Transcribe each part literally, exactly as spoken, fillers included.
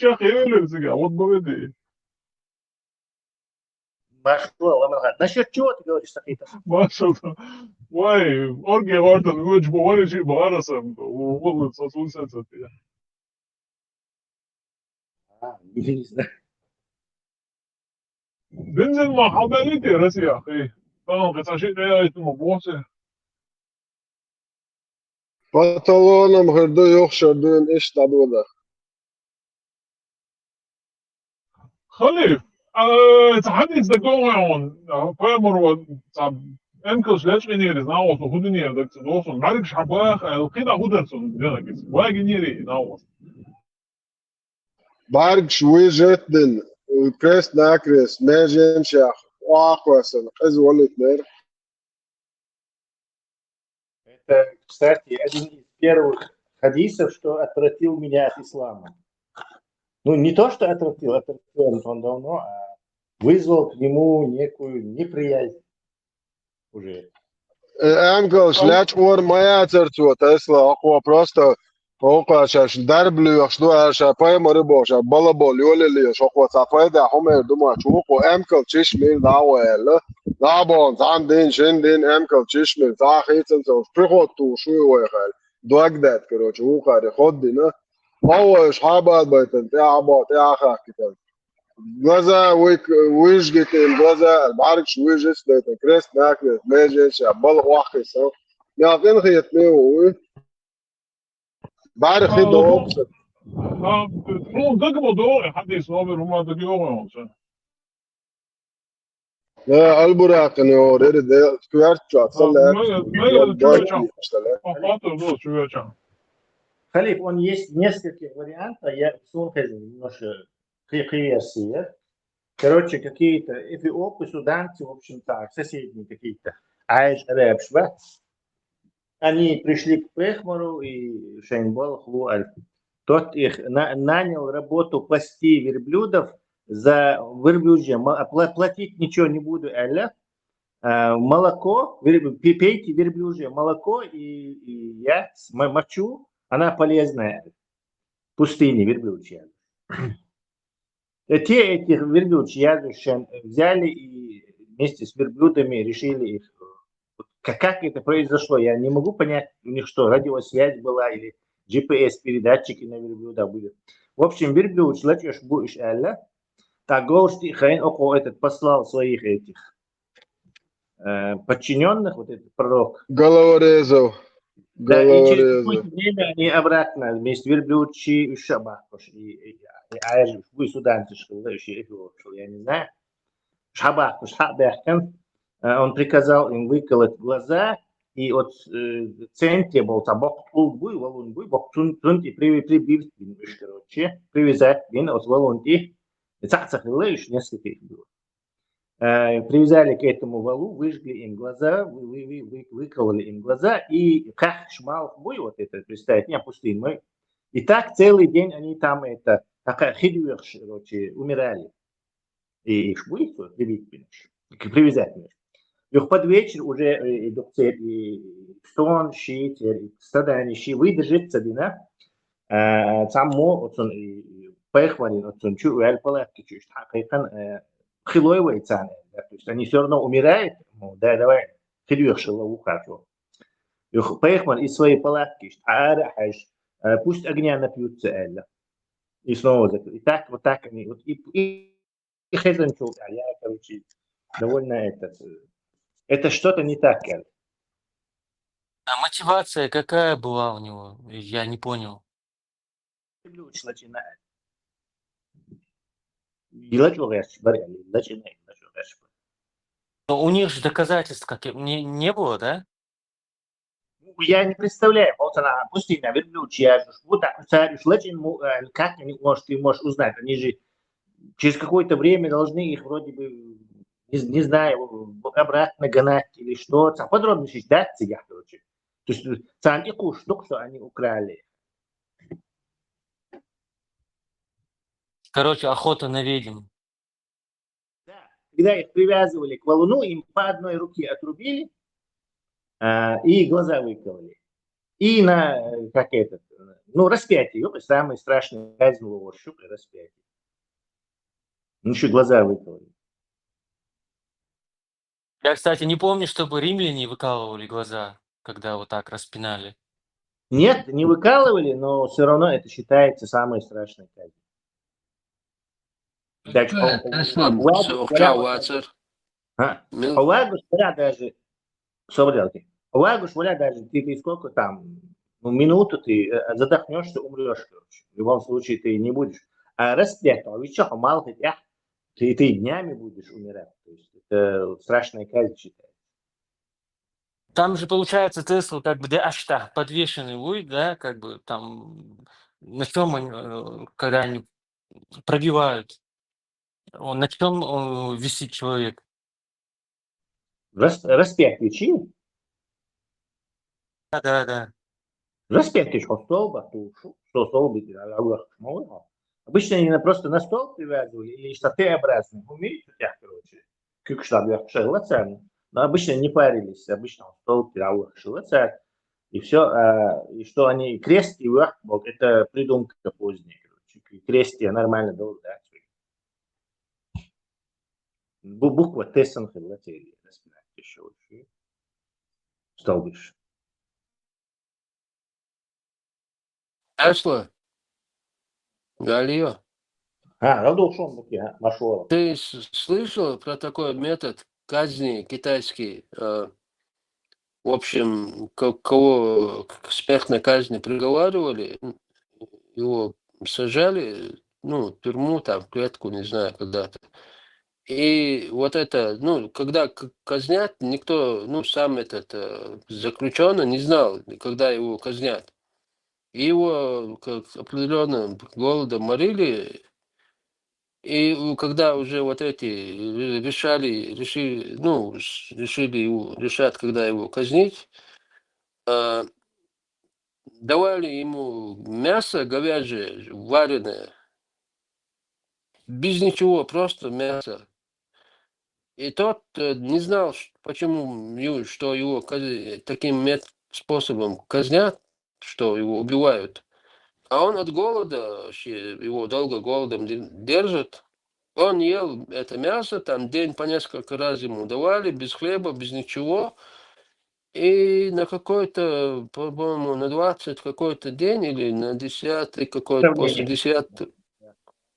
Чё, херели цига, вот бывает. Машло, ламаха. Насчёт чего ты говоришь, Сахита? Машалла. Вай, орге вартан, уч бовариши баарасан, уллу сосун сацати. А, не знаю. Бензин ма хабалити Россия, хи. Тамам, касаши, я, это ма босе. По талонам хир ду, юхшар ду, ин иш дадвада. Халиф, а, ца хадис да гогон, а, пайгамбар ва, ца, эмкал шлеч гинери, знавос, худинер, да, ца, досон, марик шабах, а, кида хударсон, да, да, ва гинери, знавос. Баргш вижетдин, крест-накрест, меженшах, оахвасан, къыз валитнер. Это, кстати, один из первых хадисов, что отвратил меня от ислама. Ну, не то, что отвратил, отвратил он, он давно, а вызвал к нему некую неприязнь уже. Э, эмкалш лач ор маяцар цо Тесла, акъо просто окъа шаш дарблюхш ду, ар ша пайгамбар бо ша балабол йолелеш, акъо ца пайда хумер дума чукъо эмкал чиш мир даваэл. Дабон, цан дин, шин дин, эмкал чиш мир, ца хицан цо, приход ту шуй вай хал. Дуагдат, короче, ухари ходдина. Ма вай шхабад байтан, тя або, тя ахах китан. Глаза вык-, выжгите им глаза, баргш выжечь, да, это крест-накрест, межечь, а бал вахиса. Мя кин хиет ме у. Бархи докса. Ну, как бы до, хадис номер ума да гёгонса. Да, Аль-Буракъ не говорит, да, скверт чё, целая. Мега чё, чё. Похватывай, да, чё, чё. Халиф, он есть несколько вариантов, я слушай немножко кри-, кри версии. Короче, какие-то эфиопы, суданцы, в общем, так, соседние какие-то. Айш, араб, шва. Они пришли к Пехмару и Шейнбол Хлуаль. Тот их на-, нанял работу пасти верблюдов за верблюжье. Ма-, пла-, платить ничего не буду, Эля. А, молоко, вер-, пи-, пейте верблюжье молоко и, и я с-, мо-, мочу, она полезная. Пустыне верблюжья. Э, те этих верблюдов, я же, э, взяли и вместе с верблюдами решили их, э, вот ка-, как это произошло, я не могу понять, у них что, радиосвязь была или G P S-передатчики на верблюдах были. В общем, верблюд лачёш будешь, Эля. Так, голос ты, хрен, около этот послал своих этих э, подчинённых, вот этот пророк. Головорезов. Да, и через какое-то время они обратно вместе верблюдчи и шабахуш. И, и, и, а я же, вы суданцы, что ли, ещё, я не знаю. Шабахуш, шабахкан. Э, он приказал им выколоть глаза, и от, э, центре был там бок тулбуй, валунбуй, бок тун-, тунти при-, прибив-, короче, привязать, блин, от валунти. И цах-цах, ещё несколько их было. Э, привязали к этому валу, выжгли им глаза, вы-, вы-, вы-, вы-, выкололи им глаза, и как шмал буй, вот это, представить, не пустынь мы. И так целый день они там это, такая хидуях, короче, умирали. И их буй, вот, прибить, понимаешь, к-, привязать, понимаешь. И под вечер уже, э, и доктор, и стон, щитер, и страдания, щи выдержит, садина. Э, там мо, вот он, и, и поехали, вот он, чу, вяль палатки, чу, что, как он, э, хилой вайцан, да, то есть они всё равно умирают, ну, да, давай, хидуях шила ухажу. Юх, поехали из своей палатки, ара, хаш, э, пусть огня напьются, Эля. И снова закрыли. И так, вот так они, вот, и, и, и хезен чул, а я, короче, довольно этот, э, это что-то не так, Эля. А мотивация какая была у него? Я не понял. Ключ начинает. Йылач угъясчы бар, яни, йылач ина, йылач угъясчы бар. Но у них же доказательств как и не, не было, да? Ну, я не представляю, вот она, пустыня, верблюдчий, я же, вот так, царь, йылач ин, му-, э, как они, может, ты можешь узнать, они же через какое-то время должны их вроде бы, не, не знаю, обратно гнать или что, ца подробности ждать, цигах, короче. То есть, э, цан и куш, только что они украли. Короче, охота на ведьм. Да. Когда их привязывали к валуну, им по одной руке отрубили, а, и глаза выкололи. И на, э, как этот, э, ну, распятие, ёпта, самая страшная казнь лоархӀаш я распятие. Ну, ещё глаза выкололи. Я, кстати, не помню, чтобы римляне выкалывали глаза, когда вот так распинали. Нет, не выкалывали, но всё равно это считается самой страшной казнью. Так, Э, о, о, Аслан, ладно, сорок говоря, вот вацар. А? Ну, А вагуш, говоря, даже, смотрите, а вагуш, говоря, даже ты, ты сколько там, ну, минуту ты э, задохнешься, умрешь, короче. В любом случае ты не будешь. А распятый, а ведь чё, мало ты, а? Ты, ты днями будешь умирать. То есть это страшная казнь считается. Там же получается Тесла как бы де ашта, подвешенный луй, да, как бы там на чем они, э, когда они пробивают, он, на чем он висит человек? Рас, распятие чи? Да, да, да. Распятие, что столба, то что, что столбы, а, а, а, а, обычно они на- просто на стол привязывали или что Т-образный, умеете, у тебя, короче, как что, я шелацан. Но обычно не парились, обычно он стол, пираух, шелацан, и все, и что они крест и вверх, вот это придумка поздняя, короче, к- крест я нормально дал, да, бу- буква Т сан хилла тери, распятие, еще столбиш. Аслан, Галио, А, радушен бу, я, машуа. Ты с- слышал про такой метод казни китайский? Э, в общем, ко- кого к смертной казни приговаривали, м, его сажали, ну, в тюрьму, там, в клетку, не знаю, когда-то. И вот это, ну, когда к- казнят, никто, ну, сам этот э, заключенный не знал, когда его казнят. И его как определенным голодом морили, и у- когда уже вот эти ре- решали, решили, ну, с- решили его, решать, когда его казнить, э, давали ему мясо говяжье, вареное, без ничего, просто мясо. И тот э, не знал, ш- почему, ю- что его каз- таким мет- способом казнят, что его убивают. А он от голода, вообще, его долго голодом де- держат. Он ел это мясо, там день по несколько раз ему давали, без хлеба, без ничего. И на какой-то, по-моему, на двадцать какой-то день или на десятый какой-то, после Сравнение. Десятого,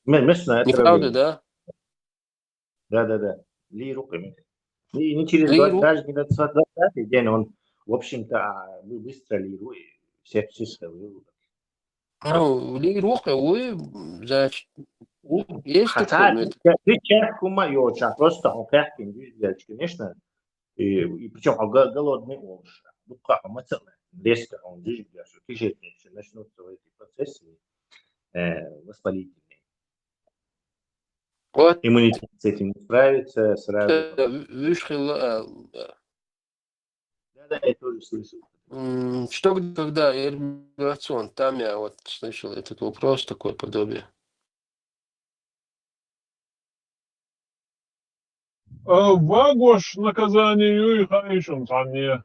Ме- Местное неправда, отравление. Да? Да, да, да. Лиру, конечно. И не через Лиру. Даже не на двадцатый день, он, в общем-то, а, вы- быстро лиру, и сепсис, лиру. Ну, лиру, вы, значит, У, есть Хотя такой метод? ты- ты часть ума и очень просто, он как конечно. И, и причем голодный он же. Ну, как, он резко, он здесь, что начнутся эти процессы э, воспалительные. Вот Иммунитет с этим не справится сразу. э, вышел, э, Да, да, я тоже слышал. м, что г- когда эрбилацион, там я вот слышал этот вопрос, такое подобие. Э, Вагош наказание юй хайшун санне,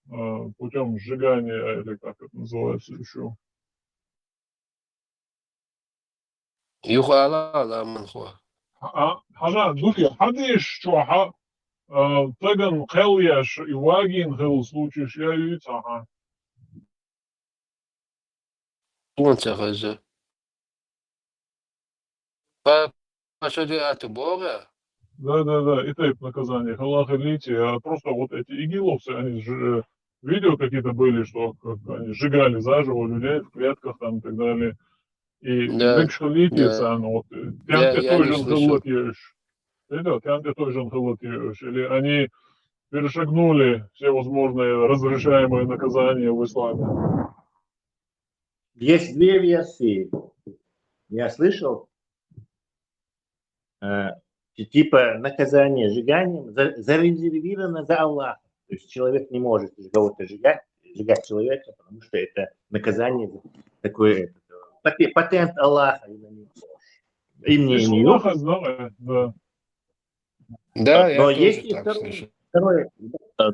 э, путем сжигания, или как это называется еще. Юха ала ала манхуа. А, хана, духи, хадиш чуха, э, таган кхел яш, и вагин хел случаеш я юй цаха. Тун цахаза. По, по шариату Бога. Да, да, да, и тайп наказание. Халахалити, а просто вот эти игиловцы, они же, видео какие-то были, что как они сжигали заживо людей в клетках там и так далее. И Да, Халахалити, да. вот, э, Я, тянте я той не же слышал. Видео, тянте той же. Или они перешагнули все возможные разрешаемые наказания в исламе. Есть две версии. Я слышал, э, ти- типа наказание сжиганием за- зарезервировано за Аллахом. То есть человек не может кого-то сжигать, сжигать человека, потому что это наказание такое, это, пате- патент Аллаха. И на него. И мне Здесь не Аллаха знал, да. Да, я Но тоже есть и так второй, слышал. второй,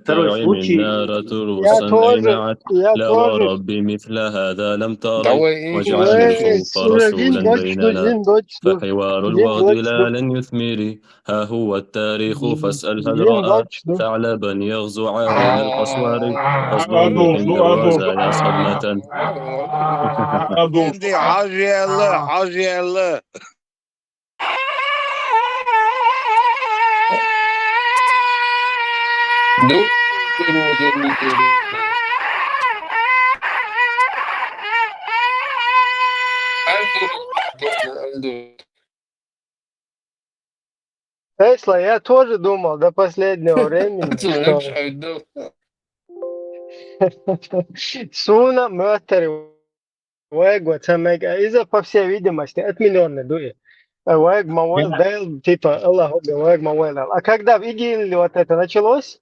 Второй случай. Я тоже, я тоже. Давай, Давай, Инга, слушай, Инга, дочь, Инга, дочь, Инга, дочь. ها هو التاريخ فاسأل هل رأى ثعلبا يغزو عالي القصور فاصبر Adolf, عند Adolf. الرزايا صدمة Adolf. Инди, хьажа ялла, хьажа ялла. Ду, ду, ду, ду, ду. Альду, альду. Тесла, я тоже думал до последнего времени, что Альду. Суна мёттари вайга ца мега, иза, по всей видимости, отменённый дуи. Вайга ма вайл, типа, Аллах, вайга ма вайл. А когда в ИГИЛе вот это началось,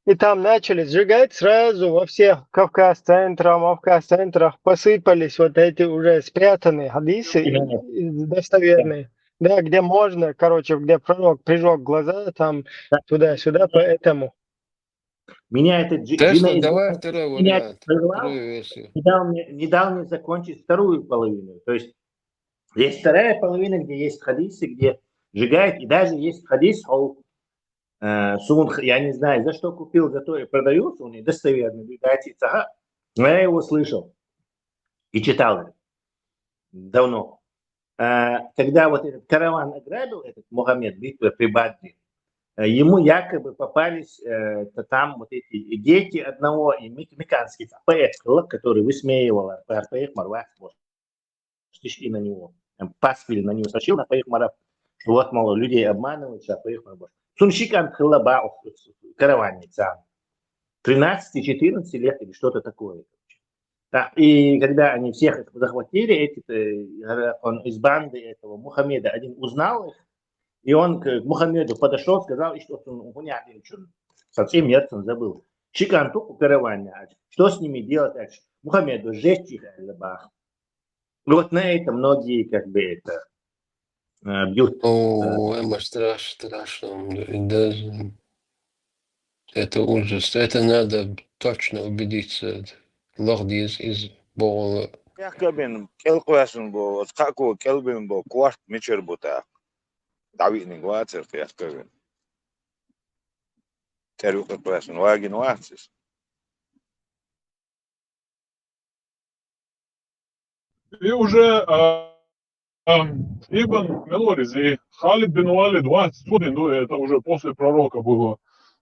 и там начали сжигать, сразу во всех Кавказ-центрах, Кавказ-центрах посыпались вот эти уже спрятанные хадисы, достоверные. Да, где можно, короче, где пророк прижёг глаза, там туда-сюда, поэтому. Меня этот Джи- Тесла, Джина из- давай второй меня вариант, прервал, вторую версию. не дал, мне, не дал мне закончить вторую половину. То есть есть вторая половина, где есть хадисы, где сжигают, и даже есть хадис, ол, э, суун х- я не знаю, за что купил, за то и продаю, он недостоверный, да, цаха. Но я его слышал и читал это давно. Э, когда вот этот караван ограбил этот Мухаммед в битве при Бадре, э, ему якобы попались э, то там вот эти дети одного и мик- миканский поэт, который высмеивал Арпех Марвах, вот, шли на него, там, пасквиль на него сошил на Поих Мараб, что вот, мол, людей обманываешь, а Поих Мараб. Суншикан хлаба караванница. Тринадцати-четырнадцати лет или что-то такое. Так, и когда они всех их захватили, эти, э, он из банды этого Мухаммеда один узнал их, и он к Мухаммеду подошел, сказал, и что он понятно, что совсем нет, он забыл. Шикан туку караванна, что с ними делать, Мухаммеду жечь их, бах. И вот на это многие как бы это э, бьют. О, это страшно, страшно. Да, это ужас. Это надо точно убедиться. Лохдиз из Бола. Пехкабин, кӀелхъваьсун бо, оцу кхаъ кӀелбина бо, корт мичара бу тӀаккха? ДӀавиъниг вацара пехкабин. ТӀервикъа кхоьссина вагина вац иза. И уже а, а, Ибн Милоризи, Халид бин Валид вац, цудин ду, это уже после пророка было.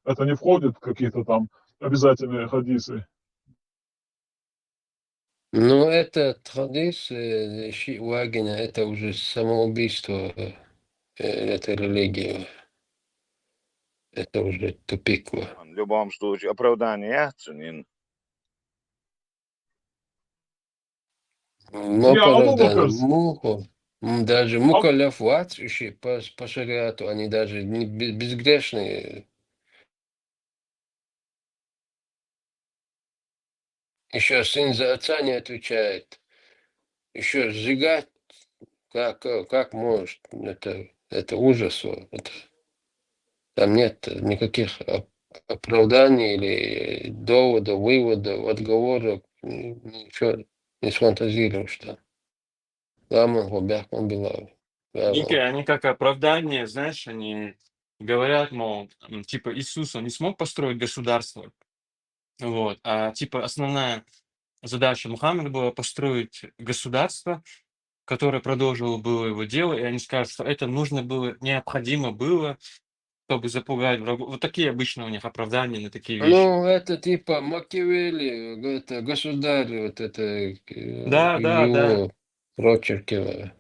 Это не входит в какие-то там обязательные хадисы. Ну, этот хадис, э, ши вагина, это уже самоубийство, э, это религия. Это уже тупик. В любом случае, оправдание яц цунна. Ну, Я правда, могу просто- муху. М, Даже мукалляф вац, ещё по, по шариату, они даже не бе- безгрешные. Еще сын за отца не отвечает. Еще сжигать. Как, э, как может? Это, это ужас. Вот. Там нет никаких оп- оправданий или доводов, выводов, отговорок. М, Ничего не сфантазируешь там. Да, мол, бяхман была. Да, мол. Дикие, они как оправдание, знаешь, они говорят, мол, м, типа Иисус, он не смог построить государство. Вот. А типа основная задача Мухаммеда была построить государство, которое продолжило было его дело, и они скажут, что это нужно было, необходимо было, чтобы запугать врагов. Вот такие обычно у них оправдания на такие вещи. Ну, это типа Макиавелли, это государь, вот это э, Да, да, да. Его прочерк его.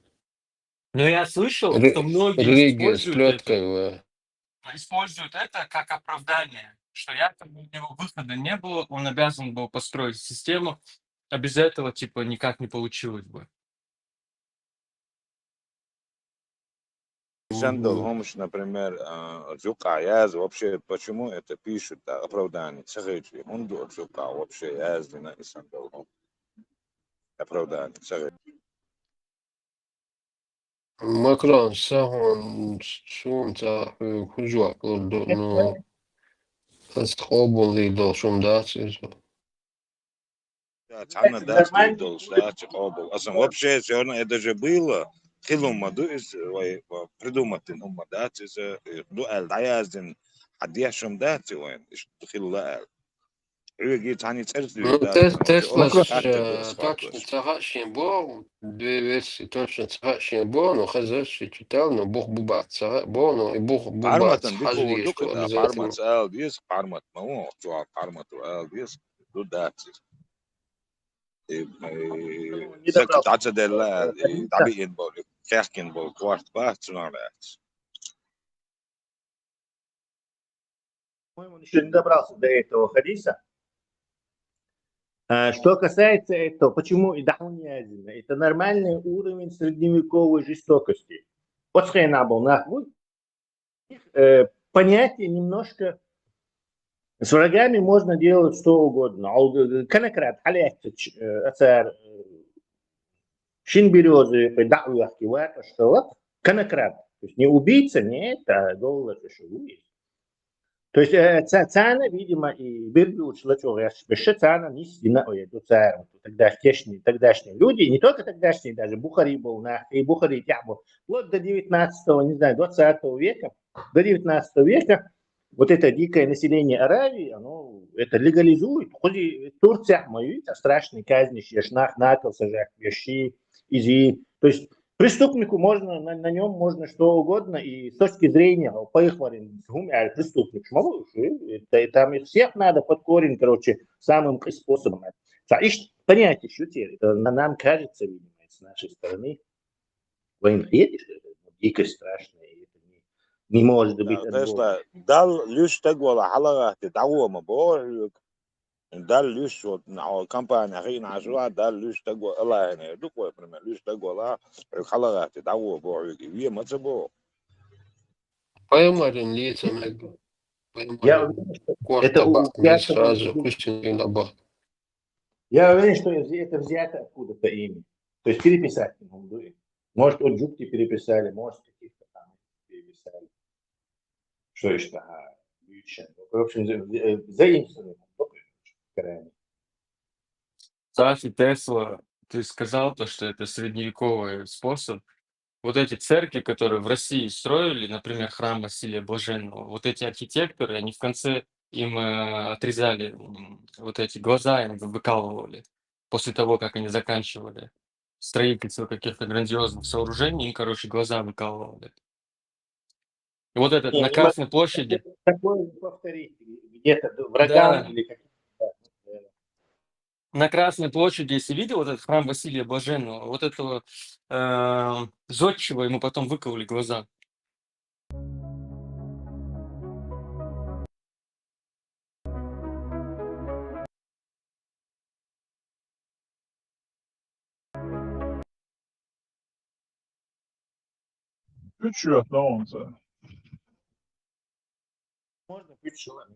Но я слышал, Ре- что многие Религия используют это, сплётка его. используют это как оправдание, что якобы у него выхода не было, он обязан был построить систему, а без этого, типа, никак не получилось бы. Сандал Хомш, например, а, Зюка яз вообще, почему это пишут, да, оправдание? Сахичи, он ду Зюка вообще яз дина и Сандал Хомш. Оправдание, сахичи. Макрон сахун сунца хужуак лурду, ну, Тас къобалдий долуш хӀума дац иза. Да, цхьанна дац дийр долуш, да, чи къобал. Асан вообще всё равно это же было. Хилла ма ду иза, вай, ва-, придумать дина хӀума дац иза, э, ду аьлла дӀаяздина, хьан деш хӀума дац и вайн, иштта хилла аьлла. Хьоьга цхьанна цӀерца дуьйна дац, Тес-, Теслаш, э, точно ца хаьа шен боху, две версии точно ца хаьа шен боху, но хезаш и читал, но бух бу бац ца хаьа боху, но и бух бу бац хьажа дезаш ду, обязательно. Парматан дика хӀума ду, парматца ала деза, пармат ма ву, чохь пармат ву ала деза. Ду дац иза. И, и, сака дӀа ца делла, и дӀабиъна болу, кхехкина болу корта бац цунах лаьцна. По-моему, он ещё не добрался до этого хадиса. А, что касается этого, почему и дахьун язина, это нормальный уровень средневековой жестокости. Оцхена был нахуй. Э, понятие немножко... С врагами можно делать что угодно. А у, э, конокрад, хьалаьцча, э, ацар, э, шин берёза юкъе дӀа а вехке вакъа шалат, конокрад. То есть не убийца, нет, а доллар ещё будет. То есть, э, ца-, царна, видимо, и бердучу лачо гъеш, беша царна нис дина ой, ду царна, тогдашние, тогдашние люди, не только тогдашние, даже Бухари был на, и Бухари тяхбу, вплоть до девятнадцатого, не знаю, двадцатого века, до девятнадцатого века, вот это дикое население Аравии, оно это легализует. Хоть и Турция, мою, это страшные казни, шеш нах, накол сажать, вещи, изи. То есть преступнику можно, на, на нём можно что угодно, и с точки зрения, по их варианту, гум, э, преступник, шмалу, э, это, там их всех надо под корень, короче, самым к-, способом. Ца иш понятие ещё теперь, это на-, нам кажется, видимо, с нашей стороны, вайн хетиш, это дикость страшная, и это не, не может быть. Да, отбор. Тесла, Далла луьйш стаг вала хьалагӀатти дӀагӀо ма боху хьоьга. Далла луьйш, вот, на, о, компания хиъна Ӏаш вала, Далла луьйш стаг вала, Аллахьана эр ду-кх вай, пример, луьйш стаг вала, хьоьга хьалагӀатти дӀагӀо боху хьоьга, и ве ма ца боху. Пайхамаран леца мега. Я уверен, что это у, сразу куьстина бахьа. Я уверен, что это взято откуда-то ими. То есть переписать не могу. Может, от Джукти переписали, может, с каких-то там переписали. Что ещё? Ага, Вьючен. В общем, за-, за-, э, заимствовали. Короче. Кстати, Тесла, ты сказал то, что это средневековый способ. Вот эти церкви, которые в России строили, например, храм Василия Блаженного, вот эти архитекторы, они в конце им, э, отрезали, м, вот эти глаза, им выкалывали после того, как они заканчивали строительство каких-то грандиозных сооружений, им, короче, глаза выкалывали. И вот это... Не, на не Красной могу площади. Такое не повторить где-то, да, врагам, да, или каким-то, да. На Красной площади, если видел вот этот храм Василия Блаженного, вот этого, э, зодчего, ему потом выкололи глаза. Пуьчуьйтта онца. Можно пуьчуьйтта?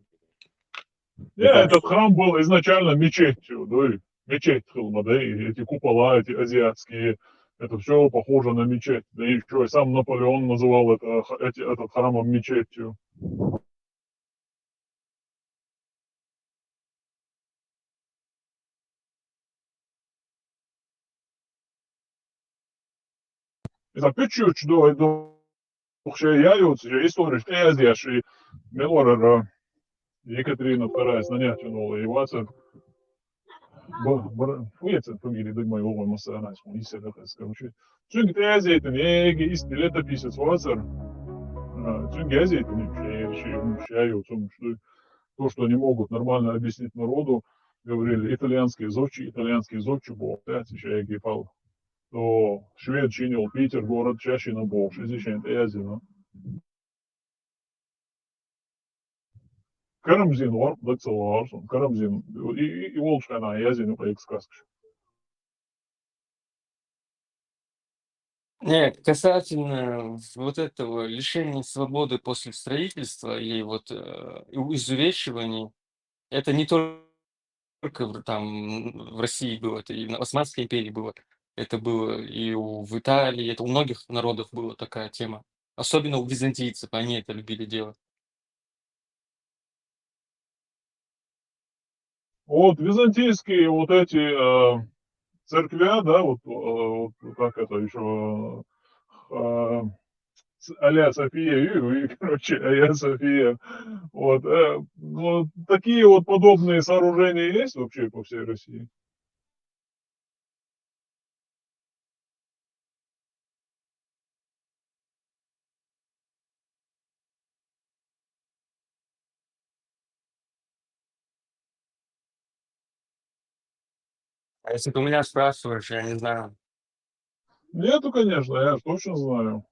Не, этот храм был изначально мечетью, да, и мечеть хилла, да, и эти купола, эти азиатские, это всё похоже на мечеть. Да и ещё и сам Наполеон называл это, х-, эти, этот храмом мечетью. Иза пуьчуьйтта ду, ду, шен яьллачу, шен историш тӀеязъеш, и мел вара, Екатерина вторая нанять вина волу, и вацар. Б-, бр-, фу яц цуьнан фамилия, дага ма йогӀу, массарна а хьуна йисина дац, короче. Цуьнга тӀеязъяйтина, еги, ист летописец вацар. А, цуьнга язъяйтина, шен, шен, шен яьллачу, то, что не могут нормально объяснить народу, говорили, итальянские зодчи, итальянские зодчи боху, да, шен яги пал. То швед шина йолу Питер город, шаьш йина бохуш, иза шайна тӀеязйина. Карамзин вара, даг ца вахара суна, Карамзин, и, и, и волчу хенахь язйина кхайкху сказкаш. Не, касательно вот этого лишения свободы после строительства или вот, э, изувечивания, это не только в, там, в России было, это и на Османской империи было, это было и у, в Италии, это у многих народов была такая тема. Особенно у византийцев, они это любили делать. Вот византийские вот эти э, церкви, да, вот, э, вот как это еще, э, с- а-ля София, и, и, короче, а-ля София. Вот, э, вот такие вот подобные сооружения есть вообще по всей России? А если ты у меня спрашиваешь, я не знаю. Нету, конечно, я ж точно знаю.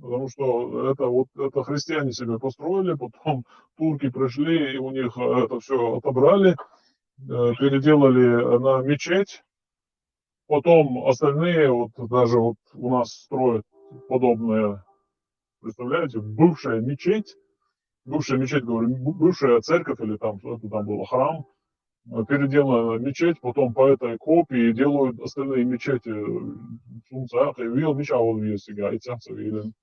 Потому что это вот это христиане себе построили, потом турки пришли и у них э, это все отобрали, э, переделали на мечеть. Потом остальные, вот даже вот у нас строят подобное, представляете, бывшая мечеть, бывшая мечеть, говорю, бывшая церковь или там что-то там было, храм, переделана мечеть, потом по этой копии делают остальные мечети. Сунца, и вил меча вал вил сега, и цяца вилен.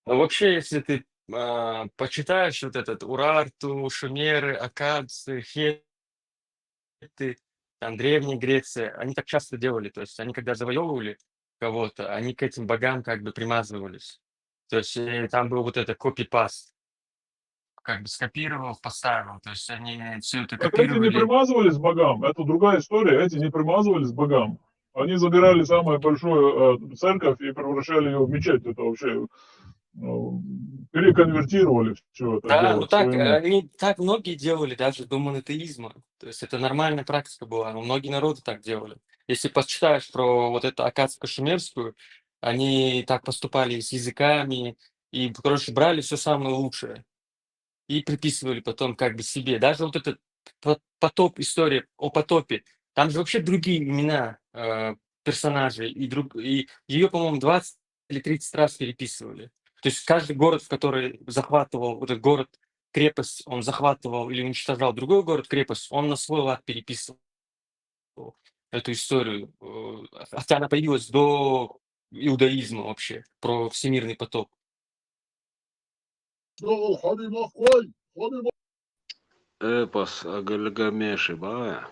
Но вообще, если ты а, почитаешь вот этот Урарту, шумеры, аккадцы, хетты, там Древняя Греция, они так часто делали. То есть они когда завоевывали кого-то, они к этим богам как бы примазывались. То есть э, там был вот это копипаст. Как бы скопировал, поставил. То есть они все это Так эти не копировали. Примазывались к богам, это другая история, эти не примазывались к богам. Они забирали самую большую э, церковь и превращали ее в мечеть. Это вообще э, переконвертировали все это Да, дело ну к так, своему. Они так многие делали даже до монотеизма. То есть это нормальная практика была, но многие народы так делали. Если почитаешь про вот эту аккадско-шумерскую, они так поступали и с языками, и, короче, брали все самое лучшее и приписывали потом как бы себе. Даже вот этот по- потоп, история о потопе, там же вообще другие имена э, персонажей, и, друг, и ее, по-моему, двадцать или тридцать раз переписывали. То есть каждый город, в который захватывал, вот этот город, крепость, он захватывал или уничтожал другой город, крепость, он на свой лад переписывал эту историю, э, хотя она появилась до иудаизма вообще, про всемирный потоп. Шугул, ходи махкой, ходи ма- Эпос о Гильгамеше, ба?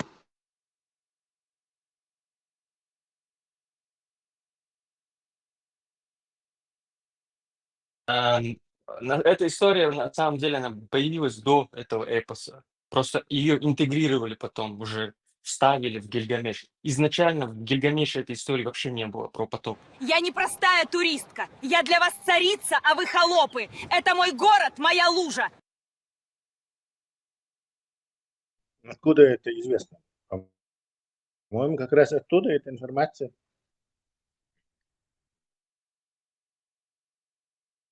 А, на- Эта история, на самом деле, она появилась до этого эпоса. Просто ее интегрировали потом, уже вставили в Гильгамеш. Изначально в Гильгамеше этой истории вообще не было про потоп. Я не простая туристка. Я для вас царица, а вы холопы. Это мой город, моя лужа. Откуда это известно? По-моему, как раз оттуда эта информация.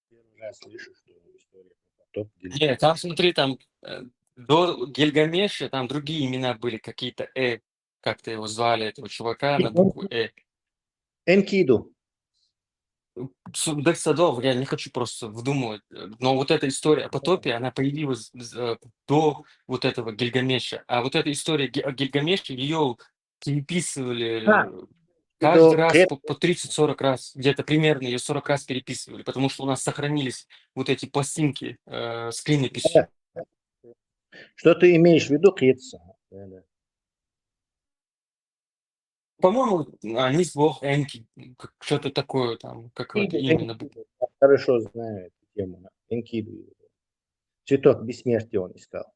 Первый раз слышу, что история про потоп. Не, там смотри, там э, до Гильгамеша там другие имена были какие-то, э, как-то его звали, этого чувака на букву Э. Энкиду. С- Дексадов, я не хочу просто вдумывать, э, но вот эта история о потопе, она появилась э, до вот этого Гильгамеша. А вот эта история Ги- о Гильгамеше, ее переписывали А, э, каждый до раз Грек- по, по тридцать-сорок раз, где-то примерно ее сорок раз переписывали, потому что у нас сохранились вот эти пластинки э, с клинописью. Что ты имеешь в виду, Кица? Да, да. По-моему, они с Бог Энки, как- что-то такое там, какое-то Энкиду, именно. Энкиду. Я хорошо знаю эту тему. Энкиду. Цветок бессмертия он искал.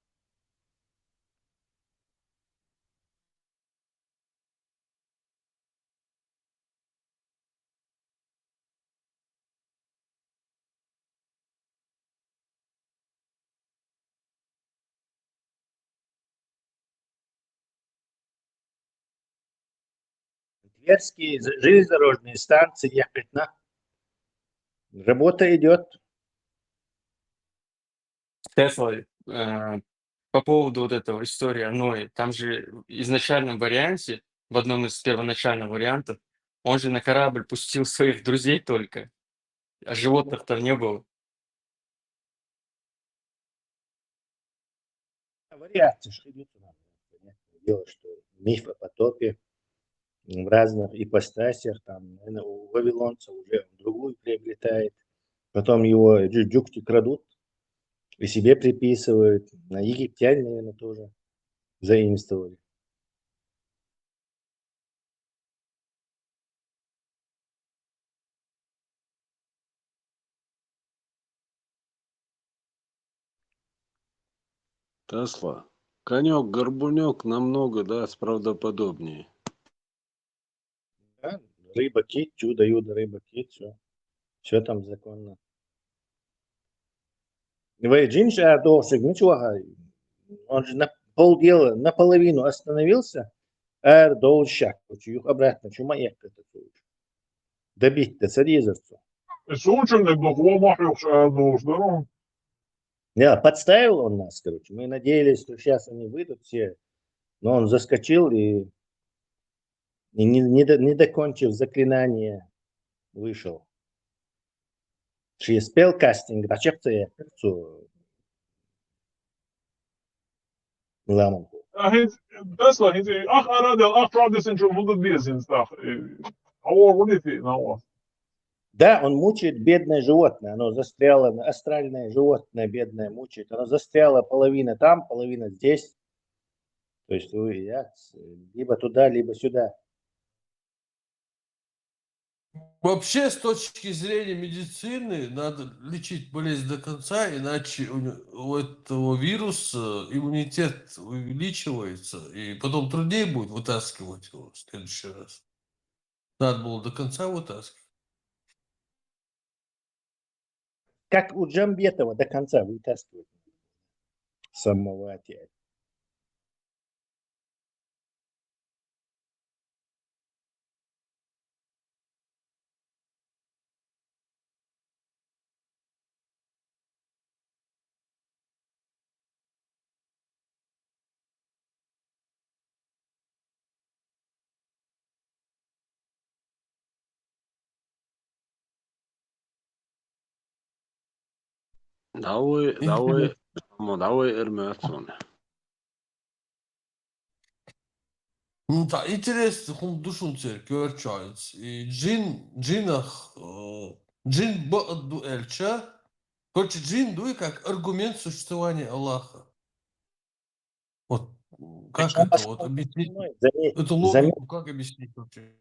Тверские з- железнодорожные станции, я пятнадцать. Работа идет. Тесла, э, по поводу вот этого истории о Ное, там же в изначальном варианте, в одном из первоначальных вариантов, он же на корабль пустил своих друзей только, а животных там не было. Вариации ж идут у нас. Понятное дело, что миф о потопе, в разных ипостасях, там, наверное, у вавилонца уже он другую приобретает. Потом его Джу- Джукти крадут и себе приписывают. На египтяне, наверное, тоже заимствовали. Тесла. Конёк-горбунёк намного, да, правдоподобнее. Да? Рыба кит, чудо-юдо, рыба кит, все. Все там законно. Вай джинш а дошик, ничего. Он же на полдела, наполовину остановился. Ар дол шак, чух обратно, чума ехать это. Добить-то садизерцу. Сучунек дохло махьёхш а дошдерон. Не, подставил он нас, короче. Мы надеялись, что сейчас они выйдут все. Но он заскочил и, и не, не, до- не докончив заклинание, вышел. Ши спелкастинг, да чепце цу ламан. А хиз, Тесла, хиз, ах арадел, ах правда сен чё буду безин стах. А вот вот эти на вас. Да, он мучает бедное животное. Оно застряло, астральное животное бедное мучает. Оно застряло половина там, половина здесь. То есть вы, я, либо туда, либо сюда. Вообще, с точки зрения медицины, надо лечить болезнь до конца, иначе у, не- у этого вируса иммунитет увеличивается, и потом труднее будет вытаскивать его в следующий раз. Надо было до конца вытаскивать. Как у Джамбетова до конца вытаскивать. Самоватия. Давай, давай, Интересно. Мо, давай эрмятсоне. Ну да, интересно, хум душун церковь чается. И джин, джинах, э, джин бо- ду эльча. Короче, джин дуй как аргумент существования Аллаха. Вот м, как Причём это вот основной, объяснить? основной, заметь, Эту заметь, логику как объяснить вообще?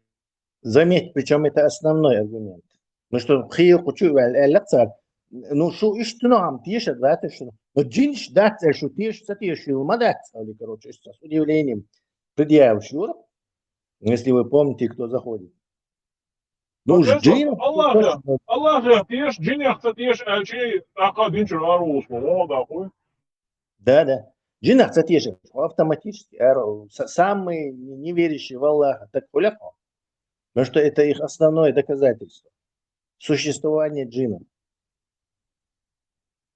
заметь, причем это основной аргумент. Ну что, хил кучу эль эль цар. Ну что, ишь ты нам пишет, да, ты что? Но джинш дать, э, что ты ишь, ты ишь, ма дать, короче, с удивлением предъявишь, Юра, если вы помните, кто заходит. Ну, Вообще, джин, Аллах, точно. Аллах, я теш, джинях, ты теш, а чей, а как динчер арус, ну, да, хуй. Да, да. Джинах цатеши автоматически, а, ро- са- самые не- неверящие в Аллаха, так хуляхо. Потому что это их основное доказательство существования джинов.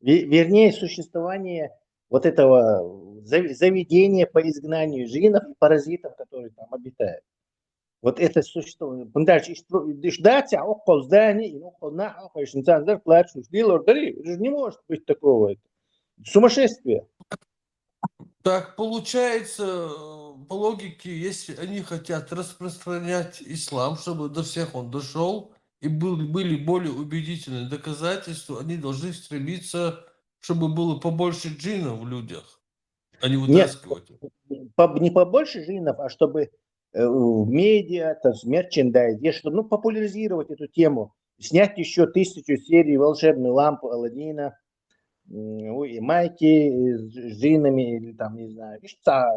Ве- Вернее, существование вот этого зави- заведения по изгнанию джинов и паразитов, которые там обитают. Вот это существование. Дальше ждать, а около здания, и около на, около инсандар плачут, лилор дари. Это же не может быть такого. Это сумасшествие. Так получается, э, по логике, если они хотят распространять ислам, чтобы до всех он дошел, и был, были более убедительные доказательства, они должны стремиться, чтобы было побольше джинов в людях, а не Нет, вытаскивать их. По- не побольше джинов, а чтобы э, в медиа, то есть мерчендайз, где что, ну, популяризировать эту тему, снять еще тысячу серий «Волшебную лампу Аладдина», м, ой, и майки с джинами, или там, не знаю, ишь ца-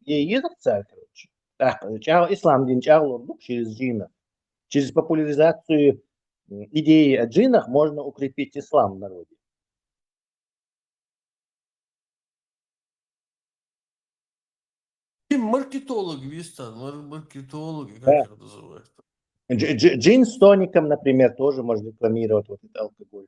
е- езак царь, короче. Так, ча- ислам дин ча лордук через джинов. Через популяризацию м, идеи о джинах можно укрепить ислам в народе. И маркетолог, Вистан, мар- маркетолог, и как Да. это называется? Дж- дж- Джин с тоником, например, тоже можно рекламировать вот этот алкоголь.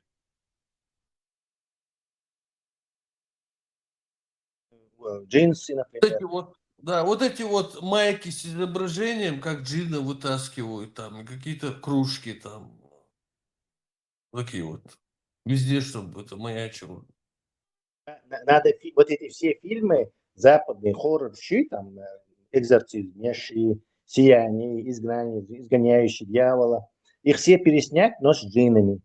Э, Джинсы, Вот например. эти вот, да, вот эти вот майки с изображением, как джина вытаскивают там, и какие-то кружки там. Такие вот. Везде, чтобы это маячило. На- Надо фи- вот эти все фильмы западные, хоррор, щи, там, э, «Экзорцизм», щи, «Сияние», «Изгнание», «Изгоняющий дьявола». Их все переснять, но с джинами.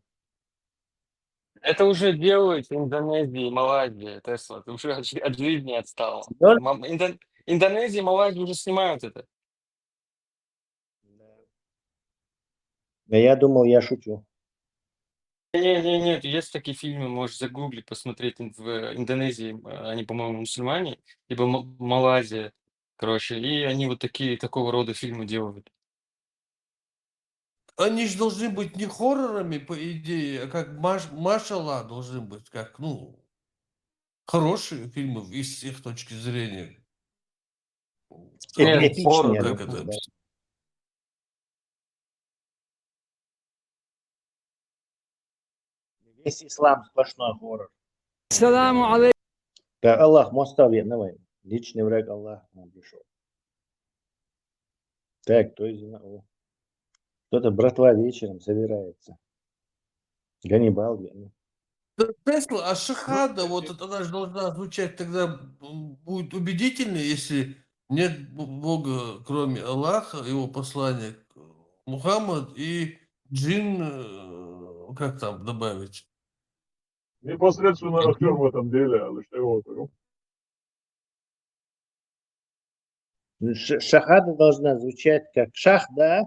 Это уже делают Индонезия и Малайзия, Тесла. Ты уже от, жи- от жизни отстала. Да? Мам- Индон- Индонезия и Малайзия уже снимают это. Да. Но я думал, я шучу. Нет, нет, нет, есть такие фильмы, можешь загуглить, посмотреть. ин- В Индонезии э, они, по-моему, мусульмане, либо М- Малайзия, короче, и они вот такие, такого рода фильмы делают. Они же должны быть не хоррорами, по идее, а как маш- машалла должны быть, как, ну, хорошие фильмы в- из их точки зрения. Нет, Эпичные, хоррор. Как да, это? да. Весь ислам сплошной хоррор. السلام عليكم. Да, Аллах, мостав, давай. Личный враг Аллах к нам пришел. Так, то есть, ну, о. Кто-то, братва, вечером собирается. Ганнибал, я, ну. Т- Тесла, а шахада, вот это она же должна звучать тогда, м, будет убедительно, если нет Б- Бога, кроме Аллаха, его посланник Мухаммад и джин, э, как там добавить? Непосредственно актер в этом деле, лишь его говорю. Ш- Шахада должна звучать как шахда,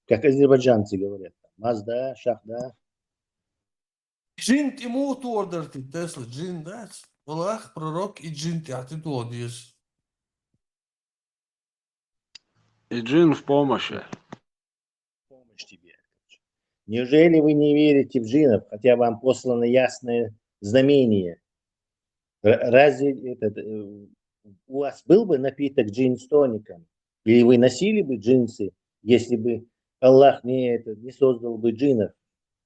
как азербайджанцы говорят. Мазда, шахда. Джин ему туордерти, Тесла, джин, да? Аллах, пророк и джин тяхти туордиес. И джин в помощи. Помощь тебе. Неужели вы не верите в джинов, хотя вам послано ясное знамение? Р- Разве этот, э, у вас был бы напиток джин с тоником? Или вы носили бы джинсы, если бы Аллах не, это, не создал бы джинов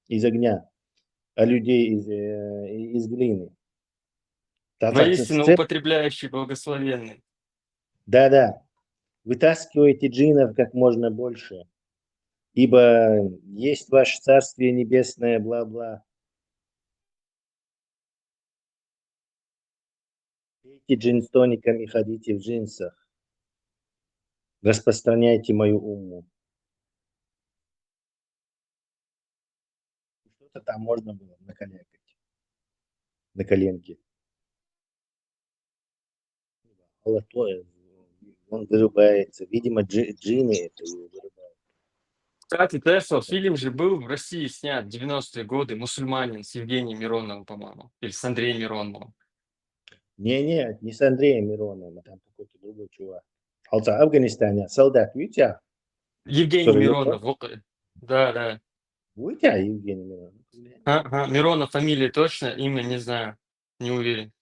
из огня, а людей из, э, из глины? Та- так Воистину сцеп- употребляющий благословенный. Да-да. Вытаскивайте джинов как можно больше, ибо есть ваше Царствие Небесное, бла-бла. Пейте джин с тоником и ходите в джинсах. Распространяйте мою умму. Что-то там можно было накалякать. На коленке. Аллах, он вырубается. Видимо, джи- джины это его вырубают. Кстати, Тесла, фильм же был в России снят в девяностые годы, «Мусульманин» с Евгением Мироновым, по-моему, или с Андреем Мироновым. Не-не, не с Андреем Мироновым, а там какой-то другой чувак. Алта Афганистане солдат, видите? Евгений Который Миронов, вот, э, да, да. Видите, Евгений Миронов? Ага, Миронов фамилия точно, имя не знаю, не уверен.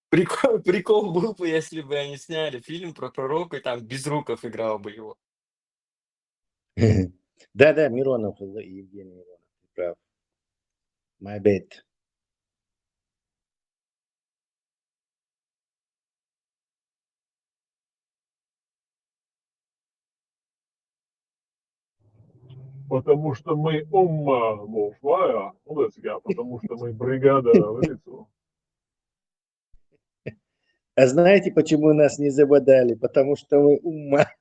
Прикол, прикол был бы, если бы они сняли фильм про пророка, и там Безруков играл бы его. Да-да, Миронов, Евгений Миронов, ты прав. My bad. Потому что мы умма, Wolf Wire, ну, да, я, потому что мы бригада в лицо. А знаете, почему нас не забодали? Потому что мы умма.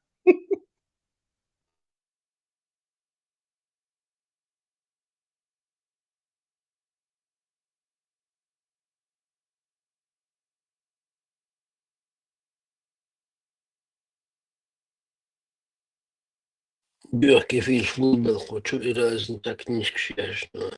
Бёрки филфул бел хочу и разни так нишкшяшно.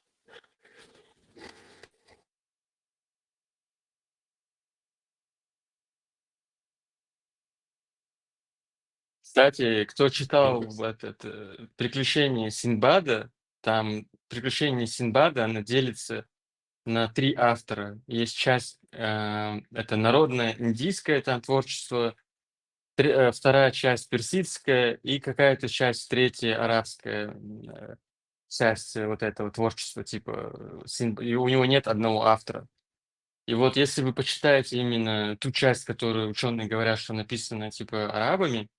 Кстати, кто читал этот э, «Приключения Синдбада», там «Приключения Синдбада», она делится на три автора. Есть часть, э, это народное индийское там творчество, тре- э, вторая часть персидская и какая-то часть третья арабская м, э, часть э, вот этого творчества, типа, э, Синд- и у него нет одного автора. И вот если вы почитаете именно ту часть, которую ученые говорят, что написана типа арабами,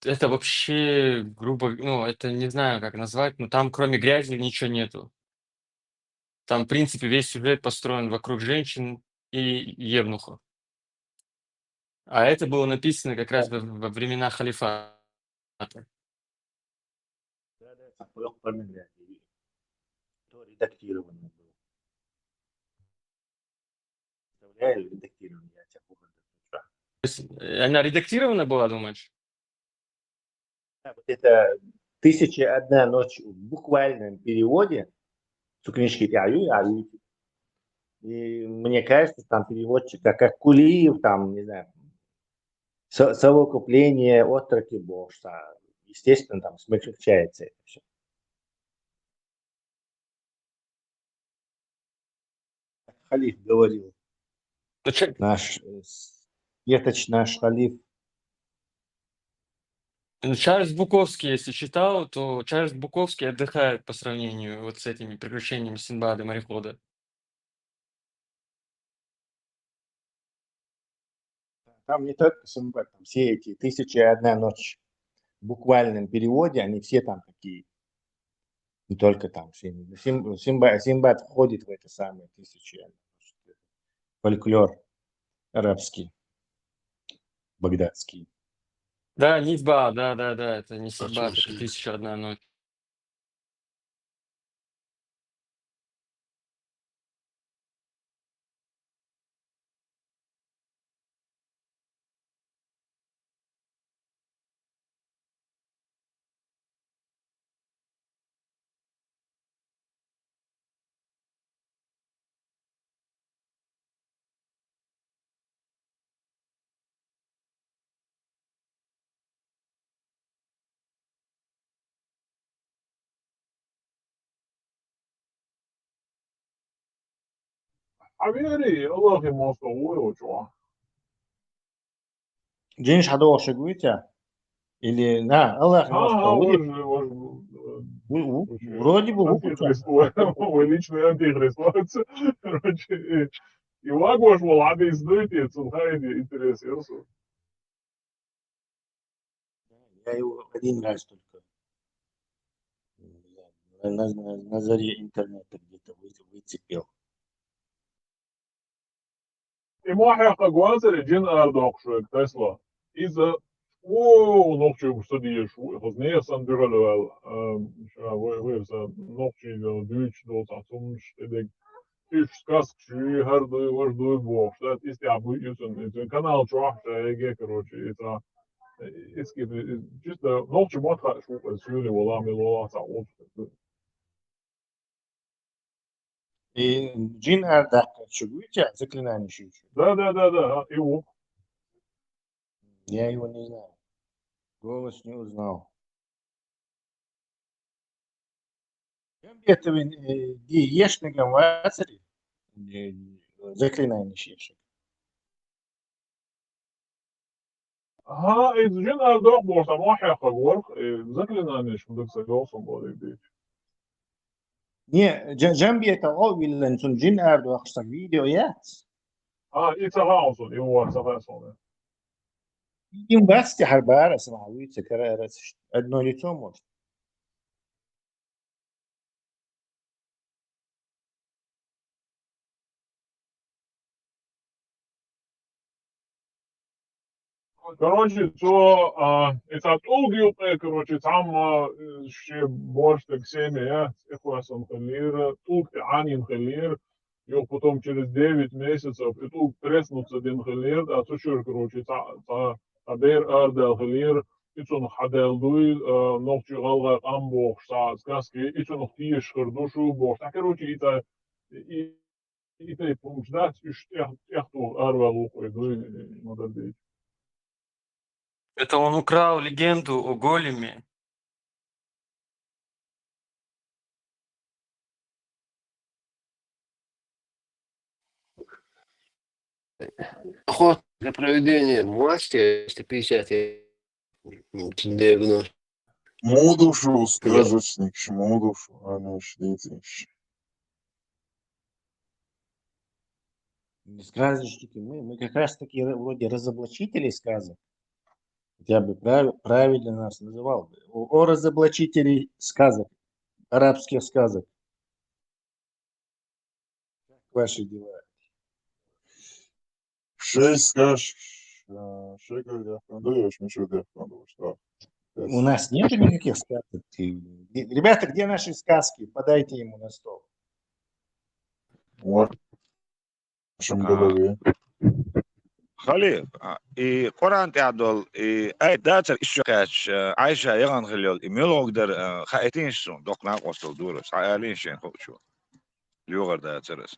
это вообще грубо, ну, это не знаю, как назвать, но там кроме грязи ничего нету. Там, в принципе, весь сюжет построен вокруг женщин и евнухов. А это было написано как раз во, во времена халифата. Да, да, там плохо помогали. То редактировано было. Представляю, редактирование, я тебя помню. То есть, э, она редактирована была, думаешь? Да, вот это «Тысяча одна ночь» в буквальном переводе, цу книжки Аю, Аю. И мне кажется, там переводчик, как, как Кулиев, там, не знаю, со- совокупление отроки бошса. Естественно, там смягчается это все. Халиф говорил. Ну, ча- Наш, э, с- Светоч наш халиф. ну, Чарльз Буковский, если читал, то Чарльз Буковский отдыхает по сравнению вот с этими приключениями Синдбада морехода. Там не только Синдбад, там все эти «Тысяча одна ночь» в буквальном переводе, они все там такие. Не только там Син- Син- Симба- Синдбад входит в это самое «Тысяча одна ночь». Фольклор арабский, багдадский. Да, Низба, да, да, да, это не Синдбад, это Слушай. «Тысяча одна ночь». Хьавери, Аллахӏи моастагӏа вуй, вачӏа. Джинш хьадогӏуш гуйта? Или, на, Аллахӏи Ха, моастагӏа ха, вуй? вож, вож, Ву- ву- вож, Вроде бы ву- антихрист вуй, вуй личный антихрист вуй. Короче, и, и ваг вож вол хьадис дуйти, цун хайди интерес ярсу. Я его один раз только на, на- на- на заре интернета где-то вы- выцепил. И мо хьекха гвазари джин ардокшуек Тесла. Иза, о, нохчи гуш садиеш, хаз несан дюралвал, ша, вай, вай, са, нохчи дюч, дол, са, сумш, эдег, иш, сказкаш, хар дуй, вож дуй, бох, штат, истя буй, юсун, юсун, канал чуах, ша, эге, короче, ица, иски, чисто, нохчи мотха, шу, сюли, вала, милола, са, оп. И джин ардакъ чугуйтя, заклинание шучу. Да, да, да, да, и у. Я его не знал. Голос не узнал. Джамбетовин, э, ди ешнаган вацари, э, заклинание шешек. Ха, из джин ардокъ бохса, мо хьекха гварх, э, заклинание шмудак са голсом болик дич. Не, Джа- Джамбета о виллен сун джин ардокъ са видео я. А, и ца хаосон, и у ца хаосон. Им басти хар бара сама вице кара раз одно лицо может. Короче, цо, а, ица тӏулг юкъе, короче, цхьамма, э, ше борш так семья, я, эхуэсом хиллир, тӏулг те анин хиллир, юх потом через девять месяцев, и тӏулг треснуться дин хиллир, да, цу шур, короче, ца, ца, ца бер ардал хиллир, ицун хадал дуй, э, нохчи гӏалгӏай къам бохш, ца, сказки, ицун тиеш хир душу бохш, та, короче, ица, и, Итей пункт дац, уж тӏех-, тӏехтух арвал вукъуй дуй, э, мадардич. Это он украл легенду о големе. Охота для проведения мастера, если пятьдесят, м, девяносто. Мудушу, сказочник, мудушу, а ну, шлитиш. Не сказочники мы, мы как раз таки ра- вроде разоблачители сказок. Хотя бы прав- правильно нас называл бы. О, о разоблачителей сказок, арабских сказок. Как ваши дела? Шесть скажешь, а, шекер дяхкан дуешь, Мишу дяхкан дуешь, да. У нас нету никаких сказок. Ты- Ребята, где наши сказки? Подайте ему на стол. Вот. Шум голове. Хали, а, и Къуръан тӀехь долу, и айта дацара ишшо кхаьчча, Ӏайша яхан хилла йолу, и муьлхуг дара, а, хаийтинаш суна, доккха накъосталла дора, схьаалийна шайн хуучо. Лоьхур дацара ас.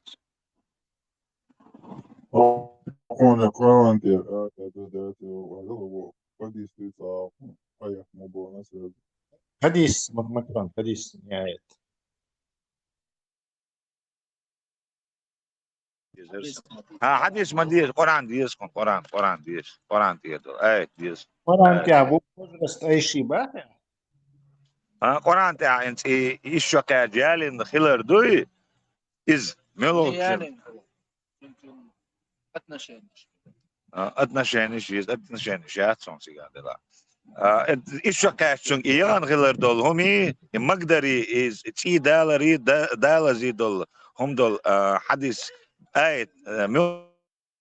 Къуръан, Къуръан тӀе, а, да, да, да, да, хадис дуьйцу, а, аят ма боху аса. Хадис, Ма- Макрон, хадис, не аят. Ха, хадис ма деза, Къуръан деза, Къуръан, Къуръан деза, Къуръан тӀе долу, аят деза. Къуръан тӀехь бу возраст Айши баха? А, Къуръан тӀехь хӀинца и ишшо кхаьчча ялийна хилар дуй, иза муьлхуг цуьнан Ялийна хилар. Цуьнан отношениш. А, отношениш есть, отношениш яц цунна цигахь делахь. А, э, ишшо кхаьччунга и яхан хилар долу хӀума, и магдари, и цӀий далари, да- далази долу хӀума долу, а, хадис, аят, а,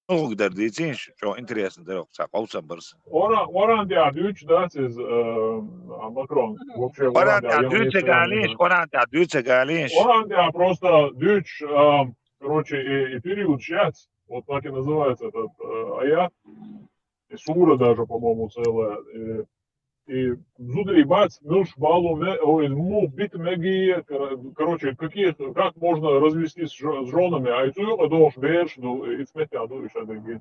муьлхуг дара дийцинаш, чӀогӀа интересно дара, цхьа къовсам барс. Къуръан, Къуръан тӀехь дуьйцуш дац иза, э, Макрон. Вообще Къуръан Къуръан тӀехь тӀехь я дуьйцург Миша, алийша, Къуръан тӀехь дуьйцург алийша. Къуръан тӀехь просто дуьйцуш, а, короче, и, и период сейчас, вот так и называется этот, э, аят, и сура даже, по-моему, целая, и, и зударий бац, муьлш балу ме, ой, мух бит меги, кор- короче, какие, как можно развестись с жё- с жёнами, а и цу юкъа дохуш бераш, ну, и цу меттехь ду и ша дерги.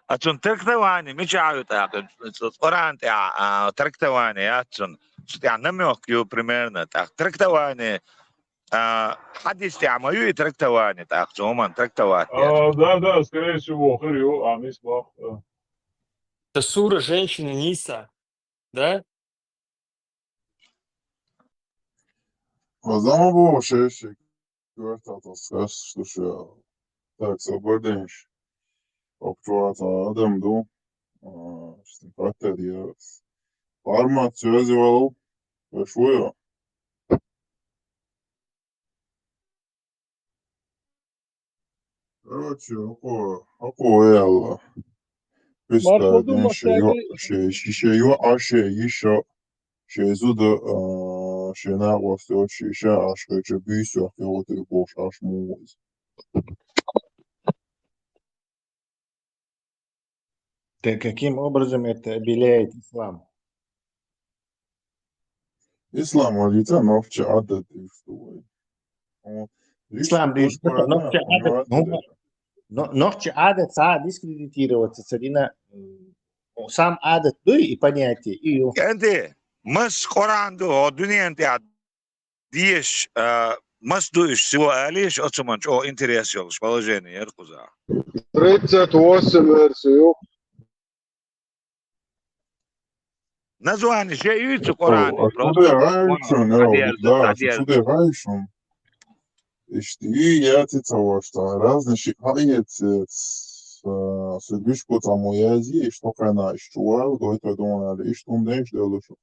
А цуьнан трактование мичахь ю тӀаккха? Цу Къуръан тӀехь, а, трактование яц цуьнан. Цу тӀехь намёк ю примерно. ТӀаккха трактование, а, хьадис тӀехь ма ю и трактование, тӀаккха цу хӀуманна трактовать деш. А, да, да, скорее всего, хир ю, а, мис бах, да. Это сура женщины Ниса, да? Хаза ма боху шайшик, коьртахь тхо скажешь, что ша так собарденш. Обчуата адам ду, а, что хаттар я. Формат связи вал, пошвоя. Короче, око, око яла. Марш вадума Шей, шей, шей, шей, а шей, ещё. Шей зуда, а, шей накъостий, шей ша, аш, короче, бюсё, я вот и бош, аш муз. Ты каким образом это обеляет ислам? Ислам валица нохча адат иштуй. О, Ислам лиш диш нохча понимаете, адат, ну, но- нохча адат са дискредитироваться царина, м, сам адат дуй и понятие, и ю. Энди, мас Къуръан ду, о дуьнен тӀехь деш, а, мас ду уьш, всего алиш, оцу ман чӀо интерес йолуш положение яр кхуза. Тридцать восемь версию. Название же ю цу Къуръан, О, а что ты гаешь, да, что ты гаешь? Ишти я ти цавашта, разные ши хаец, а, су бишку там язи, и что хана ишчуал, гойта дона, и что он деш делушу.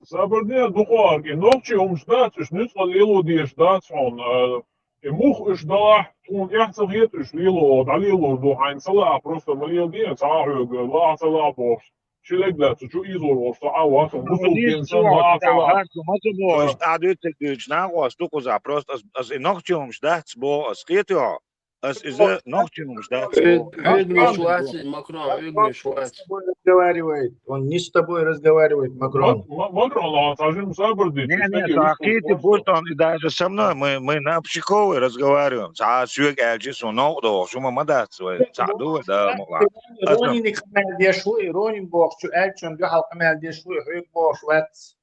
Сабарде дукъарг, и нохчи хӀумаш дац, уьш нуьцкъала лело дезаш дац хьуна. А, и мух уьш далахь, тхуна эхь ца хета уьш лело, дӀалелор ду, хьайна ца лаа, просто ма леладе, ца а хьоьга, лаа ца лаа бохуш. Ши лег дац, чу изор волуш, ца а вац, бусулба дин сан лаа ца лаа. Ма ца боху, ас а дуьйцург дуьйцуш, накъост ду кхуза, просто ас, ас и нохчи хӀумаш дац боху, ас кхетий хьо? Ас иза нохчи хӀумаш дац боху. Уьгмиш вац иза, Макрон, уьгмиш вац. Разговаривает. Он не с тобой разговаривает, Макрон. Ма- Ма- Макрон, а, цхьа жимма сабар дичи, Не, не, а кхетий, пусть он и даже со мной, мы, мы на общаковой разговариваем. Цхьа соьга аьлча, со новкъа дохуш, хӀума ма дац вай. Цхьа ду вай, да, мукъа. Ронин къамел деш ву, Ронин бохучу аьлчун дуьхьал къамел деш ву, хьоьга бохуш вац.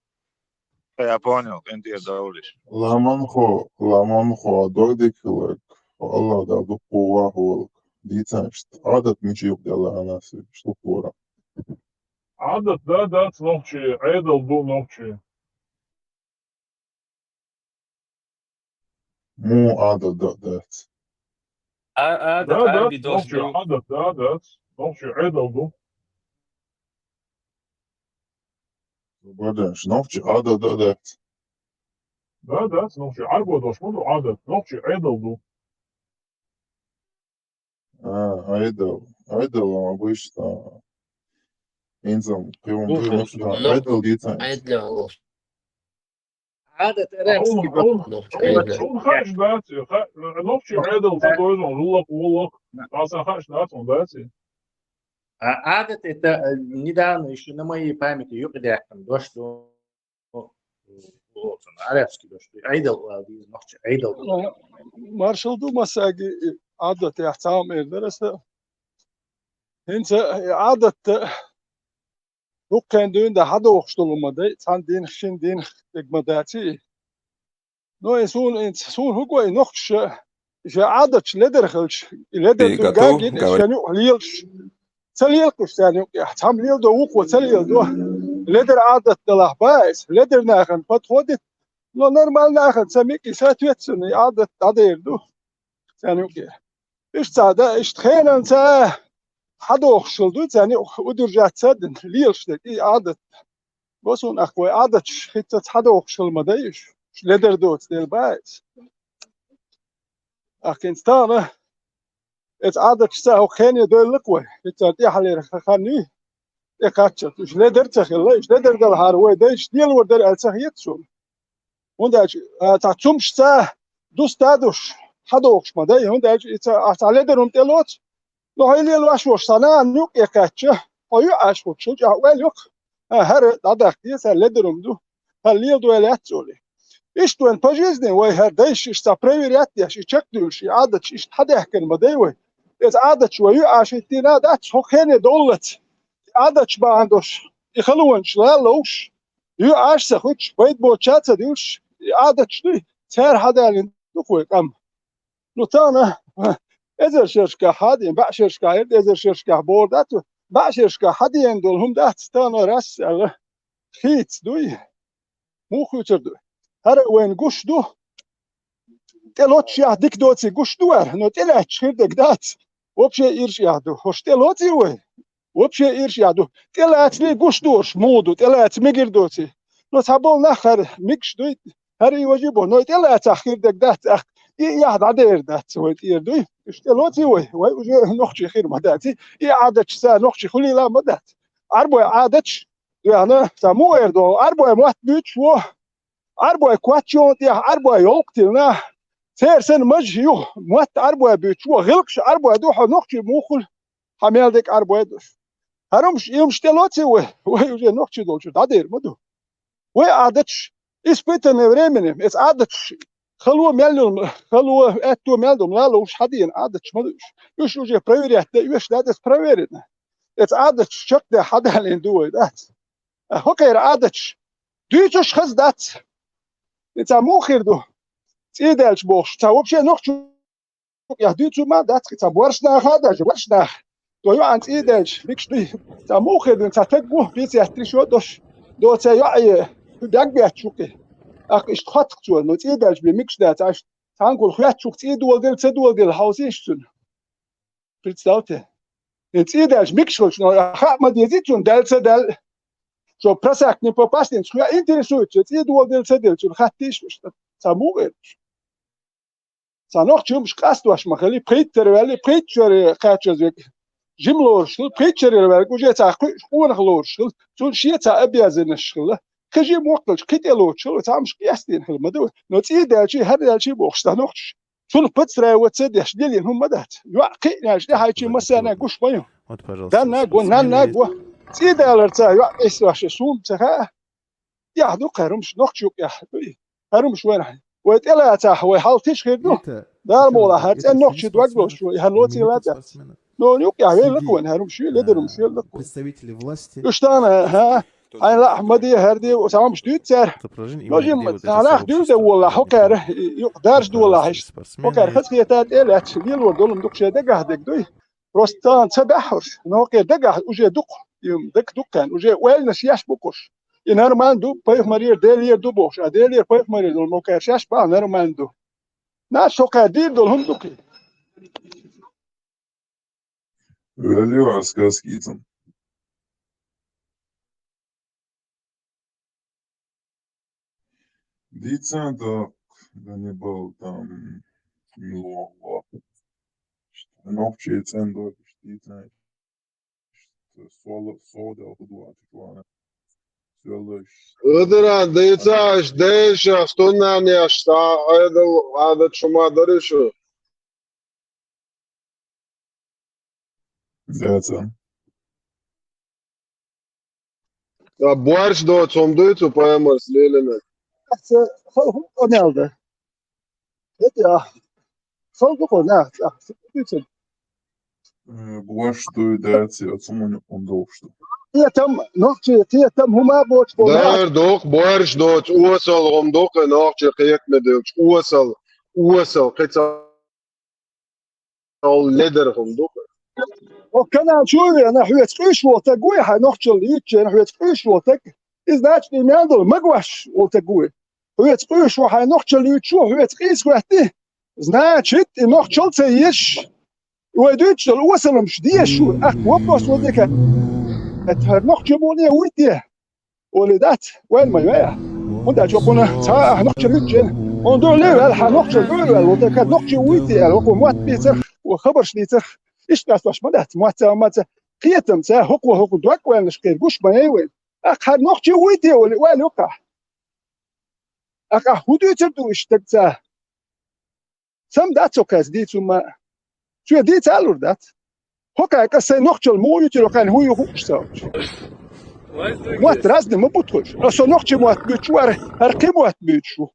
Я понял, къинтӀера довлиш. Ламан хо, ламан хо, дойдик хиларг, Аллах да дукку вахулг. Дицаншт, адат мичи юкъ дела анас, штукура. Адат да, дац нохчи, Ӏедал ду нохчи. Му адат да, дац. Ӏа-, Ӏадат, да, да, Ӏарбий дош нохчий ду. Ӏадат, да, да. Нохчий Ӏедал ду. Бадаш, нохчий Ӏадат, да, да. Да, да, нохчий Ӏарбой дош ма ду Ӏадат, нохчий Ӏедал ду. А, Ӏедал. Ӏедал обычно. Инзам, кривом, ну, кривом, ну, сюда. Ну, Ӏедал дицай. Ӏедал. Ӏадат арабский. Хьуна, хьуна, хьуна, хьуна хаш дац, ха-, нохчий Ӏедал ца дойзан, руллакх, вуллакх, аса хаш дац, он дац. А Ӏадат это, э, недавно ещё на моей памяти юкъе даьккхина дош ду. Арабский дош ду. Ӏедал, а, из нохчий Ӏедал. Маршал ду массаги, Ӏадат яхь цхьа ма эр дара аса. ХӀинца, э, Ӏадат, э, дуккхен дуьйна да хьадохуш долу ма дай, цхьана дийнах, шина дийнах дерг ма дац и. Ну, и суна, и суна хӀугой нохчаша, ша Ӏадаташ ледар хилча, и ледар дуьйна гаггина, шен юкъа лелаш. Ца лелакхаш царна юкъехь, цхьамма леладо, вукхо ца леладо. Ледар Ӏадат далахь бац, ледар нахана подходит, но нормально нахана ца микъи, соответственно, и Ӏадат дӀадер ду царна юкъе. Иштта цхьа да, иштта хенан ца хьадохуш хила ду, царна юкъа удержать ца дина, лелаш дерг, и Ӏадат. Го суна ахь вай Ӏадаташ хӀинца ца хьадохуш хила ма дай уьш, уьш ледар доцу дела бац. Ахь хӀинца тахана, эца Ӏадаташ ца хӀокху хене дойллакх вай, хӀинца тӀаьхьалера хан юй, тӀекхаччалц. Уьш ледар ца хилла, уьш ледар далахьара вай дайша лелор дара аьлла ца хета суна. ХӀунда аьлча, а, цхьа цумаш ца дуста а душ, хьадохуш ма дай, хӀунда аьлча и ца, ахь цхьа ледар хӀума тӀелоцу, но хьо и лелош волуш цхьа нахана юккъе кхаьчча, хьо юьхь Ӏаш хӀуттуш хилча, ахь ойла йоккху, а, хӀара дӀадахкий, сан ледар хӀума ду, хӀара леладой лаьцна олий. Иштта вайн по жизни вай хӀара дайша иштта цхьа проверять деш, и чекхдуьйлуш, и Ӏадаташ иштта хьадаьхкина ма дай вай. Эца Ӏадаташ вай юьхь Ӏаш хӀиттийна а дац, хӀокху хене доллац. Ӏадаташ бахьана долуш, и халонаш лаллуш, юьхь Ӏаш ца хуьттуш, пайда боцуш а ца дуьллуш, и Ӏадаташ дуй, цара хьадалийна ду-кх вай къам. Ну, тахана, эзар шерашкахь хьадийна, бӀе шерашкахь, эрна эзар шерашкахь бохур дац вай, бӀе шерашкахь хьадеана долу хӀума дац, тахана раз аьлла, хийца дуй, муха хуьйцур ду? ХӀара вайна гуш ду, тӀелоццушехь дика доций гуш ду вара, но тӀелаьцча хир дерг дац, вообще ирчӀехь ду. ХӀорш тӀелоций вай? Вообще ирчӀехь ду. ТӀелацале гуш ду хӀорш, муха ду, тӀелаца мегар доций. Но цхьаболу нах хӀара мегаш дуй, хӀара и важа бо, но и тӀелацахь хир дерг дац, ахь и яхь дӀадер дац вай тӀера дуй. Уьш тӀелоций вай? Вай уже нохчий хир ма дац. И Ӏадаташ ца нохчий хуьлийла а ма дац. Ӏарбой Ӏадаташ, дуьхьна, ца муха эр догӀу, Ӏарбой мотт буьйцуш ву, Ӏарбой коч йолу тӀехь, Ӏарбой йолкъа тилна, церан санна мажа ю, мотт Ӏарбой буьйцуш ву, гӀиллакхаш Ӏарбой ду, хьо нохчий муха хуьлу, хьан мел дерг Ӏарбой долуш. ХӀара хӀумаш, и хӀумаш тӀелоций вай? Вай уже нохчий долчуьра дӀадер ма ду. Вай Ӏадаташ, испытанный временем, эца Ӏадаташ, хало мел йолу, хало, аьтто мел долу лалуш хьадеана Ӏадаташ ма ду уьш. Уьш уже проверять дан оьшуш дац, эца проверено. Эца Ӏадаташ чекхдеш хьадалийна ду вай, дац? ХӀокхеран Ӏадаташ дуьйцуш хаза дац. И ца муха хир ду? ЦӀий даьлча бохуш, ца вообще нохчо юкъехь дуьйцур ма дац, ца борш наха а даже, борш наха. То йоӀан цӀий даьлча, микаш дуй. Ца муха хир ду, ца таг ву, пиццехь тришо дош, доцу йоӀе, бегбетташ ву кхин. Ахь иштта хоттах цо, но цӀий даьлча бен микаш дац, аш цхьаьнгахула хоьттуш ву, цӀий доладелла, ца доладелла, хьовсийша цунна. Представьте. И цӀий даьлча микаш хилча, но хаа ма дезий цунна, даьлла ца даьлла. Что просак не попасть, хӀинца хӀоьа интересуется, цӀий доладелла ца делла, цунна хаттийша, ца муха хир ду? Ца нохчий хӀумаш къастош ма хили, пхийтта шера ваьлли, пхийтта шера кхачаза вега жима лоруш хила, пхийтта шерера ваьлли, уже цхьа кхуьуш къонах лоруш хила, цунна шен цхьа обязанносташ хила. Кхин жима воккхалча, кхин тӀе лоцуш хила, цхьа хӀумаш къестийна хила ма ду. Но цӀий даьлчий, хӀара даьлчий бохуш, ца нохчаш. Цунах подстраиваться деш, лелийна хӀума ма дац. ЙоӀ кхиъна аьлча, тӀаьхьайчий массарна гуш ма ю. Данна а го, нанна а го. ЦӀий даларца йоӀ къистош суна ца хаьа. Яхь ду кхаьрумаш, нохча юкъехь дуй. ХӀара хӀумаш вайна, вай тӀелацахь, вай хьал тиша хир ду. Дала мукъалахь, хӀара цӀен нохчий дог лоцуш вай, хӀара лоцийла а дац. Но юкъехь велла-кх вайна, хӀара хӀумаш ю, ледар хӀумаш велла-кх вайна. Представители власти. Уьш тахана, хӀа? Хьайна лаахь ма де, хӀара де, цхьа хӀумаш дуьйцу цара. Но жимма, цхьа нах дуьйла де волахь, хӀокхара, юкъа даржа долахь иштта. ХӀокхара хазахета тӀе а лаьцна, лелор долу-м ду-кх шайн дагахь дерг дуй. Просто тахана ца баьхьарш, но кхин дагахь уже дукха, и дага дуккхаьн, уже ойланаш еш бу кхуш. И нормально ду, пайхамарера, Делера ду бохуш, а Делера, пайхамарера долу мокхар шаьш бахьа нормально ду. Наш со кхаьр дийр долу хӀума ду кхин. Велио а сказкицам. Дийцан тӀаккха Ганнибал там милла вахав. Нохчий цӀен дог иштта дийцан, иштта сол, сол дел худуатичуана. Соьлаш. Ударан дийцаш, дешаш, туннанеш, са айдал, айдал шума даришу. Яца. Ца борш доцу хӀума дуй цу пайхамарс лелина? Ца, хӀу-, хӀу-, къамел дан. ХӀетя. Хала ду кхо, на, ца, ца, ца. Э, борш дуй, дац, я цу муни хӀума дохуш ду. Кхетам, нохчий, кхетам хӀума боцу боху. Дар доху, борш доцу, осал хӀума доху, нохчий кхетаме дуьлчу, осал, осал, кхин ца Ол ледар хӀума ду. О, канал чу а вена, хьоьца къуьйсуш волу стаг вуй, хьайн нохчалла юьйцучеран хьоьца къуьйсуш волу стаг. Иза, значит, и мел долу магош волу стаг вуй. Хьоьца къуьйсуш ву хьайн нохчалла юьйцуш ву, хьоьца къийса хӀоьттий. Значит, и нохчалла ца езаш, вай дуьйцуш долу осалламаш дезаш ву. Ахь вопрос ван дика. Это хӀара нохча муне вуй те? Олий дац, вайн ма веа. ХӀунда аьлча кхуна цхьа а ахь нохчалла юьйцучеран. Хьуна дуьхьал ваьлла, хьан нохчалла дуьхьал ваьлла, вот кхаьчна нохчий вуй те аьлла, кху мотт бийцарх, кху хабарш дийцарх, иштта къастош ма дац, мотт ца, мотт ца, кхетам ца, хӀокхо, хӀокхо дог ваьллаш кхера гуш ма яй вайн. Ахь хьан нохчий вуй те олий, ваьлла ю-кх ахь. Ахь, ахь хӀун дуьйцур ду иштта ца? Сам дац цо кхаьчна дийца хӀума. Соьга дийца а лур дац. ХӀокхаьрга аса сайн нохчалла муха юьйцур ю, кхаьрна хӀун ю хууш ца хилча. Мотт разный ма бу тхойш. Аса со нохчий мотт буьйцуш ву, хӀара, хӀара кхин мотт буьйцуш ву.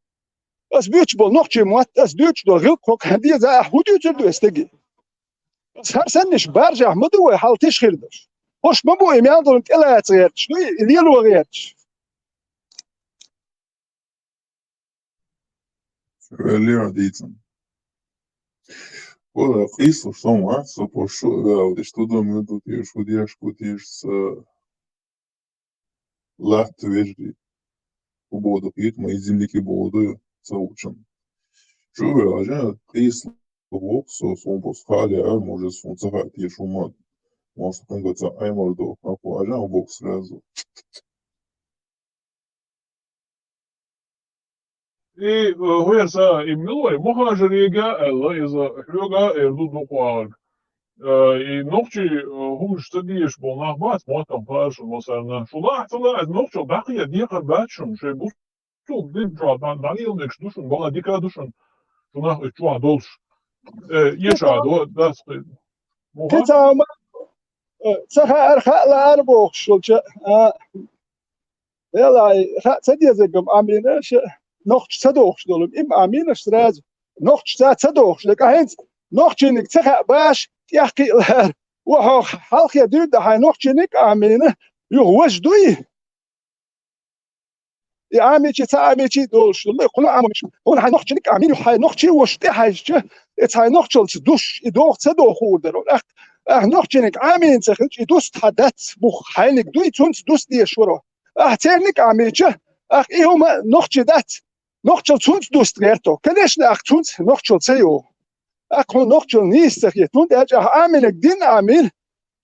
Аса буьйцуш болу нохчий мотт, аса дуьйцуш долу гӀиллакх хӀокхаьрна деза, ахь хӀун дуьйцур ду аса стаге? Аса хӀара саннаш баржехь ма ду вай, хьал тиша хир долуш. ХӀорш ма бу и мел долу тӀелаца гӀерташ, ду и лело гӀерташ. Веллера дийцина. Вала, къийсалуш сон вац, со пушу а ваьлла, иштта ду муьлхха теша, хӀу деш, хӀу теша, са латта вежарий. ХӀу боду кхетам, и земляки боду ца вучун. Чу ваьлла, жа, къийсалуш воккху со, сон просто хаале а, может, сон ца хаьа теша хӀума, может, кхунга ца Ӏемар до, а хӀу а жа, боккху сразу. И, э, хӀу яра са, и мила вай, мухӀажарига аьлла, иза хьоьга а эр ду дукха вахарг. Э, и нохчий, э, хӀуманаш ца дезаш болу нах бац, моттам хаьа шуна массарна. Шу лахь ца лаьа, нохчалла дӀакхета декхар бац шуна, шайн бусулба дин чохь дӀа-, дӀалела мегаш ду шуна, бала дика ду шуна, шу нах оцу чохь долуш. Э, эша а до, дац кхин. Муха? Кхин цхьа хӀума, э, ца хаьара, хаа лаьара бохуш йолча, а, Элай, хаа ца дезарг-м Ӏамийна аша, нохча ца дохуш долу-м, и-м Ӏамийна аша сразу. Нохча ца, ца дохуш дерг, а хӀинца нохчийниг ца хаьа баш, тӀехкхиъ лаьара. Ва хьо хьалхе дуьйна дан хьайн нохчийниг а Ӏамийна, юха важа дуй? И Ӏамийча, ца Ӏамийча долуш долу, кхуна Ӏамийча, хьуна хьайн нохчийниг а Ӏамийна, юха хьайн нохчий а ваша тӀе хьаьжча, и цхьайн нохчалца душ, и доху ца доху хуур дара. Ахь, ахь нохчийниг Ӏамийна ца хилча, и дуста хьан дац, бух хьайниг дуй, цунца дус дезаш вара. Ахь церниг а Ӏамийча, ахь и хӀума нохчий дац, нохчалла цунца дуста гӀерто. Конечно, ахь цунца нохчалла ца йогӀу. Ахь хьуна нохчалла нийса ца хета, хӀунда аьлча ахь Ӏамийнарг дин а Ӏамийна,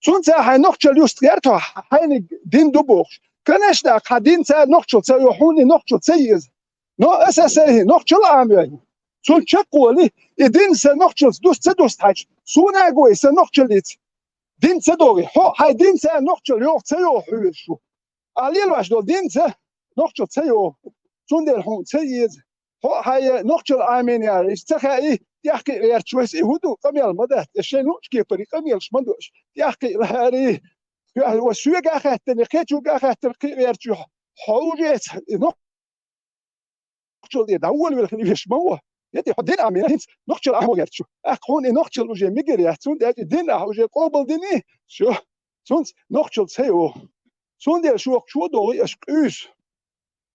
цунца хьайн нохчалла юста гӀерто, хьайниг дин ду бохуш. Конечно, ахь хьан динца нохчалла ца йогӀу, хьуна и нохчалла ца еза. Но аса аса и нохчалла а Ӏамаваьлла. Цунна чекхволий, и дин сан нохчалца дуста ца дуста хьаьжча, суна а гой сан нохчаллица. Дин ца догӀий, хьо хьайн динца нохчалла йогӀу ца йогӀу хьоьжуш ву. Ахь лелош долу динца нохчалла ца йогӀу, цундела хьуна ца еза. Хьо а хьайн нохчалла Ӏамийна яра, иштта ца хаьий, тӀехкхиъ гӀерташ вайса и хӀун ду, къамел ма дац, аш шайн луъучу кепара и къамелаш ма ду аш. ТӀехкхиъ лаьарий, ва соьга а хаьттина, кхечуьнга а хаьттина, кхиъ гӀерташ ю, хьо уже и нохчалла тӀе дӀаволавелла хила веш ма ву. Я тӀе хьо дин Ӏамийна, хӀинца нохчалла Ӏамо гӀерташ ю. Ахь хьуна и нохчалла уже мегар яц, цундела и дин ахь уже къобалдиний, всё. Цунца нохчалла ца йогӀу. Цундела шух чу догӀий аша къуьйсу.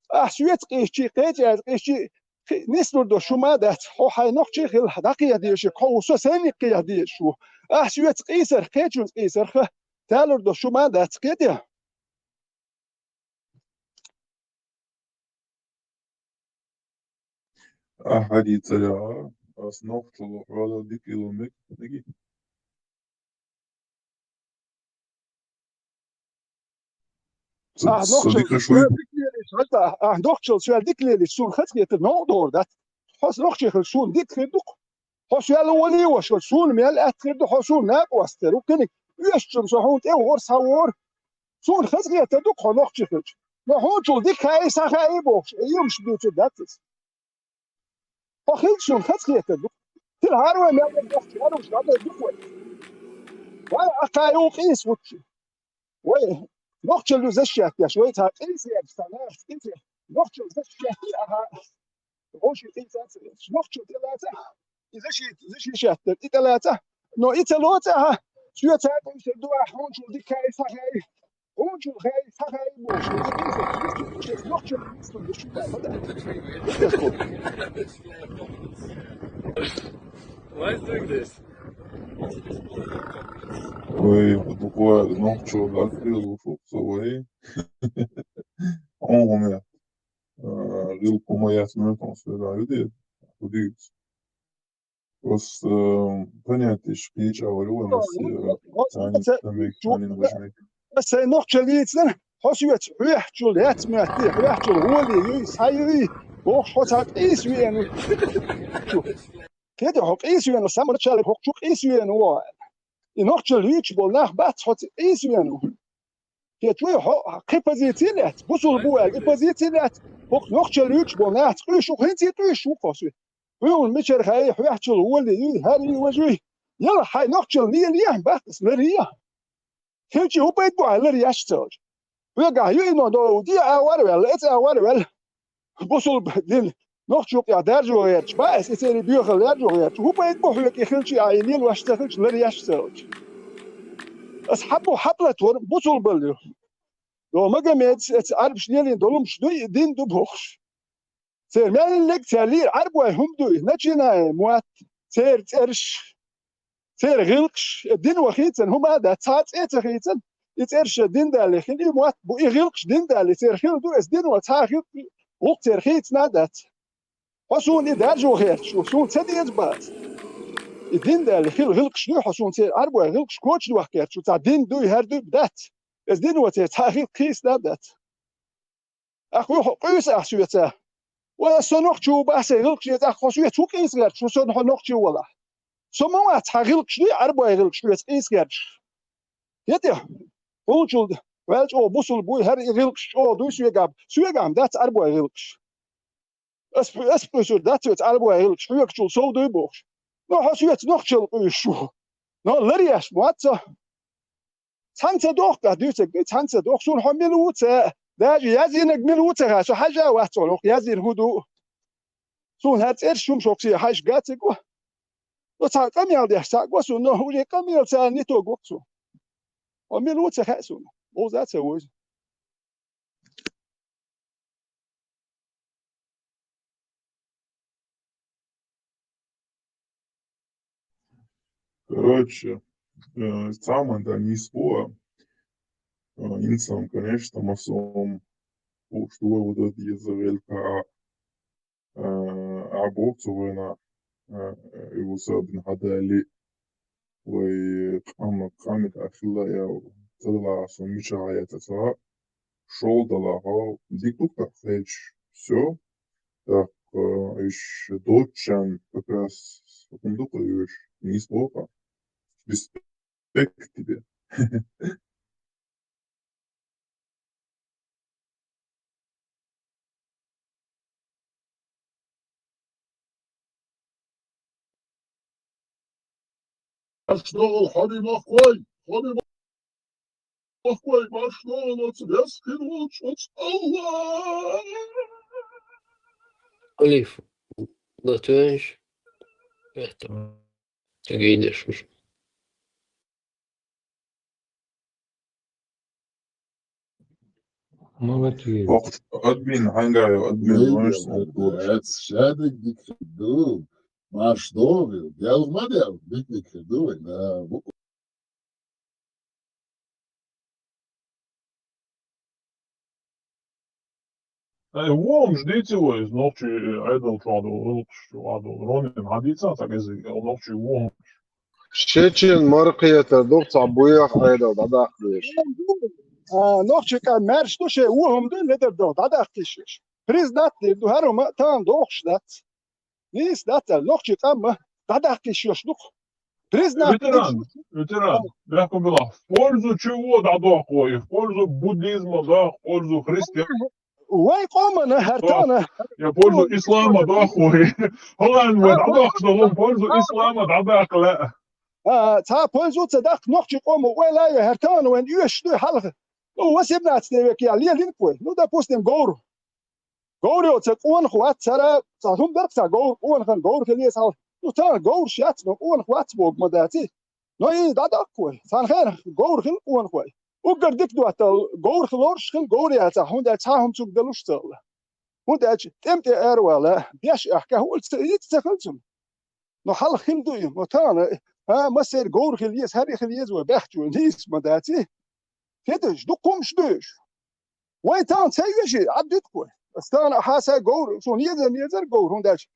Ахь соьца къийсчий, кхечаьрца къийсчий, кхи-, нислур долуш хӀума а дац, хьо хьайн нохчий хила, дӀакхета дезаш, хьо ву со сайниг кхета дезаш ву. Ахь соьца къийсарх, кхечуьнца къийсарх, талур долуш хӀума а дац, кхетий? Ахьа дийцарехь, ас нохчалла хьоьлла дика йилла мег-, мегий? Ахь нохчалла соьл дика лелийча, хьажа, ахь нохчалла соьл дика лелийча, суна хазахетар новкъа догӀур дац. Хьо нохчий хилча, суна дика хир ду-кх. Хьо соьл вале а, ваша, суна мел атта хир ду, хьо суна накъост хир ву, кхиниг оьшучунна со хьуна тӀе вахара, схьавахара. Суна хазахетар ду-кх хьо нохчий хилча. Но хьуначул дика хаьий, схьахаьий бохуш, э, емаш дуьйцур дац иза. Хьо хилча суна хазахетар ду. Тилхьара вай мел вара нохчий, хӀара уьш дӀадер ду вай. Вай, ахь кхайо къийса ву-кх. Вай, нохчалла защищать деш, вай цхьа къийса яьлча, цхьа нахаца къийса яьлча, нохчалла защищать ахьа. Вовшийн къийса ца еш, нохчалла тӀелаца, и защи-, защищать дер, и тӀелаца. Но и ца лоцу ахьа, соьца къийса ду ахьа, хьуначул дика хаьий, схьахаьий. Хьуначул хаьий, схьахаьий бохуш. Нохчалла къийса ду шу. Why is doing this? Ой, буквально нохчалла дӀакхелхаш ву со, вай. Хьо хӀума яц. А, гӀиллакх хӀума яц моьтту, хьо соьга ю де. Хьо дийца. Просто, э, понятеш кхеча а вара вай, массе, э, царна ца мег, царна баш мег. Сайн нохчалла йийцинарг, хьо соьца хьоьхьачул яц моьттий, хьоьхьачул гӀоле юй, схьа юй, бохуш хьо цхьа къийса веана ву. Кхетий, хьо къийса веана ву, самачалла хӀокху чу къийса веана ву. И нохчалла юьйцуш болу нах бац хьо ца къийса веана ву. Кхетий, хьо кхин позици лаьцна, бусулба ву аьлла, и позици лаьцна, хӀокху нохчалла юьйцуш болу нахаца къуьйсуш ву, хӀинца а къуьйсуш ву-кх хьо соьца. Хьуна мичара хаьий, хьоьхьачул гӀоле юй, хӀара юй, важа юй. Яла хьайн нохчалла лелае, баккхийс ларъе. Хилча хӀун пайда бу хьан ларъеш ца хилча? Хьоьгахь ю и но, до, де а вара ваьлла, эца а вара ваьлла. Бусулба дин, нохчийн юкъехь даржо гӀерташ, баккхийс и церан боьхалла даржо гӀерташ. ХӀун пайда бу хьоьга и хилча а, и лелош ца хилча, ларъеш ца хилча? Ас хьан бу хьан платформа бусулбалла ю? До Магомедас эца Ӏарбаша лелийна долу хӀумнаш дуй, и дин ду бохуш. Церан мел лекция лийра Ӏарбой хӀума дуй, начиная мотт, церан цӀераш, церан гӀиллакхаш, э, дино хийцина хӀума а дац, цхьа а цӀе ца хийцина, и цӀераш дин далале хила, и мотт бу, и гӀиллакхаш дин далале церан хила ду, эс дино цхьа а гӀиллакх, гӀуллакх церан хийцина а дац. Хьо суна и даржо гӀерташ ву, суна ца деза бац. И дин далале хила гӀиллакхаш дуй, хьо суна церан Ӏарбой гӀиллакхаш коча дохка гӀерташ ву, цхьа дин дуй, хӀара дуй дац. Эс дино церан цхьа а гӀиллакх хийцина а дац. Ахь хӀун хьо къуьйсу ахь соьца? Ва, со нохчо ву бах, сайн гӀиллакхаш эца, ахь хьо соьца хӀун къийса гӀерташ ву, сон хьо нохчо валахь? Со ма вац, хьан гӀиллакхаш дуй, Ӏарбой гӀиллакхаш хьоьца къийса гӀерташ? Хетий? Хьуначул ваьлла чӀогӀа бусулба вуй, хӀара и гӀиллакхаш чӀогӀа дуй соьгахь, соьгахь дац Ӏарбой гӀиллакхаш. Ас, ас къуьйсур дац соьца Ӏарбой гӀиллакхаш, хьоьгачул сов дуй бохуш. Но хьо соьца нохчалла къуьйсуш ву. Но ларъеш ма вац со. Цхьаьна ца дохку, ахь дуьйцург дуй, цхьаьна ца дохку, суна хьо мила ву ца, даже яздинарг мила ву ца хаьа, со хьажа а вац хьуна, хӀокху яздина хӀун ду. Суна хӀара цӀераш хӀумаш хӀокху сий хьаьжча гациг ву. Со цхьа къамел деш цхьаъ го суна, но уже къамел царна нитог ву-кх суна. Хьо мила ву ца хаьа суна, бовза а ца вуьйзу. Короче, э, цхьа хӀуманна нийса бу, э, инсан, конечно, массо а хӀума хууш ду вай, вада деза гӀелка, э, а боху цу вайна, э, и ву сабина хьадали, вай къам-, къамел а хилла я, ца дала а сон мичахь яц аса, шол дала хьо, дика ду тӀаккха хилча, всё. ТӀаккха, э, иш доцчан как раз хӀун ду-кх уьш, нийса боху. Респект тебе. Марш догӀал, хьо ма мохкой, хьо ма мохкой, марш догӀал оцу веза хир волчу оцу Аллах! Алиф, латвенш, это, гейдеш уж. Молодец. Вокху админ хьаьнгахь йо, админ, вайша сан дуьйцуш. Шадерг дика хир ду. Марш догӀийла. Делха ма делха, дика дика хир ду вай. Да, бу- Ай, вон уж дийци вай, иза нохчий Ӏедал чохь долу, гӀуллакхаш чохь долу. Ронин, хьан дийца цхьа кӀезиг, нохчий вон уж? Шечен маркхетар ду, цхьа буьйха Ӏедал дӀадаккха дезаш. А, нохчий къам маьрша ду, шайн вон хӀума ду, ледар ду, дӀадаккха йиш йолуш. Признать дийр ду, хӀара хӀума тахана дохуш дац. Нийса дац аьлла, нохчий къам дӀадаккха йиш йолуш ду-кх. Признать дийр ду. Ветеран, ветеран, бехкам била, в пользу чего дӀадоккху вай? В пользу буддизма доккху, в пользу христиан- Вай къомана хӀара тахана. Я пользу ислама доккху вай. ХӀаллана вай дӀадоккхуш долу, пользу ислама дӀадаккха лаьа. А, цхьа пользу ца даккха нохчий къомо ойла а йой, хӀара тахана вайна оьшуш дуй хьалха. Ну, восемнадцатый век я лелийна-кх вай. Ну, допустим, говр. Говр йоцу къонах вац цара, цхьа хӀума дара-кх цхьа говр, къонахана говр хила еза хьалха. Ну, тахана говраш яц, но къонах вац боху ма дац и. Но и дӀадоккху вай. Цхьана хенахь говр хилла къонахой. Уггар дика доттал говр хиларш хилла говр яцахь, хӀунда аьлча цхьа хӀума цуьнга далуш ца хилла. ХӀунда аьлча тӀем тӀе аравала, беш аьхка, хӀуъа ца, хӀинца ца хилла цунна. Но хьалха хилла ду и, но тахана, а, массеран говр хила еза, хӀара хила еза вай баьхча вай, нийса ма дац и. Хеташ, дукха хӀумаш ду уьш. Вай тахана ца оьший, Ӏаддуьту-кх вай. Ас тахана ахьа сайн говр, суна еза ма езара говр, хӀунда аьлча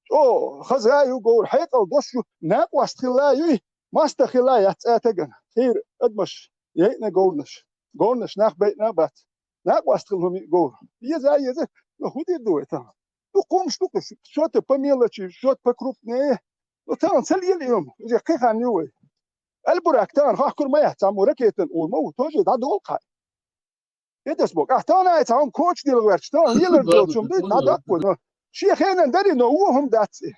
чӀогӀа хаза а ю говр, хьекъал долуш ю, накъост хилла а юй, мастагӀа хилла а яц цкъа а стагана. Хийра адамаш яйъина говрнаш, говрнаш нах байъина а бац. Накъост хилла хӀума ю говр. Еза а еза, но хӀун дийр ду вай тахана? Дукха хӀумаш ду-кх, что-то по мелочи, что-то по крупнее. Но тахана ца лела и хӀума, иза кхин хан ю вай. Аль-Бурак тахана хьахкур ма яц, цхьаммо ракетан ур ма ву, тоже дӀадолу кхаъ. И дас боху, ахь тахана а цхьа хӀума коча дила гӀерташ, тахана лелар доцу хӀума дуй, дӀадаккхо, но шен хенан дарий, но вон хӀума дац и.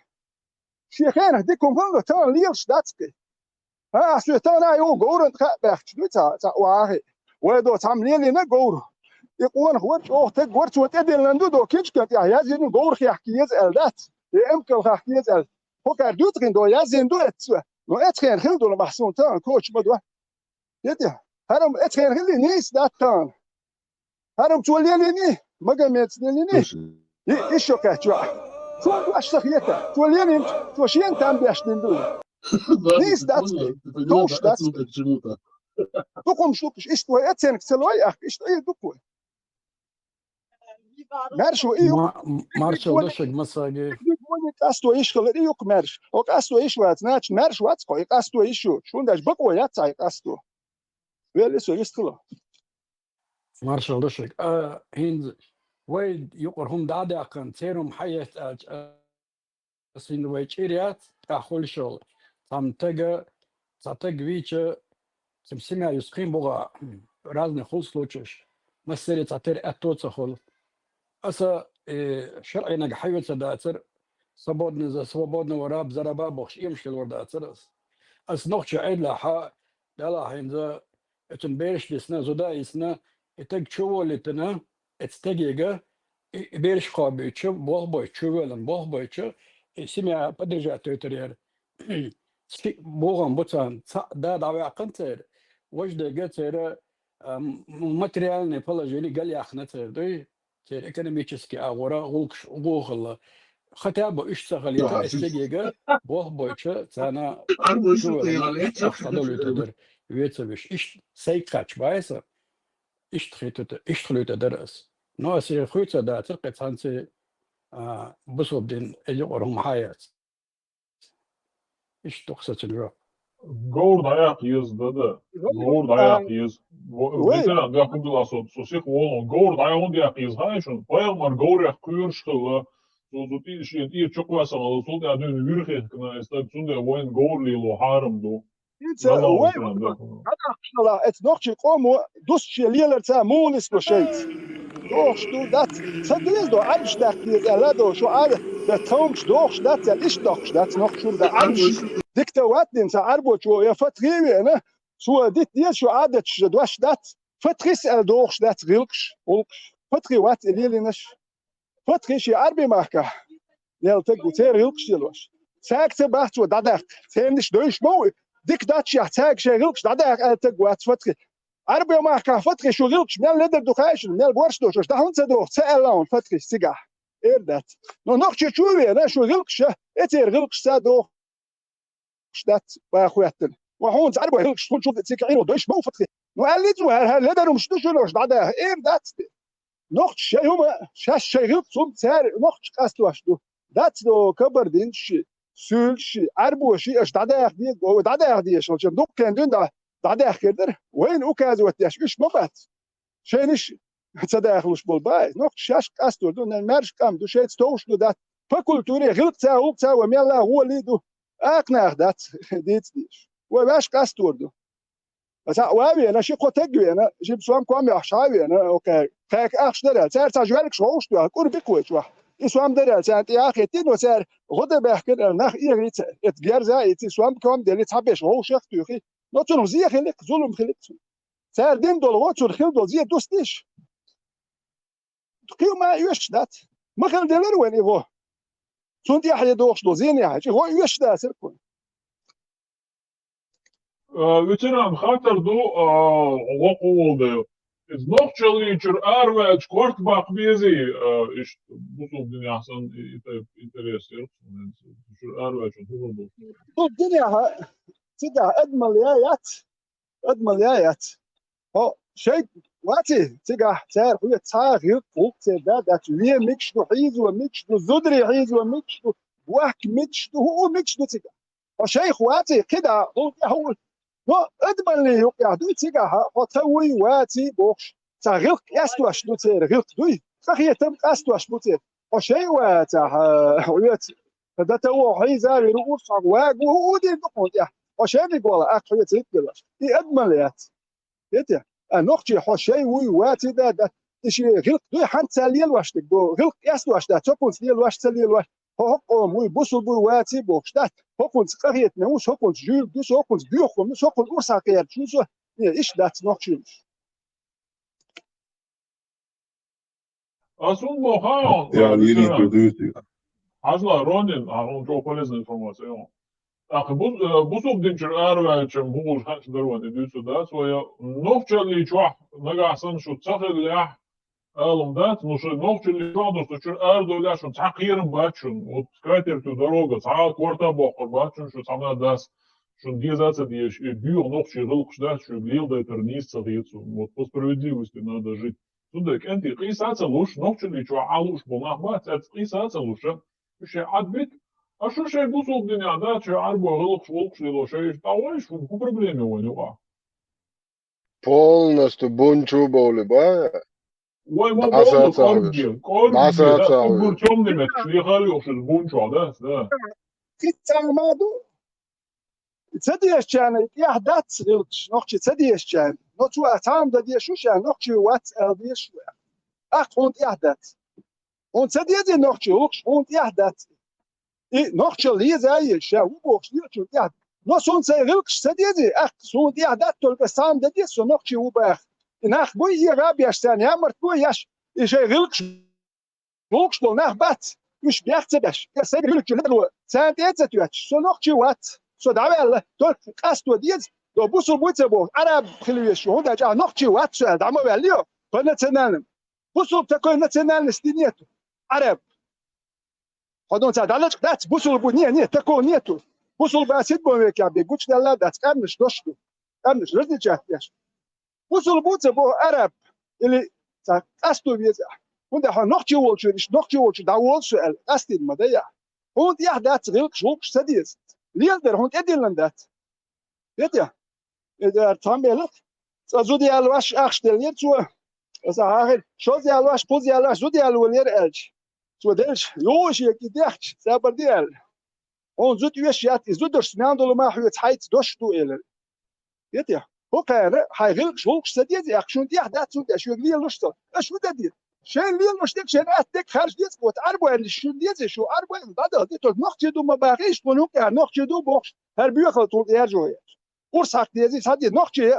Шен хенах дика хӀума хилла, но тахана лелаш дац кхин. ХӀан, ахь соьца тахана а юха говран тӀе кхаъ баьхкича дуй цхьа, цхьа охьахиъ. Вай до цхьамма лелийна говр. И къонах вара, чӀогӀа стаг вара, цо тӀедиллина ду до кичкан тӀехь яздина говр хехка еза аьлла дац. И эмкал хехка еза аьлла. ХӀокхара дуьтӀахь до яздина ду эццо. Но эцхенан хилла долу махь суна тахана коча ма до. Хетий? ХӀара-м эцхенан хилли нийса дац тахана. ХӀара-м цо лелийний, Магомедаца лелийний? Слушай. И, и шо кхаьчча. Цо дош ца хета. Цо лелийначу, цо шена там беш дина ду. Нийса дац. Товш дац. Дукха хӀумаш ду-кх уьш, иштта вай оценка ца лой, ахь иштта а ду-кх вай. Маьрша ву и ю. Ма-, маршалла ду шуьга массаьрга. Къасто йиш хилар и ю-кх маьрша. О, къасто йиш вац, значит, маьрша вац-кх, и къасто йиш ю. Шуна даже бакъо яц цхьа и къасто. Велли со вистхила. Маршалла ду шуьга. А, хӀинца вай юкъара хӀума дӀа а даьккхина, церан хӀума хьаэцна аьлча, а, ас хӀинца вай чӀир яц, тӀаьхьа хуьлуш йолу. Цхьамма тага, цхьа таг вийча, цхьа семья юьсу кхин бухахь, разный хуьлу случаеш. Массаьрга цхьатерра аьтто ца хуьлу. Аса, э, шарӀинаг хьаоьцур дацара, свободный, за свободного раб-, за раба бохуш, эмаш хилла вар дацара ас. Ас нохчийн Ӏедалехь, Далла хьийза, оцунна бераш дисна, зуда йисна, и таг чу волийтина, оцу стегега, и, и бераш кхобуьйтуш, болх бойтуш, чу воьллина болх бойтуш, и семья поддержать дойтур яра. Ши-, бохам бу царна, цхьаъ да дӀаваьккхина церан, важа дега церан, а, м-, материальное положение галъяьхна церан, дуй? Церан экономически агӀора гӀуллакхаш гӀо хилла. Хотя бы уьш ца хилийта, оцу стегега болх бойтуш, царна чу воьллина ахча дӀадолуьйтур дара, вецавеш. Иштта сайга кхаьчча баьса, иштта хетуьйту-, иштта хуьлуьйтур дара ас. Но ас и хуьйцур дацара кхин цхьаьнций, а, бусалба дин, и юкъара хӀума хьаяц. Иштта ду-кх сан цуьнан жоп. Говр дӀаяккха еза, да, да. Говр дӀаяккха еза. Ветеран, бехкам била со, со сиха волу. Говр дӀа хӀунда яккха еза, хаьий шуна? Пайхамар говрех кхоьруш хилла. Цо, цо тӀе-, шен тӀера чу кхоьссина хилла, цул тӀаьхьа дуьйна вира хихкина и стаг, цундела вайна говр лело хьарам ду. ХӀинца вай дӀадахкаш хилахь, эцу нохчийн къомо дус шен леларца муха нисбо шайца? Дохуш ду, дац. Ца деза до, Ӏарбаш даьккха деза аьлла до, шу Ӏада, да тховмаш дохуш дац аьлла, иштта дохкуш дац, нохчура да Ӏарбаш. Диктат вац дина ца Ӏарбочо, я фатхи а веана, цо дита деза шу Ӏадаташ дош дац. Фатхис аьлла дохуш дац гӀиллакхаш, гӀуллакхаш. Фатхи вац и лелийнарш. Фатхи шен Ӏарби махкахь лела таг ву, церан гӀиллакхаш лелош. Цаьрга ца бац цо дӀадаккха, церан иштта девзаш ма ву. Дика доццушехь, цаьрга шайн гӀиллакхаш дӀадаха аьлла таг вац Фатхи. Ӏарби махкахь Фатхи шун гӀиллакхаш мел ледар ду хаьий шуна, мел борш доцуш, дӀа хӀунда ца доху, ца аьлла хьуна Фатхис цигахь. Эр дац. Но нохчо чу а веана, шун гӀиллакхаш а, э, церан гӀиллакхаш ца доху. Дац, баха хоьттина. Ва хьуна цхьа Ӏарбой гӀиллакхаш, хьуна чул тӀе цига Ӏийно дойш ма ву Фатхи. Ну, аьллий цо, хӀара, хӀара ледар хӀумаш ду шуна, аша дӀадаха. Эр дац те. Нохчаша шайн хӀума, шаьш шайн гӀиллакх цунна цара нохчаша къастош ду. Дац до кабардинцаш ши, суьйлаш ши, Ӏарбоша ши, аша дӀадаха деза, ой, дӀадаха дезаш хилча, дуккхен дуьйна дӀа, дӀадаьхкар дара. Вайна указывать деш уьш ма бац. Шайнаш ца дахалуш болу бай. Нохчаша шаьш къастор ду, нан маьрша къам ду, шайца товш ду дац. По культуре гӀиллакх ца, гӀуллакх ца, ва мелла гӀоли ду. Акхнах дац дийца дийш. Ва ваьш къастор ду. Аса ва вена, ши кхо таг вена, ши сом ком яхьаш ха вена, окей. Кхайка ахча дарал, цара ца жоьлкаш гӀовш ду, кӀур бикхочу вахь. И сом дарал, царна тӀе яхетти, но цара гӀо дан баьхкина, нах эгӀица, эт герза, и ци сом ком дели, цхьабеш гӀовшах туьхи. Но цунах зе хилик, зулум хилик цунах. Цара дин долу гӀо, цунах хила долу зе дустиш. Кхин ма оьшуш дац. Ма хила делира вайн и гӀо. Цунна тӀехь е дохуш долу зенехь, и гӀо оьшуш дацара кхунна. А, вицаран хаттар ду, а, гӀо кху волу дела. Иза нохчалличуьра араваьлча корта баккха безий, а, иштта бусулба динехь санна и, и тайпа интерес яра, чуьра араваьлча хӀун хир ду? Бусулба динехь, цигахь адамалла яц, адамалла яц. Хьо шайга ваций, цигахь цара хьоьца цхьа а гӀиллакх-гӀуллакх церан да дац, вен мегаш ду, хьийзо мегаш ду, зударий хьийзо мегаш ду, бохка мегаш ду, хӀуъу мегаш ду цигахь. Хьо шайх ваций, кхидӀа гӀуллакх тӀехь а ву. Но адамаллин юкъехь дуй цигахь, хьо ца вуй, ваций бохуш, цхьа гӀиллакх къастош ду церан, гӀиллакх дуй, къахетам къастош бу церан. Хьо шайх вацахь, хьоьца дан тӀе вогӀу хьийза виру урс хьо вагу, хӀуъу дийр ду хьуна тӀехь. Хьо шайниг вала, аккха хьоьца гӀиллакх делаш. И адамалла яц. Хетий? А нохчий хьо шай вуй, ваций да, да. И ши гӀиллакх дуй, хьанца ца лелош дерг ду. ГӀиллакх къастош дац, хӀокхунца лелош, ца лелош. Хьо хӀокху къоман вуй, бусулба вуй, ваций бохуш дац. ХӀокхунца къахетаме ву, хӀокхунца жуьйриг ю со, хӀокхунца боьха хӀума ю со, хӀокхунна урс хьакхерча ю со. Не, иштта дац нохчий. Ас хӀун боху, Я, а, линий Виссаран? Хьажал, Ронин, а, хьуна чӀогӀа полезная информация, ю. ТӀаккха бу-, э, бусулба динчуьра араваьлча, хӀун хууш хьаьнца дара вайн, и дуьйцур дац вай, нохчаллин чохь нагахь санна шу ца хиллехь, алам дац, ну, шу нохчаллин чохь долчуьра арадовлехь, шун цхьа кхерам бац шун, вот скатертью дорога, цхьа а корта боккхур бац шун, шу цхьана дас, шун деза а ца дезаш, и боьха нохчийн гӀиллакхаш дац, шуьга леладайтар нийса ца хета суна. Вот по справедливости надо жить. Цундела кӀентий къийса а ца луш, нохчаллин чохь Ӏа лууш болу нах бац, цаьрца къийса а ца луш, уьш шайн Ӏад бита, а шу шайн бусулба динехь дац, шайн Ӏарбой гӀиллакхаш, гӀуллакхаш лело, шайн дӀагӀойша, хӀун проблема ю вайн юкъахь? Полностью бунчу бовли бай. Вай ма Даса бовлу, ца кӀорге, луш. кӀорге, Даса да, ца уггар луш. Тёмный меттиг, лехар юхуш бунчу, да, да. Кхин цхьа ма ду. Ца дезачарна тӀехь дац гӀиллакхаш, нохчий ца дезачарна. Но цо а цхьа хӀума дан дезаш ву ша, нохчий вац аьлла дезаш ву. Аккха хьуна тӀехь дац. Хьуна ца дезий нохчий гӀуллакхаш, хьуна тӀехь дац. И нохчалла еза а еза, ша ву бохуш лелачунна тӀехь дац. Но суна сайн гӀиллакхаш ца дезий, аккха суна тӀехь дац, только сан дан деза, со нохчий ву баха. И нах буй, и гӀа беш царна ямарт бу еш, и шайн гӀиллакхаш гӀуллакхаш болу нах бац, уьш бех ца беш, я сайн гӀиллакхаш ледарло, царна тӀе а ца тоьттуш, со нохчий вац, со дӀаваьлла, только къасто деза, со бусулба вуй ца боху, Ӏараб хила везаш ву, хӀунда аьлча ахь нохчий вац со аьлла, дӀа ма ваьлла, по национальным. Бусулба такой национальности нету. Ӏараб. Хьо дон ца дӀалачкъа дац, бусулба ву, не, не, такого нету. Бусулба седьмой векехь бен гучудаьлла дац, къаьмнаш дош ду. Къаьмнаш различать деш. Бусулба ву ца боху Ӏараб, или ца къасто веза ахь. ХӀунда хьо нохчий волчуьра, иштта нохчий волчу дӀаволу со аьлла, къастийна ма дай ахь. Хьуна тӀехь дац гӀиллакхаш, гӀуллакхаш ца деза. Леладар хьуна тӀедиллина дац. Вете? Эдар цхьамбелах, цкъа зуда ялош ахча деллера цо. Аса хьахира, шозза ялош, кхузза ялош, зуда ялолера аьлча. Цо делча, йо, шега и дехча, сабар де аьлла. Хьуна зуда оьшуш яц, и зударшца мел долу ма хьоьца хьайца дош ду, элира. Вете? ХӀокхара хьайн гӀиллакхаш, гӀуллакхаш ца деза, аьлла, шуна тӀехь дац, цунна тӀехь шуьга лелалуш ца. Аша хӀун дан деза? Шайна лелалуш дерг, шайна атта дерг харжа деза, вот Ӏарбойн шуна деза, шу Ӏарбойн дӀадала де, только нохчий ду ма бахийша, тхуна юкъа нохчий ду бохуш, хӀара боьхалла тхуна тӀера жо яц. Урс хьакха дезий, схьадий, нохчий,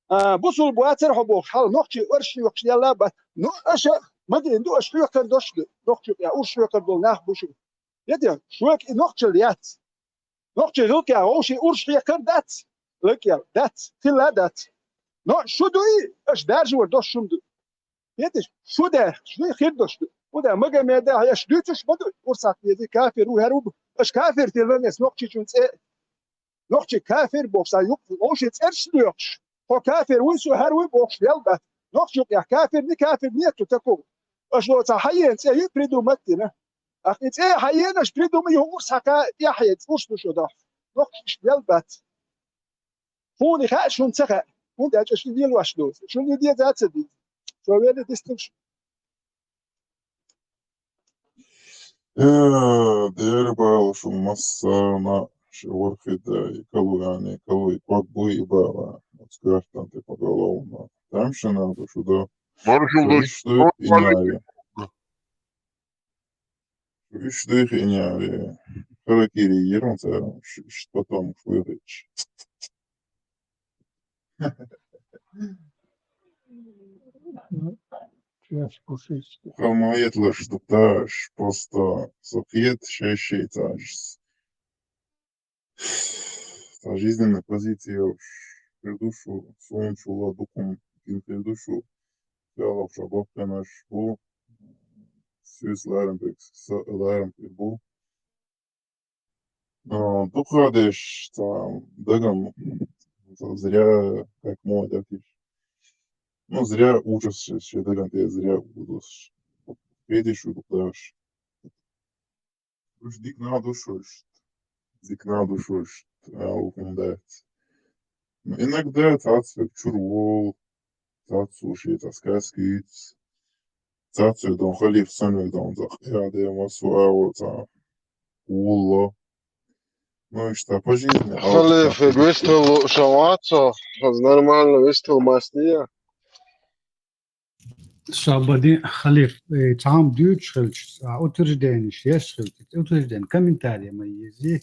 а, бусулба вацара хьо бохуш, хьала нохчий урс хьоькхуш лелла бац. Ну, аша ма дийна ду, аша хьоькхур дош ду, нохчий юкъа урс хьоькхур долу нах бу шу. Вете, шуьга и нохчалла яц. Нохчий гӀиллакхехь вовшийн урс хьекхар дац, лакӀел дац, хилла дац. Но шу дуй, аша даржа вара дош шуна ду. Хеташ, шу даьхкаш дуй, хир дош ду. ХӀунда Магомеда аша дуьйцуш ма ду, урс хьакха дезий, кафир ву, хӀара ву, аша кафир тилла эс нохчичун цӀе. Нохчий кафир бохуш, сан юкъа вовшийн цӀераш лоьхуш. Хьо кафир вуй, со хӀара вуй бохуш лелла дац. Нохчий юкъехь кафир, ни кафир нету такого. Аша ло ца хьаена цӀе ю придумать дина. Ахь и цӀе хьаена, аша придумай, хӀу урс хьакха тӀаьхьа, урс ду шо дахь. Нохчий иштта лелла бац. Хьуна хаьа, шуна ца хаьа. ХӀунда аьлча аша и лелош доцу. Шуна и деза а ца деза. Ровели дистинкш. Э, дера бала шу массана, шу ворхида, и калуяни, калуй, квак буй и бала. Отскартан ты поголовно. Там ше надо сюда. Маршал Шу дош. иш дуй Ой, иняри. Шу иш дуй иняри. Харакири ерун царам, ш-, ш-, потом шуйрич. Ну, сейчас пушистый. Хамаетлаш дукташ, просто сокет шешей таш. Та жизненная позиция, предыдущую, сон шула дукум, кин предыдущую, я лапша бабканаш, бу, сюс ларам пек, с-, ларам пек бу. А, дукха деш, та, дагам, та, зря, как мой, так и, ну, зря ужас, ше, ше, дагам, ты зря ужас. Видишь, удаш. Уж дик на душу, уж дик на душу, уж, а, укумдать. Но иногда тацвек чурвол, тацу ши таскаскиц, тацу дон халиф сану дон зах, я де масу ава та улло. Ну, и что, по жизни, а вот Халиф, так и вистел шаваца, нормально вистел масния. Шабади халиф, э, цхьам дуьйцуш хилча, а, утвержденеш еш хилча, утверждение, комментарий ма ези.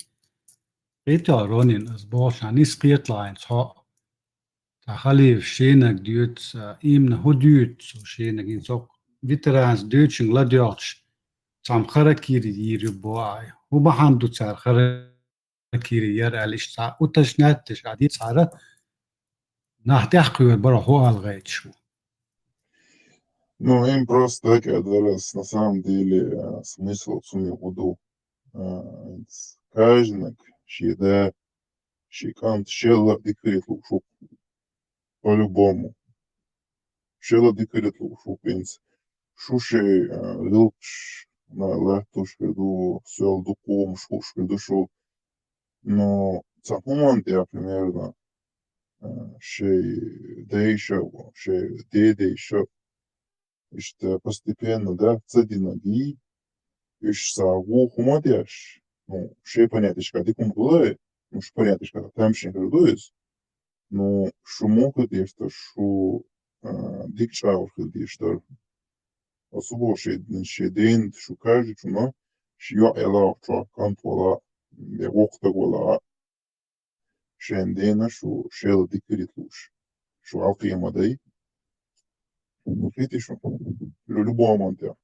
Кхета Ронин, аз бохуш, нис кхеталахьа цхьо. Ца халиф шенаг дуьйцу, а, имна хӀу дуьйцу шенаг, хӀинца окху ветеранца дуьйцучуьнга ладоьгӀча, цхьамма харакири йийр ю боху ахь. ХӀун бахьана ду цара харакири яр аьлла, иштта цхьа уточнять деш а дийцахьара, нах тӀаьхьакхоьру бара хӀу ала гӀайчаш ву. Ну, им просто так и дарас, на самом деле, а, смысл цуьнан хӀу ду. А, каждый шен да, шен кӀант шелла дика хилийта лууш ву. По-любому. Шелла дика хилийта лууш ву хӀинца. Шу шайн, а, гӀиллакхаш, на, латтош хир ду, сел дукха хӀумаш хууш хир ду шу. Но цхьа хӀуманна тӀехь, примерно, а, шайн дайша, шайн дедайша, иштта постепенно, да, ца динарг, уьш сагӀа хӀума деш, ну, шайн понятешка дика хӀума хуьлу, ну, шу понятешка тамашийна хир ду иза. Ну, шу муха деш дара, шу, а, дика чӀагӀар хила дезаш дара. Особо шен, шен ден, шу каждый чуна, шен йоӀ яла, чохь кӀант вала, я воккха стаг вала, шен дена шу шел дика хилийта лууш. Шу алкхе ма дай. Хити шу. Лю-, любого момента.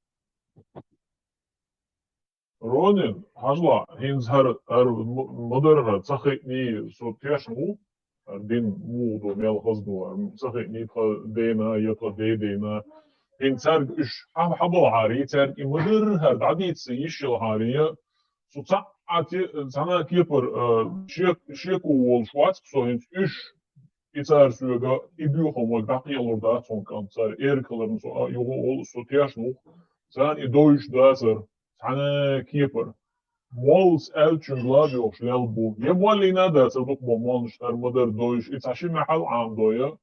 Ронин, хьажал, хӀинца хӀара, хӀара м-, ма-дарра ца хиъний, со тешна ву, хӀара дин муха ду, мел хаза ду, хӀара ца хиъний тхан дена я тхан дедена. ХӀинца цаьрга уьш хьа-, хьабалахьара, цаьрга и ма-дарра хӀара дӀадийца йиш йолахьара, я со цхьа а те-, цхьана а кепара, а, шек-, шеко волуш вац-кх со хӀинца уьш, и цара соьга, и боьха вайга дӀакхелур дац хьуна кӀант, цара эргахьаларна со а юха а волу, со тешна ву-кх, царна и довзуш дацара, цхьана а кепара. Моллас аьллачуьнга ладоьгӀуш лелла бу. Я моллина а дацара дукха бо молланаш хӀара ма-дарра довзуш, и цхьа ши мехьал Ӏамадой,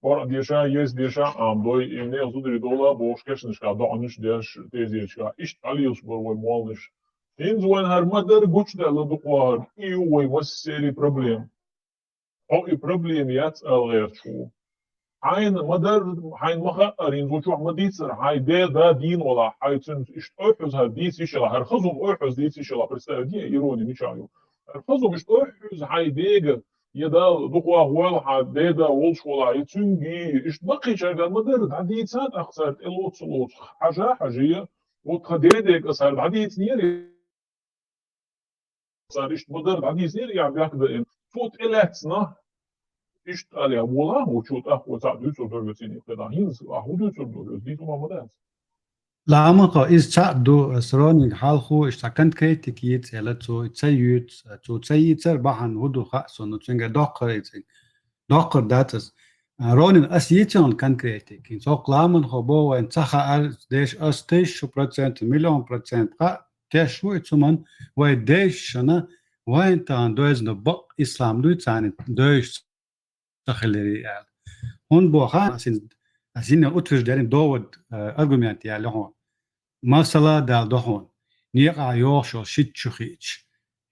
кӀоръа деша, еза деша Ӏамадой, и нехан зударий довла а бохуш, кешнашкахь доӀанаш а деш, тезеташкахь. Иштта Ӏалийлаш бара вай молланаш. ХӀинца вайна хӀара ма-дарра гучудаьлла дукха вахар, и ю вай массеран проблема. Хьо и проблема яц ала гӀерташ ву. Хьайна ма-дарра, хьайна ма хаьара, хӀинца вай чохь ма дийцара, хьайн ден да дийна валахь, хьайн цуьнца иштта ойхьаза хӀара дийца йиш йолахь, хӀара хаза хӀума ойхьаза дийца йиш йолахь, представь, дин ирони мичахь ю. ХӀара хаза хӀума иштта ойхьаза хьайн дега, я Далла дукха ваха войла хьан деда волуш валахь, я цуьнга, иштта баккхийчаьрга ма-дарра дӀадийца, тӀаккха цара тӀе лоцу ца лоцу, хьажа, хьажа, я, вот тхан дедега аса хӀара дӀадийцинера, цара иштта ма-дарра дӀадийцинера, я бехк даина. Цо тӀелаьцна, иштта аьлла, вала, вочо тӀаккха вай цхьаъ дуьйцур ду вецийна кхидӀа. ХӀинца ахь хӀун дуьйцур ду, веза дийца ма ма дац. Ламаха, иза цхьаъ ду, ас Ронинга хьалхо, иштта конкретика йийца аьлла, цо и ца юьйцу, цо ца йийцар бахьана хӀун ду хаьа суна, цуьнга доккхар и цуьнга. Доккхар дац ас. А, Ронин, ас йийцина конкретика. ХӀинца хӀокху ламанхо боху вайн ца хаьара, деш ас тысячу процентов, миллион процент хаьа, теш ву и цу ман, вай дайшна, вайн тахана доьзна бакъ ислам дуй, царна доьзуш ца хиларе аьлла. ХӀунда боху, ас хӀинца Ас йина утверждение, довод, э, аргумент яьлла хьона. Масала дала до хьона. Некъа йогӀуш йолу шийтта чу хиъча,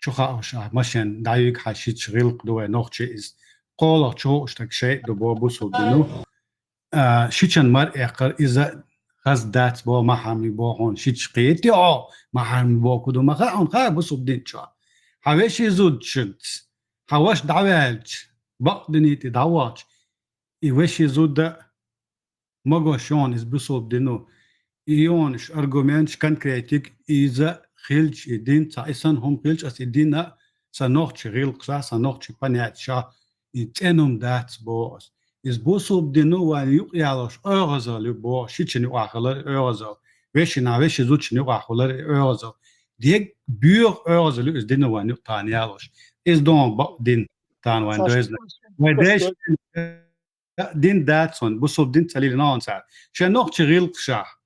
чу хаош а машен дӀаюьйгу хьан шийтта гӀиллакх ду вай нохчий иза. КхоалгӀа чу хууш стаг шайтӀа ду бо бусулба дино. А, шичан мар эккхар иза хаза дац бо, ма хьарма бо хьуна шича кхета йо, ма хьарма бо ку ду, ма хаьа хьуна, хаа бусулба дин чохь. Хьан вешин зудчуьнца, хьан ваша дӀаваьлча, бакъ диний тӀе дӀавахча, и вешин зуда магош йоьна иза бусулба дино, и йоьнаш аргументаш, конкретик, иза хилча и дин, цхьа и санна хӀума хилча, ас и дина, сан нохчий гӀиллакхаш, сан нохчий понятеш, и цӀена хӀума дац боху ас. Иза бусулба дино вайна юкъаялош оьгӀазалла ю боху, шичана юкъахь хилар оьгӀазалла, вешина, вешин зудчана юкъахь хилар оьгӀазалла. Дег боьха оьгӀазалла ю иза дино вайна юкъа тахана ялош. Иза догӀу бакъ дин тахана вайна доьзна. Вай дайша дин дац хьуна, бусулба дин ца лелийна хьуна цара. Шен нохчий гӀиллакхашах.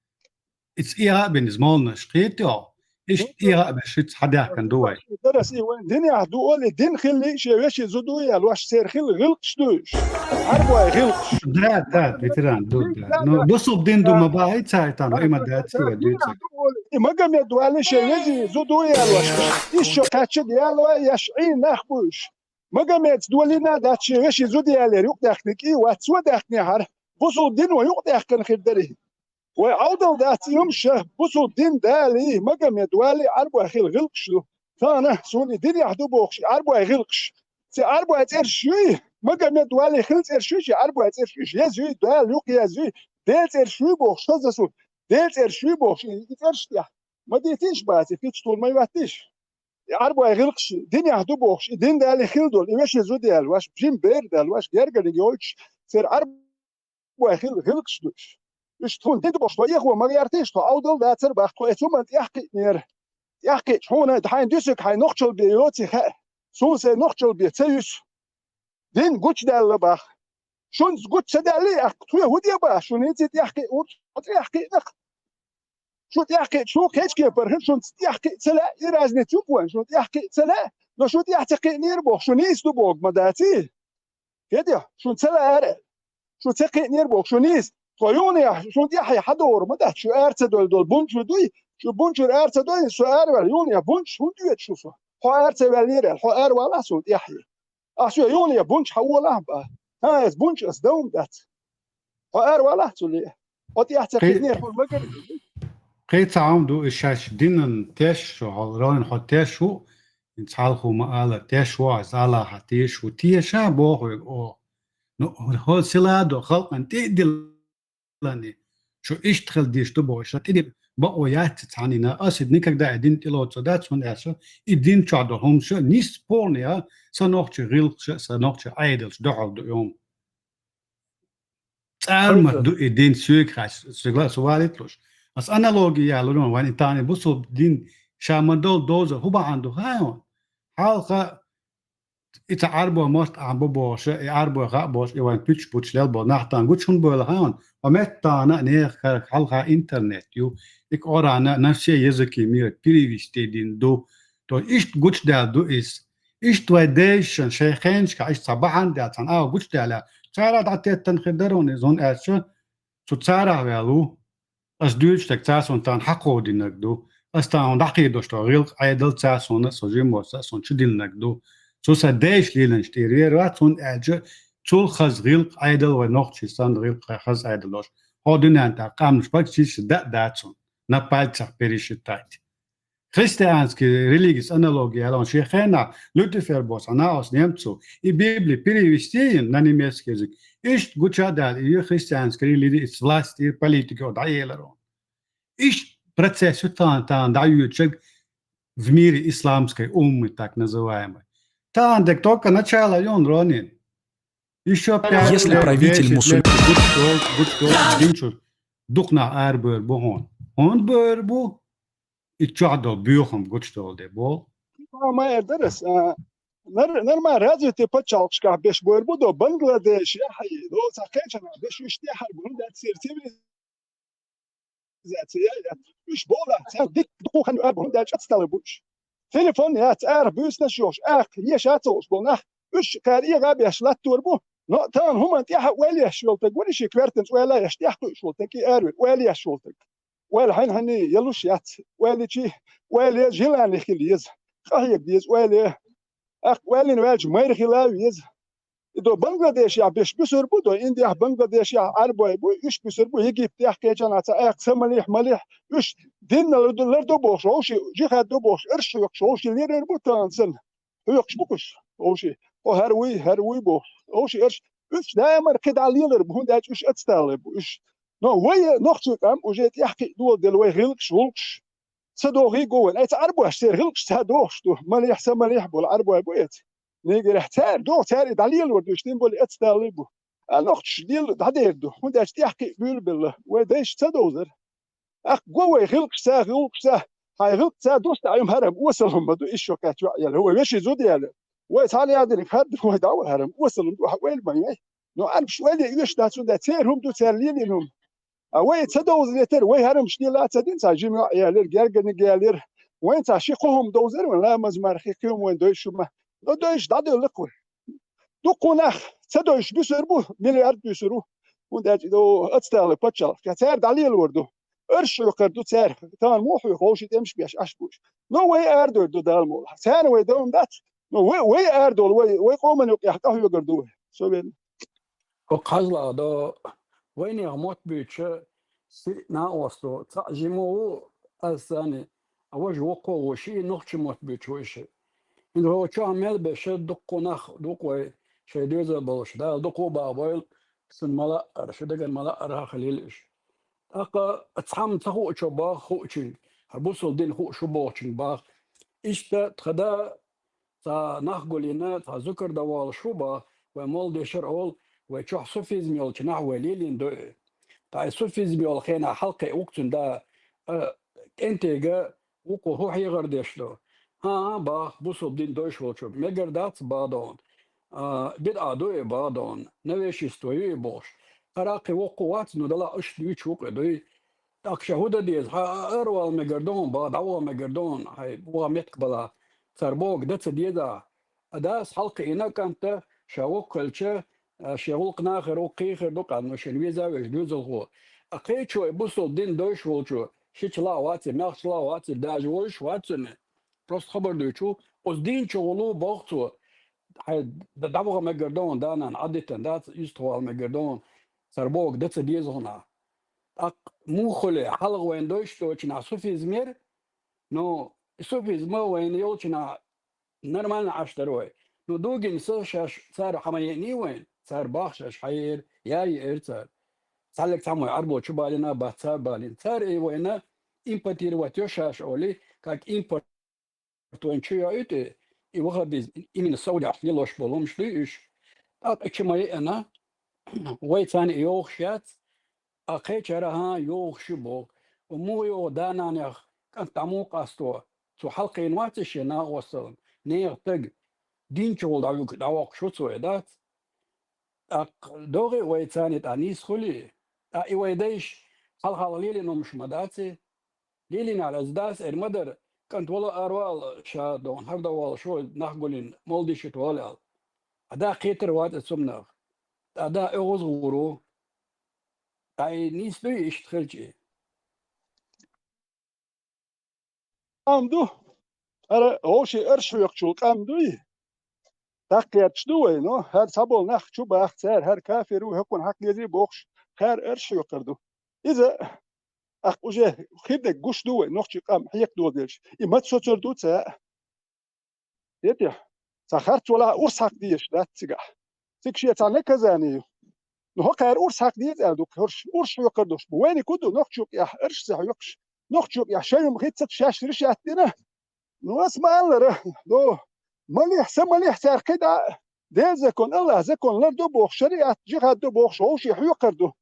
Иза эгӀа а бина, иза молланаш кхета йо. Иштта эгӀа а беш, шица хьадаьхкина ду вай. Дарас и вайн динехь ду олий, дин хилли, шен вешин зуда ю аьлла, ваьш церан хилла гӀиллакхаш ду уьш. Ӏарбой гӀиллакхаш. Да, да, ветеран, ду, да. Ну, бусулба дин ду ма бахьий цара тахана, и ма дац вай дуьйцург. И Магомед валли шен вешин зуда ю аьлла, ваьш. Иза шо кхаьчча а яьлла вай, еш Ӏийна нах бу уьш. Магомеда долийна а дац шен вешин зуда ялера юкъадаьхкина кӀий вац, цо даьхкинехьара, бусулба дино юкъадаьхкина хир дара и. Вай Ӏовдал дац и хӀума ша, бусулба дин далий, Магомед валий, Ӏарбой хилла гӀиллакхаш ду. Тахана суна и динехь ду бохуш, и Ӏарбой гӀиллакхаш. Цу Ӏарбой цӀераш юй, Магомед валий хилла цӀераш юй, шен Ӏарбой цӀераш юй, еза юй, Дала юкъа еза юй, Делан цӀераш юй бохуш, хаза суна, Делан цӀераш юй бохуш, и, и цӀераш тӀехь. Ма дитийша бац, и пичтур ма йоттийша. И Ӏарбой гӀиллакхаш динехь ду бохуш, и дин далий хилла долу, и вешин зуда яьлла, ваьш жима бер а даьлла, ваьш гергарниг йойтуш, церан Ӏарбой хилла гӀиллакхаш ду уьш. Уьш тхуна дин ду бохуш, тхо эхо ма гӀертийша, тхо Ӏовдал дацара боху, тхо и цу ман тӀехкхиънера. ТӀехкхиъча хьуна, хьайн дуьсург хьайн нохчалла бен йоций хаьа. Суна сайн нохчалла бен ца юьсу. Дин гучудаьлла боху. Шуна гучу ца даьллий, ахь тхоьга хӀун де боху, шуна хӀинца тӀехкхиъ ву, тхо тӀехкхиъна-кх. Шу тӀехкхиъча, шу кхечу кепара хир, шуна тӀехкхиъ ца лаьа, и разница ю вайн, шуна тӀехкхиъ ца лаьа, но шу тӀехь ца кхиънера боху, шу нийса ду боху ма даций? Хетий? Шуна ца лаьара, шу ца кхиънера боху, шу нийса. Тхо юханехьа, шуна тӀаьхье хьадогӀур ма дац, шу ара ца дойла долу бунчур дуй, шу бунчур ара ца дойла, со араваьлла, юханехьа бунчуш хӀунда доьду шу со? Хьо ара ца ваьллера аьлла, хьо ара валахь суна тӀаьхье. Ахь соьга юханехьа бунчу хьан волахь а боху. ХӀан, аса бунчу аса дан хӀума дац. Хьо ара валахь цу ле. Хьо тӀехь ца кхиънера, хьуна ма гара. Кхин цхьа хӀума ду, и шаьш динан теш, хьо ройн хьо теш ву, хӀинца хьалха ма ала, теш ву, аса ала хьан теш ву, теша боху вайга оха. Ну, хьо сила до, халкъан тӀе а дилла. Лани, шу иштта хила дезаш ду бохуш, ша тӀедиллина бакъо яц цхьаннена, аса и никогда и дин тӀелоцу дац, хӀунда аьлча и дин чохь долу хӀумаш нисса полный а, сан нохчий гӀиллакхаш а, сан нохчий Ӏедалш дуьхьал ду и хӀума. ЦӀармат ду и дин соьга хьаьжча, соьга ла-, со валийта луш. Аса аналоги ялур ван, вайн и тахана бусулба дин ша ма долу доза хӀун бахьана ду хаьий хьуна? Хьалха И ца Ӏарбой мост ахь бу бохуша, и Ӏарбой хаа бохуш, и вайн пуьчаш буташ лел болу нах тахана гучу хӀунда бевлла хаьий? Хьо метта тахана а нехан карах хьалха интернет ю, и Корана на все языки мира перевести дина ду. То иштта гучудаьлла ду иза. Иштта вай дайшан шайн хенашкахь иштта цхьа бахьана даьлла, цхьана агӀо гучудаьлла. Цара дӀатеттан хир дара хьуна иза, хӀунда аьлча, цу царах ваьлла ву. Ас дуьйцу стаг, цара суна тахана хьакхо динарг ду. Ас тахана хьуна дӀакхийдош тхо гӀиллакх Ӏедал цара суна, со жимма воцу, цара суна чу динарг ду. Цу сан дайша леланаш тӀера вер вац, хӀунда аьлча цул хаза гӀиллакх Ӏедал вай нохчий санна гӀиллакх хаза Ӏедал долуш. Хьо дуьнен тӀехь къамнаш практически да а дац хьуна, на пальцах пересчитать. Христианский религис аналогия ялон шен хенахь Люцифер боху цхьа накъост немцу, и Библи перевести йина на немецкий язык. Иштта гуча а даьлла, и христианский религия, и власть, и политика дӀаелар он. Иштта процесс ю тахана, тахана дӀайоьдучаг в мире исламской уммы, так называемой. Тахана дек только начало йон ронин. Ещё пять Если лет, правитель десять мусульман лет, гучдол, гучдол, динчу дукха нах арабойр бу хьуна. ХӀунда бойр бу? И чохь долу боьхам гучудолу де болу. Ма эр дара ас, а, нар-, нормально развитый пачхьалкхашкахь беш бойр бу до Бангладеш, я хьай, до ца кхечана беш уьш тӀехьар бу, хӀунда аьлча церан цивилизация, я, я. Уьш бола, ца дик дукха хан ю, хӀунда аьлча ацтала бу уьш. Телефон яц, арахь буьйсанаш йохуш, ахка, еша а ца луш болу нах, уьш кхара эгӀа а беш латтор бу, Но тахана хӀуманна тӀехьа ойла еш йолу стаг вара, шен коьртанца ойла еш, тӀехь кхуьуш волу стаг, и аравира, ойла еш волу стаг. Ойла хьайна хьайна ялуш яц, ойла чу, ойла желание хила еза, къахьега деза ойла. ТӀаккха ойла йина ваьлча майра хила веза. И до Бангладешехь беш буьсур бу, до Индехь, Бангладешехь Ӏарбой бу, уьш буьсур бу, Египтехь, кхечанхьа а ца аьккха, са малехь, малехь, уьш динна лар ду бохуш, вовши жихад ду бохуш, арш хьоькхуш, вовши лерар бу тахана санна. Хьоькхуш бу-кх уьш, вовши. Хьо хӀара вуй, хӀара вуй бохуш. Вовши арш, уьш даимар кхидӀа лелар бу, хӀунда аьлча уьш ацталар бу, уьш. Но вай нохчий къам уже тӀехь кхиъ доладелла вай гӀиллакхаш, гӀуллакхаш ца дохий го вайн. Ай, ца Ӏарбош церан гӀиллакхаш ца дохуш ду. Малехь, са малехь болу Ӏарбой бу эца. Негрехь цара доху, цара и дӀалелор ду, уьш дин болу эцдаллий бу. А нохчаш лела дӀадер ду, хӀунда аьлча тӀехь кхиъ буьйлабелла, вай дайша ца довзар. ТӀаккха го вай гӀиллакхаш ца, гӀуллакхаш ца, хьайн гӀиллакх ца дусту Ӏуьйма хӀара-м осалла ма ду, ишшо кхаьчча ваъ яьлла. Вай вешин зуда яьлла. Вай цхьана ядиниг хаддар вай дӀа вахара-м осалла ма ду, хьан ойла ма яй. Но Ӏарбаш ойла оьшуш дац, хӀунда аьлча церан хӀума ду, цара лелийна хӀума. А вай ца довза летара, вай хӀарамаш лела а ца дина, цхьа жима йоӀ ялира, гергарниг ялира. Вайн цхьа ши-кхо хӀума довзара вайн, ламаз, марха, кхин хӀума вайн дойша хӀума. Но дойша дӀадевлла-кх вай. Дуккха нах ца дойша буьсур бу, миллиард буьсур ву. ХӀунда аьлча и до ацталла паччалкх. Ткъа цара дӀалелор ду. Арш хьоькхур ду цара. Тахана муха хьоькху, вовшийн тӀемаш беш Ӏаш бу уьш. Но вай арадойр ду Дала мукъалахь. Царна вай дан дац. Но вай, вай арадолу, вай, вай къоман юкъехь къахьоьгур ду вай. Соведно. Хьо кхазлагӀа до, вайнехан мотт буьйцуш сиъ накъост ду, цхьаъ жима ву, аз царна, а важа воккха а ву, шиъ нохчийн мотт буьйцуш ву иша. ХӀинца хӀокху чохь мел беш дуккха нах ду-кх вай, шайн доьзал болуш, Дала дукха а бахбойла, сан ма-лаъара, шун дагана ма-лаъара хьан хилийла уьш. ТӀаккха цхьамма ца хуучо боху хуучуьнга, хӀара бусалба дин хууш ву бохучуьнга боху. Иштта тхан да цхьа нах гулйина, цхьа зукар дан волуш ву боху, вайн молла дешар олу, вай чохь суфизм йолчу нах вай лелийна ду и. Ткъа и суфизм йолу хенахь хьалакхиъна ву-кх цуьнан да, а, кӀентега вукхо хӀун хьехар деш ду? ХӀан-хӀа, боху, бусалба дин дойш волчо, мегар дац, боху, дона. А, бидӀа ду и, боху, дона, новшество ю и бохуш. Хьара кхин воккха вац, ну, далахь, уьш дуьйцуш ву-кх и, дуй. ТӀаккха ша хӀун дан деза? Хьан а ара вала мегар ду хьуна, боху, дӀаваха мегар ду хьуна, хьайн ваха меттиг балахь. Цара бохург дан ца деза ахь. А дас хьалакхиъна кӀанта, ша воккха хилча, а, шен гӀуллакх нахера ву, кхин хир ду, къанна шена веза а везаш доьзалхо. А кхечо, и бусалба дин дойш волчо, шича лаха вац и, мехча лаха вац и, даже вовзаш вац цунна. Просто хабар дуьйцуш ву, оцу дин чу гӀур ву, боху цо. Хьайн д-, дӀаваха мегар ду хьуна, да-нана Ӏадитан дац, юьстахвала мегар ду хьуна, цара бохург дан ца деза хьуна. ТӀаккха муха хуьлу, хьалха вайна дойш долчу нах суфизм яра, ну, и суфизм вайна йолчу нах нормально Ӏаш дара вай. Ну, дугина са шаьш цара хьан ма еъний вайна, цара боху шаьш хьан еара, я еара цара. Цхьаьллиг цхьаммо Ӏарбо чу балийна а бац, цара балийна. Цара и вайна импортировать йо шаьш олий, как импорт вайна чу йоуьйту, и ваххабизм, именно Саудехь лелош болу хӀумаш дуй уьш. ТӀаккха и чу ма еана, вай царна и йохуш яц, а кхечара, хӀан, йохуш ю боху. Ва муха йоху да-нанех кӀант дӀа муха къасто? Цо хьалакхиъна вац и шен накъосталла, нехан стаг, дин чу гӀур дӀавуьгу, дӀавоккхуш ву цо, и дац? ТӀаккха догӀий вай царна тӀехь нийса хуьлий? Ткъа и вай дайша хьалха-хьалха лелийна хӀумаш ма дац и? Лелийна аьлла, аса дас эр ма дара, кӀант, вала аравала ша дохна, хӀара дан волуш ву, нах гулйина, молла дийшийта вала аьлла. Ткъа да кхетар вац и цу хӀуманах. Ткъа да оьгӀаз гӀур ву. Ткъа и нийса дуй иштта хилча и? Къам ду. ХӀара вовшийн арш хьоькхучул къам дуй? Даккха гӀерташ ду вай, но хӀара цхьаболу нах чу баха, цара хӀара кафир ву, хӀокхунна хьакха дезий бохуш, кхара арш хьоькхур ду. Иза, ахь уже хир дерг гуш ду вай, нохчийн къам хьекха доладелча. И маца соцур ду ца а. Эти, цхьа харц валахь, урс хьакха дезаш дац цигахь. Цига шен цхьа наказание ю. Ну, хӀокхара урс хьакха деза аьлла ду-кх хӀорш, урс хьоькхур долуш бу. Вайниг хӀун ду, нохчийн юкъехь арш ца хьоькхуш, нохчийн юкъехь шайн хӀума хӀиттац, шаьш решать дина? Ну, ас ма-аллара, ну, малехь, са малехь цара кхидӀа а, Делан закон, АллахӀан закон лардо бохуш, шариӀат, жихӀад до бохуш, вовшийн хьоькхур ду.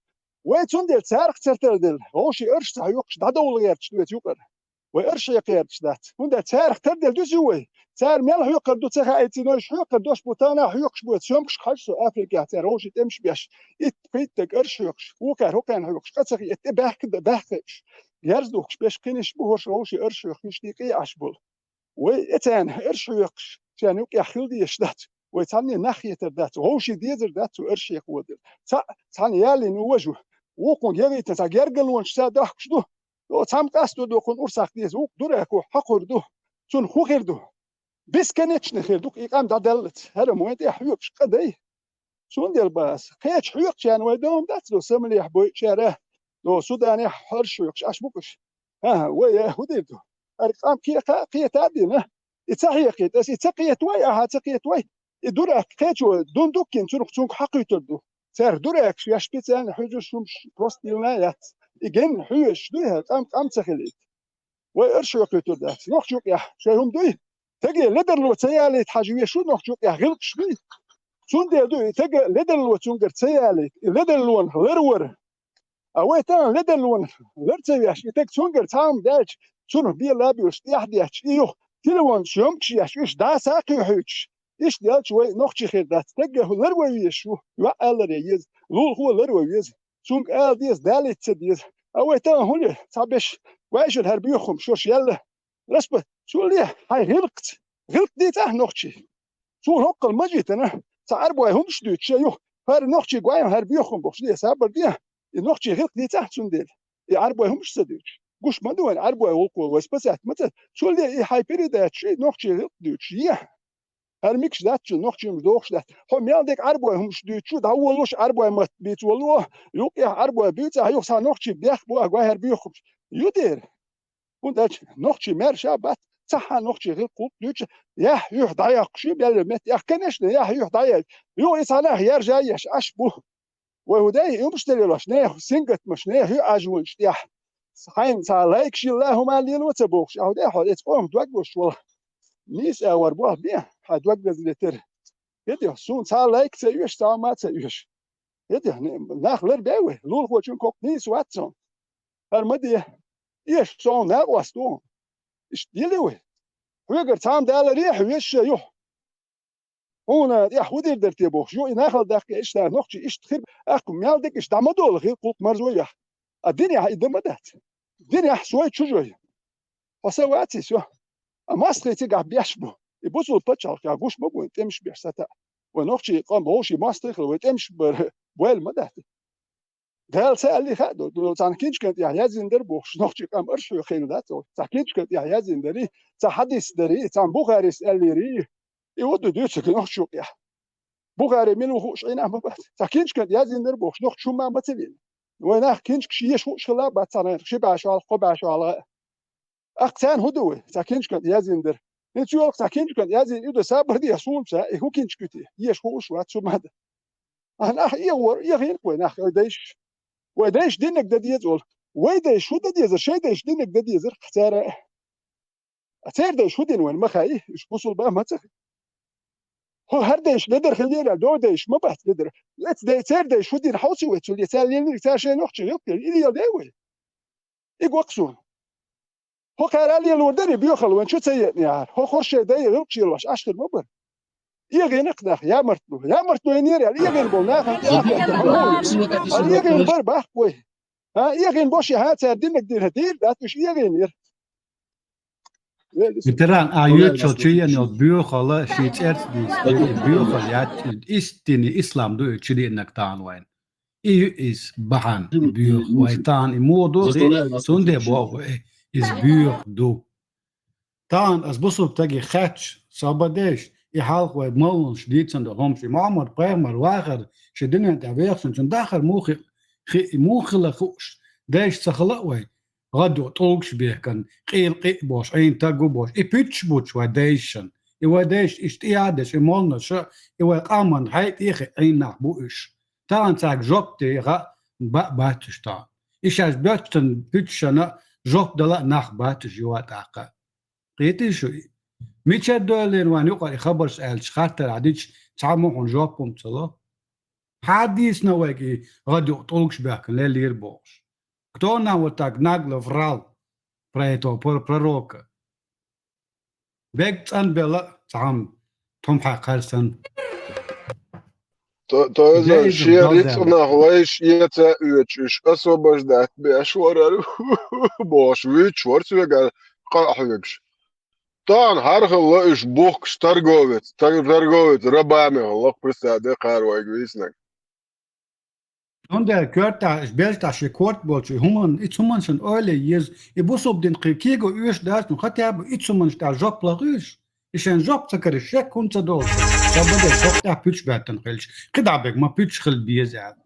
Вай цундела царах ца тарделла, вовшийн арш ца хьоькхуш, дӀадовла гӀерташ ду вай цу юкъара. Вай арш хьекха гӀерташ дац. ХӀунда аьлча царах тарделла дуьсу вай. Цара мел хьоькхур ду ца хаийта, цига нойш хьоькхур долуш бу, тахана а хьоькхуш бу, съёмкаш хьажа со, Африкехь цара вовшийн тӀемаш беш. Итт-пхийтта стаг арш хьоькхуш, вукхара хӀокхарна хьоькхуш, къа ца хи, тӀе баьхка, баьхка хиъаш. Герз духкуш беш кхиниш бу хӀорш вовшийн арш хьоькхуш, дийкъий Ӏаш болу. Вай эцарна арш хьоькхуш, шен юкъехь хила дезаш дац. Вай цхьанне нах хетар дац, вовший дезар дац цу арш хьекхо дер. Цхьа, цхьана ялийна ву важа, вукхунга ягӀийтина цхьа гергарлонаш ца дахкаш ду. О, цхьам къасто доккхун урсах деза, вукх дурако хьакхур ду. Цунна хӀу хир ду? Бесконечно хир ду, и къам дӀадаьллац. ХӀара вайн тӀехь хьоькхуш къа дай. Цундела бац. Кхеча хьоькхучарна вай дом дац до, Сомалехь бойчара, до Суданехь хьарш хьоькхуш, аш букуш. ХӀа-хӀа, вай, э, хӀу дийр ду? ХӀара къам кхе-, кхе-, кхета а дина. И ца хьекхийта ас, и ца кхета вай, ахьа ца кхета вай. И дурак кхечо дун дуккхин цунах цунга хьакхуьйтур ду. Цара дуракаш веш специально хьуьжуш хӀумаш просто дилна яц. И ген хьоьжуш ду, хӀара къам, къам ца хилийта. Вай арш хьоькхуьйтур дац. Нохчий юкъехь шай хӀума дуй? Теге ледарло ца ялийта хьажа веш ву, нохчий юкъехь гӀиллакхаш дуй? Цундела ду, и тега ледарло цунгара ца ялийта, и ледарлонах ларвар. А вай тахана ледарлонах лар ца веш, и тега цунгара цхьа хӀума даьлча, цунах бен лабуьйлуш тӀехь детташ, и юха телефон съёмкаш еш, уьш дӀа сакхуьйхьуьйтуш. Иштта даьлча вай нохчий хир дац. Тега хӀу лар вай везаш ву, йоӀ аларе еза, лулахо лар вай веза. Цунга ала деза, далийта ца деза. А вай тахана хӀун ле, цхьа беш, вайшар хӀара боьха хӀума шош яьлла. Распа, цул ле, хьайн гӀиллакхца. ГӀиллакх дийца ахь нохчий. Цул хӀоккхал мажитана, цхьа Ӏарбой хӀумаш дуьйцуш, ша юха, хӀара нохчий гойм, хӀара боьха хӀума бохуш, ле, сабар де. И нохчий гӀиллакх дийца ахь цундела. И Ӏарбой хӀумаш ца дуьйцуш. Гуш ма ду вайн Ӏарбой гӀуллакхо, вай спасать ма ца. Цул ле, и хьайн передача, и нохчий гӀиллакх дуьйцуш, е. ХӀара микаш дац чу, нохчий хӀумаш дохуш дац. Хьо мел дерг Ӏарбой хӀумаш дуьйцуш, дӀаволлуш, Ӏарбой матта бийца волло, юкъехь Ӏарбой буьйцахь, юха цхьа нохчий бехк бу, ахь гой хӀара боьха хӀумаш. Ю дера. ХӀунда аьлча нохчий маьрша бац, цхьа а нохчий гӀиллакх-гӀуллакх дуьйцуш, яхь юьхь дӀаяккхуш ю, мел метта. Ях, конечно, яхь юьхь дӀаяьккхи. Юха и цхьа нах яржа а еш, аш бу. Вай хӀу дай, и хӀумаш ца лелош, нехан сингаттамаш, нехан хӀуьа Ӏажонаш тӀехь. Хьайна цхьа лайкаш йилла хӀума лело ца бохуш, ахь хӀу дай хьо, эца къомах дог лозуш вала. Нийса а вар боху бен, хьан дог веза летар. ХӀетех, суна цхьа лайк ца оьшу, цхьа хӀума ца оьшу. ХӀетех, нах лар бей вай, лулахочун кокк нийса вац цунна. ХӀара ма де. Эш, со хьуна накъост ву. Иштта дели вай. Хьоьгара цхьа хӀума даларе, хьоьжуш а юха. Хьуна тӀехь хӀу дийр дара те бохуш, ю и нахала даккха иштта нохчий иштта хир, ахку мел дерг иштта дӀа ма долу, хир кхулкх марзо яхь. А динехь и дан ма дац. Динехь сой чужой. Хьо са ваций со. А мостагӀий цигахь беш бу. И бусул пачхьалкх гуш ма бу, тӀемаш беш сата. Вай нохчий къам вовший мостагӀий хила, вай тӀемаш бар бойла ма дац. Дала ца аьллий хаьа ду, ду цхьана кинчкан тӀехь яздина дара бохуш, нохчий къам арш хьоьхийна дац, цхьа кинчкан тӀехь яздина дарий, цхьа хьадис дарий, цхьа Бухарис аьллийрий, и ву ду дуьйцург нохчий юкъехь. Бухари мила ву хууш Ӏийнахь ма бац. Цхьа кинчкан тӀехь яздина дара бохуш, нохчий хӀумма ма ца вина. Вай нах кинчкаш еша хууш хила бац цхьа нах, ши бӀаьшалгӀа, кхо бӀаьшалгӀа. Ахь царна хӀу ду вай? Цхьа кинчкан тӀехь яздина дара. ХӀинца йолу цхьа кинчкан тӀехь яздина, и ду сабар де, суна ца, и хӀу кинчка ю те? Еша хууш вац, хӀу ма ду. Ахьа нах эгӀор, эгӀийна вай нах, вай дайша. Вай дайша диннарг дан деза олу. Вай дайша хӀу дан дезара? Шайн дайша диннарг дан дезара цара. А церан дайша хӀу дина вайна ма хаьий, уьш бусулба ма ца хи. ХӀо хӀара дайша ледар хиллера, дой дайша ма бац ледар. Эца дай, церан дайша хӀу дина хьовсий вай цул, я цара лелира, цара шайн нохчий гӀиллакх, и леладай вай. И гоккха суна. ХӀокхара а лелор дарий боьхалла вайн чу ца еънехьара. ХӀо хорша дай гӀиллакхаш лелош Ӏаш хир ма бара. ЭгӀийнакх нах, ямартло. Ямартло йинера аьлла, эгӀийна болу нахана тӀе а хӀума. ХӀара эгӀийна бара баккха вай. ХӀа, эгӀийна бо ши хьан цара диннарг дина, дийр дац уьш эгӀийнера. Ветеран, а йоьчул чу еана йолу боьхалла шен цӀерца дийца, и боьхалла яц, истинный ислам ду и чу деанарг тахана вайн. И ю иза бахьана, и боьха. Вай тахана и муха ду, цундела боху, э, иза боьха ду. Тахана ас бусулба стаге хаьтташ, сагӀа бан деш, и хьалха вай малланаш дийцина долу хӀумаш, и Мухьаммад-пайхамар вахар шен дуьнен тӀехь вехачунна дахар муха хи-, хи-, муха хила хууш, дайша ца хила а вай, гӀаддо тӀулгаш бехкан, къийла къиъ бохуш, Ӏийна таг ву бохуш, и пуьташ буч вай дайшан, и вай дайша иштта тӀеяхьа деш, и молланаша, и вай къаман хьай тӀехи Ӏийна нах бу уьш. Тахана цаьрга жоп де хаьа ба-, бац уьш тахана. И шаьш боьттан пуьташана жоп дала а нах бац уьш юха тӀаккха. Кхетий шу и? Мичара доьллина вайн юкъара и хабарш аьлча, хаттар а дича, цхьаммо хьуна жоп хӀума ца ло? Хьан дийцина вайга и гӀадюкъа тӀулгаш баьхкина лелийра бохуш? Кто нам вот так нагло врал про этого пр-, пророка? Бег цӀанбелла а цхьамма тхьумхьа кхарсан. То, то иза шен рицкъанах вайша эца а оьцуш, уьш освобождать беш вара бохуш, вуьйцуш вара цуьнгара къа а хьоьгуш. Тахана хьархалла уьш бухкаш торговец, тор-, торговец рабами хилла, представь де, кхара вайга вийцинарг. Цундела коьртахь, уьш бежтахь шен корта болчу, и хӀуманна, и цу хӀуманна шен ойла е еза, и бусалба дин кхин кего оьшуш дац, ну, хотя бы и цу хӀуманаш тӀехь жоп лахуьйш, и шен жоп ца карийш, шек хӀунда ца долуш. Ца баде, шок тӀехь пуьчу баьттина хилча, кхидӀа бега, ма пуьчу хила беза аьлла.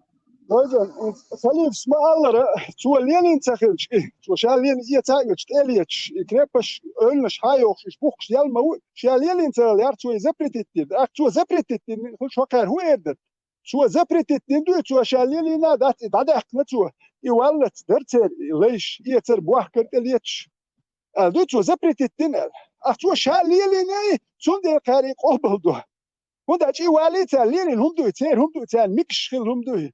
Вайзан, Салифас ма-аллара, цо лелийна ца хилча, и, цо ша лелийна эца а йоцуш, тӀе а леташ, и крепость, ойланаш хьан йохуш, уьш бухкаш ял ма ву, ша лелийна ца хилла яхь, цо и запретить дина. ТӀаккха цо запретить дина хилча, хӀокхара хӀун эр дара? Цо запретить дина ду, цо ша лелийна а дац, и дӀадаьккхина цо, и валлалц дара церан, и лайш, эцар бохкар тӀе леташ. Аьлла ду, цо запретить дина аьлла. Ахь цо ша лелийна и, цундела кхара и къобал ду. ХӀунда аьлча и валий цара лелийна хӀума дуй, церан хӀума дуй, царна микаш хила хӀума дуй.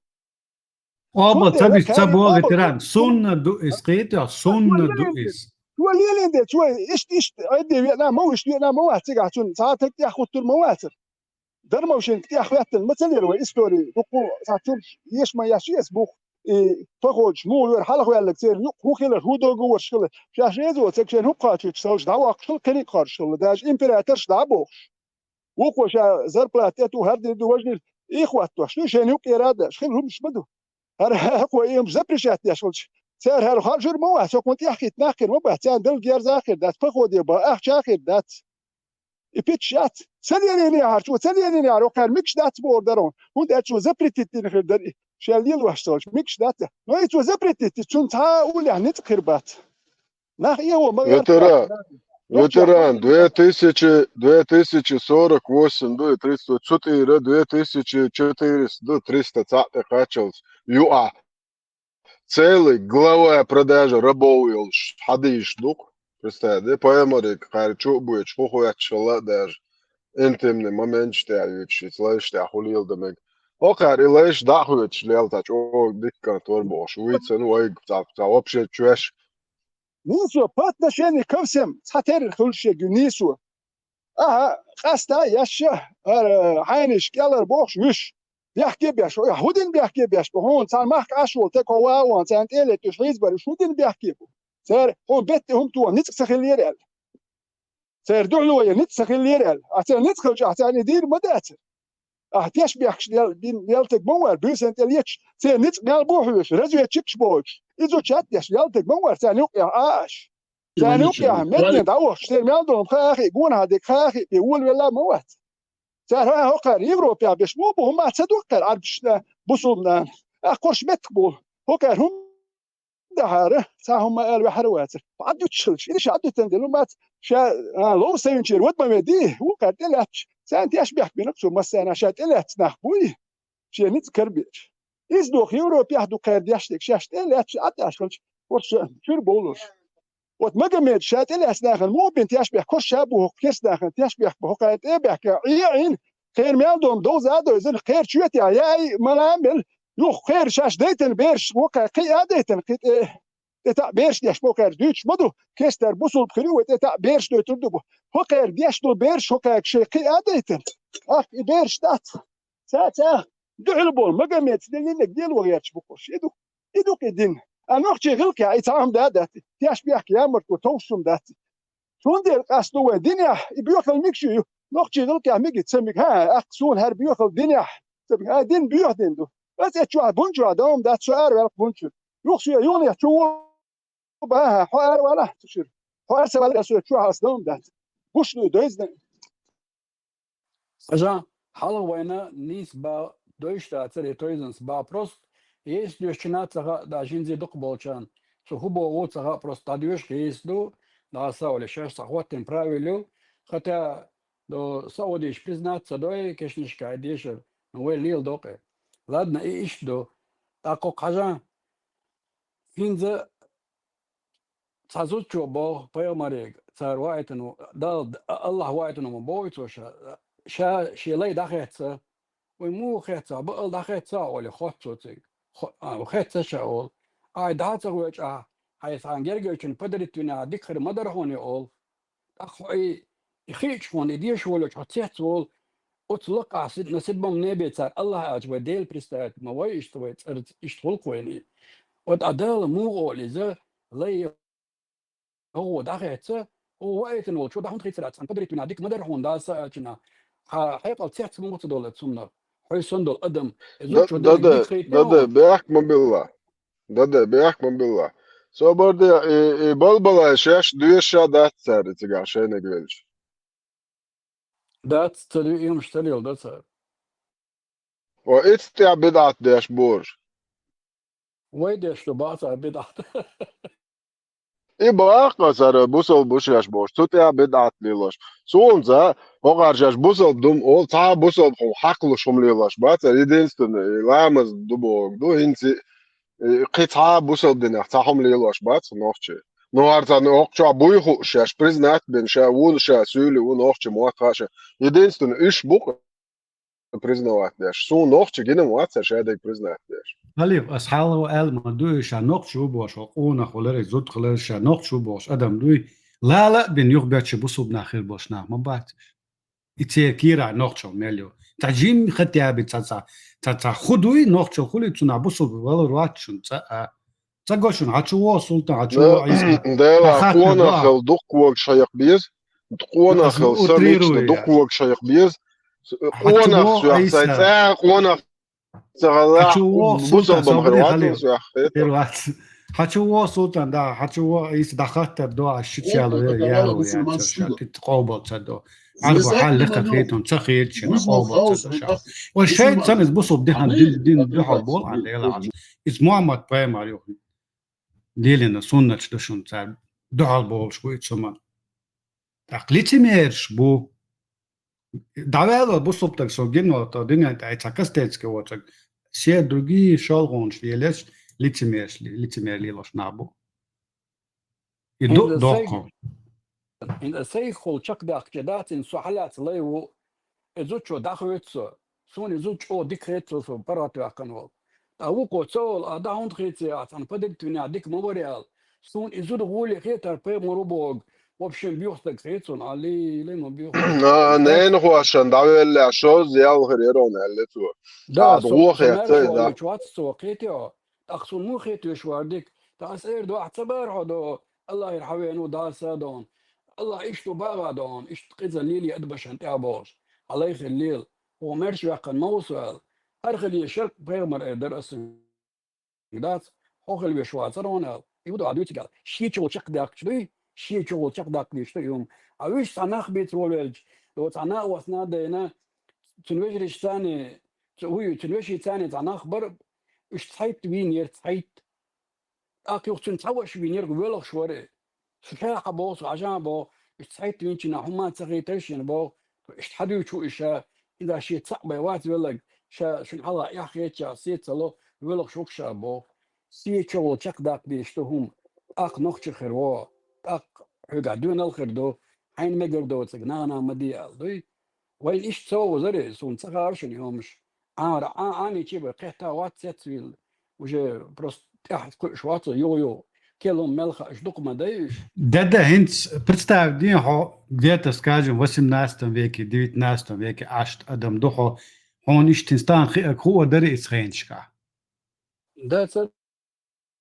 Оба Цундела ца бис, ца кхара и бо къобал ду. Ветеран. Сунна ду иза, кхетий, сунна ду иза. Цо лелийна де, цо иштта, иштта, айде веана ма ву, иштта веана ма вац, цигахь цунна цхьа а таг тӀехь хӀуттур ма вацара. Дармовщинка тӀехь хӀоьттина ма ца лера вай истори, дуккха схьа цунаш еш ма еш ес буху, и походаш муха вера хьалха ваьлларг церан юкъ хӀун хилар, хӀун договорш хилар, шаьш реза воцург шайна хӀума кхочуьйтуш, селш дӀавоккхуш хила, кхиниг кхорш хилла, даже императорш дӀа а бохуш. Вукхо ша зарплата тӀе ту хӀара дийр ду важнийла, и хӀоттош ду, шайна юкъера а деш, хила хӀумаш ма ду. ХӀара хӀокхо и хӀумаш запрещать деш волчу, цара хӀара хьажур ма вац, хӀокхунна тӀехь хӀитта нах хир ма бац, царна Далла герза а хир дац, походе бан ахча а хир дац. И пичча яц. Ца лелийна яхьара, цо ца лелийна яхьара, хӀокхара микаш дац бохур дара хьуна. ХӀунда аьлча цо запретить дина хир дара и, шел лелош ца волчу, микаш дац. Но и цо запретить, цунна цхьа а уллехь ницкъ хир бац. Нах и гӀо ма Ветеран, гӀерта. Ветеран, две тысячи, две тысячи сорок восемь ду и тридцать, цу тӀера две тысячи четыреста ду, триста цхьаъ тӀе кхаччалц юкъахь. Целый глава продажа рабов йолуш хьадийш ду-кх. Представь, де, пайхамариг кхара чу а бойтуш, хӀун хоьттуш хилла а даже. Интимный моменташ тӀехь юьйцуш, иза лайш тӀехь хӀун леладан мега. ХӀокхара и лайш дӀа а хоьттуш лелта чӀогӀа дика кӀант вара бохуш, вуьйцан вайга цхьа, цхьа вообще чоьш. Нийсо, по отношению ко всем, цхьатерра хуьлуш ерг ю нийсо. Аха, къаста а еш, хӀара хьайнаш кӀелара бохуш вуьш, бехке а беш, ой, хӀун дина бехке а беш бу, хьуна цхьана махка Ӏаш волу таг хьо ван а ван, царна тӀе а летташ хьийзабар, уьш хӀун дина бехке бу? Цара хьуна бетта хӀума тоха ницкъ ца хилира аьлла. Церан дуьхьало ян ницкъ ца хилира аьлла. Ахь церан ницкъ хилча, ахь царна и дийр ма дацара. Ахь тешнабехкаш дел-, дин-, делтаг ма вара, буьйсанна тӀе леташ, церан ницкъ мел бу хьоьжуш, разведчикаш бохуьйтуш. Иза чат деш, делтаг ма вара, царна юкъехь Ӏа аш. Царна юкъехь медне дӀавахча, церан мел долу хаа хи, гонахьа дерг хаа хи, бен волавелла ма вац. Цара хӀокхара Европехь беш муха бу, хӀумма ца доккхара Ӏарбашна, бусулбанна. Ахь кхорш меттиг бу. ХӀокхара хӀума дахьара, цхьа хӀума ала ваьхьара вацара. Ӏаддуьтуш хилча, и ша Ӏаддуьтан дела, мац ша, а, лов сайнчера вад ма ведий, вукхара тӀелаьтташ, царна тешнабехк бина цо массарна, ша тӀелаьцна нах буй, шен ницкъ карабеш. Иза доху Европехь ду кхара деш дерг, шаьш тӀелаьцча, Ӏаддаш хилча, хӀорш чуьра бовлуш. Оцу Магомеда ша тӀелаьцна нахана муха бина тешнабехк, хӀорш ша бу хӀокху керста нахана тешнабехк бу, хӀокхара тӀе а баьхкина, Ӏе а Ӏийна, кхеран мел долу довза а довзина, кхера чоьтехь яа а мала а мелла, юха кхера шаьш дайтина бераш, вокхара кхиа а дайтина, кхин тӀе, тӀе таӀ бераш деш бу, кхара дуьйцуш ма ду, кестара бусулба хир ю, вай тӀе таӀ бераш дойтур ду бу. ХӀокхара деш долу бераш, хӀокхара шайн кхиа а дайтина, ахь и бераш дац. Ца, ца, дуьхьал болу, Магомеда динниг лело гӀерташ бу кхуш. И ду, и ду кхин дин. А нохчий гӀиллакхехь и цхьа хӀума да а дац, тешнабехк ямартло товш хӀума дац. Цундела къасто вайн динехь, и боьхал мегаш ю, нохчий гӀиллакхехь мега, ца мега, хӀа, аккха суна хӀара боьхал динехь, ца мега, а дин боьха дин ду. Аса эцу чохь бун чохь дан хӀума дац, со ара ваьлла бун чуьра. Юха соьга юханехь чу ву, баха, хьо ара вала, цу чуьра. Хьо ара ца вала, со чохь аса дан хӀума дац. Гуш ду, дойзна. Хьажа, хьалха вайна нийса ба дойш дацара, я тойзанца ба. Просто, если доьшучунна ца хаьа, да жинзе дукха болчарна, цу хӀун боху ца хаьа, просто дӀадоьшу хьийса ду, дӀа са оле шаьш цхьа хӀоттина правил ю, хотя до Саудиш признаться дой, кешнашка дешар, ну вай лела докъе. Ладно, и иштта ду. ТӀаккха хьажа, хӀинца цхьа зудчо боху пайхамарега, цара ваийтина, Далла, Аллахь ваийтина ма боху цо ша, ша шен лай дӀахецна. Вай муха хецна, бакъал дӀахецна оле, хотту цо цига. Хо-, а, хецна ша олу. Ай, дӀа ца гӀоьчу ахь, хьайн цхьана гергарчун подарить вина ахь дика хир ма дара хьуна и олу. ТӀаккха хьо и, и хиъча хьуна, и деша волчу хьо цец волу, оцу лакхахь сид-, на сидбам небе цара Аллахь аьлча вай Дела представить ма вай иштта вай цӀарца, иштта гӀуллакх вайна и. Оцу а Дала муха олу иза, лай гӀо дӀахецна, О, ваайтан волчо, да хӀунда хийцар аьлча, цхьана подряд вина дика ма дара хьуна, даса аьлча. Хьа хьекъал цецбан ма ца долу цунна. Хьой сан долу адам. Из Да, чу да, дерг да, дика хийтта да, да, хьуна. бехк ма билла. Да, да, бехк ма билла. Собар де, и, и балбалай шаьш доьша дац цара цигахь шайниг велча. Дац, ца дуьймаш ца лела да цара. Ва иццехь бидӀат деш бора. Вай деш ду баха цара бидӀат. И бакъа цара бусал бу шаьш бохуш, цу тӀехь бидӀат лелош. Суна ца, хӀокхара шаьш бусал ду-м олу, цхьа а бусал хьуна хьакхалуш хӀума лелош бац цара, единственное, и ламаз ду боху ду, хӀинца и кхин цхьа а бусал динах цхьа хӀума лелош бац нохчи. Ну, хӀара царна хӀокху чохь буй хууш шаьш, признать бина ша вуна, ша суьйли ву нохчи мотт хаьа ша. Единственное, уьш бу-кх признавать деш. Суна нохчи гина ма вац цара шадерг признать деш. Халиф, ас хьалха аьлла ма дуй, ша нохчи ву бохуш, хьо къонах валарий, зуда хиларий, ша нохчи ву бохуш адам дуй. Лала а бина юхабетташ бусалба нах хир болуш нах ма бац. И церан кийрахь нохчалла мел ю. Цхьа жимма хатъяби ца, ца, ца, ца хӀу дуй, нохчалла хуьлий, цунах бусалба валар вац шуна цкъа а. Ца го шуна, хьан чу вогӀу Султан, хьан чу вогӀу Ӏийса? Дела, хьан хатта къонах вогӀу? Хила дукха вогуш хьайх беза, къонах хила сан лично утрирую дукха я. Вогуш хьайх беза, хьан чу къонах вогӀу соьх, сайн Ӏийса? ЦӀа къонах ца хилахь, хьан чу вогӀу Султан, бусалба ма хир вац, хьан чу вогӀу Ӏийса, дӀахаттар до, аш ши чу яло я, яло я, ца ша, тӀе къобал ца до. Арба хьал лекха хетун, ца хетчина, къобал ца до ша. Ва шайца сан иза бусалба дин, дин, дин дуьхьал бу, а, Дела хьан. Иза Мухьаммад пайхамар ю. Лелийна суннаташ ду шуна цара, дуьхьал болуш бу и цу ма. ТӀаккха лицемераш бу. ДӀаваьлла бусалба стаг со гина ваха, дуьнен тӀехь цхьа кастецкий воцург. Все другие шолгӀанаш лелаш, лицемераш ле-, лицемер лелош нах бу. И ду-, ХӀинца доккху. ХӀинца сайхула чекхдаьккхича дац, хӀинца со хьалаца лай ву, и зудчо дӀахоьцу со. Суна и зуда чӀогӀа дика хета со, со паргӀатваьккхина волу. Ткъа вукхо ца волу, а дӀа хӀунда хийци ахь, цхьана подряд винехь дика ма вара аьлла. Суна и зуда гӀоле хетара пайхамар ву боху. В общем, боьха стаг хета суна, а ле-, ле ма боьха. А, ненахошна дӀавеллехь шозза ял хир яра хьуна аьлла цо. Да, со, со маьрша волуьйтуш вац со, кхетий хьо? ТӀаккха суна муха хетавеш вара дика? ТӀаккха аса эр ду, ахь ца бара хьо до, Аллахьера хьан вен ву, Дала са дона. Аллахь иштта ву багӀа дона, иштта къиза лелий ада башан тӀехь бохуш. Хьан лай хила лела, хьо маьрша ваьккхина ма ву со аьлла. ХӀара хила еза шаркъ пайхамар эр дара аса. Дац, хьо хила веш вацара хьуна аьлла. И ву ду хьан дуьйцург аьлла. Шен чугӀа чекхдаккхаш дуй, шен чугӀа чекхдаккха дезаш ду и хӀума. Ткъа уьш цхьа нах бийца волавелча, до цхьа накъостий нана дайна, цуьнан вежаршцаний, цу-, хӀу ю, цуьнан вешийцаний цхьа нах бара, уьш цхьайтта вийнера, цхьайтта. ТӀаккха юха цуьнан цхьа ваша вийнера, воьлхуш вара. Со ша хьан боху, со хьажа боху, уьш цхьайтта винчу нах хӀумма ца хийтара шена боху, иштта хьан дуьйцуш ву и ша, иза шен цхьаъ бен вац велларг, ша шуна хьалха эхь хетачех сий ца ло, воьлхуш ву-кх ша боху. Сий чугӀа чекхдаккха дезаш ду хӀума, тӀаккха нохчи хир ву, тӀаккха хьоьгахь доьналла хир ду, хьайна мегар доцург нахана ма де аьлла дуй. Вайна иштта ца вовзара, суна ца хаьара шуна и хӀумаш. Ӏара, Ӏа-, Ӏаничи бай кхетта вац цецвийла. Уже просто тӀаьхьа кхуьуш вац, юха-юха. Кел хӀума мел хаа, уьш дукха ма дай уьш. Да-да, хӀинца представь дин хьо, где-то, скажем, в восемнадцатом веке, девятнадцатом веке Ӏаш адам ду хьо, хьуна иштта стан хиъаг хуур дарий иза хенашкахь? Да, ца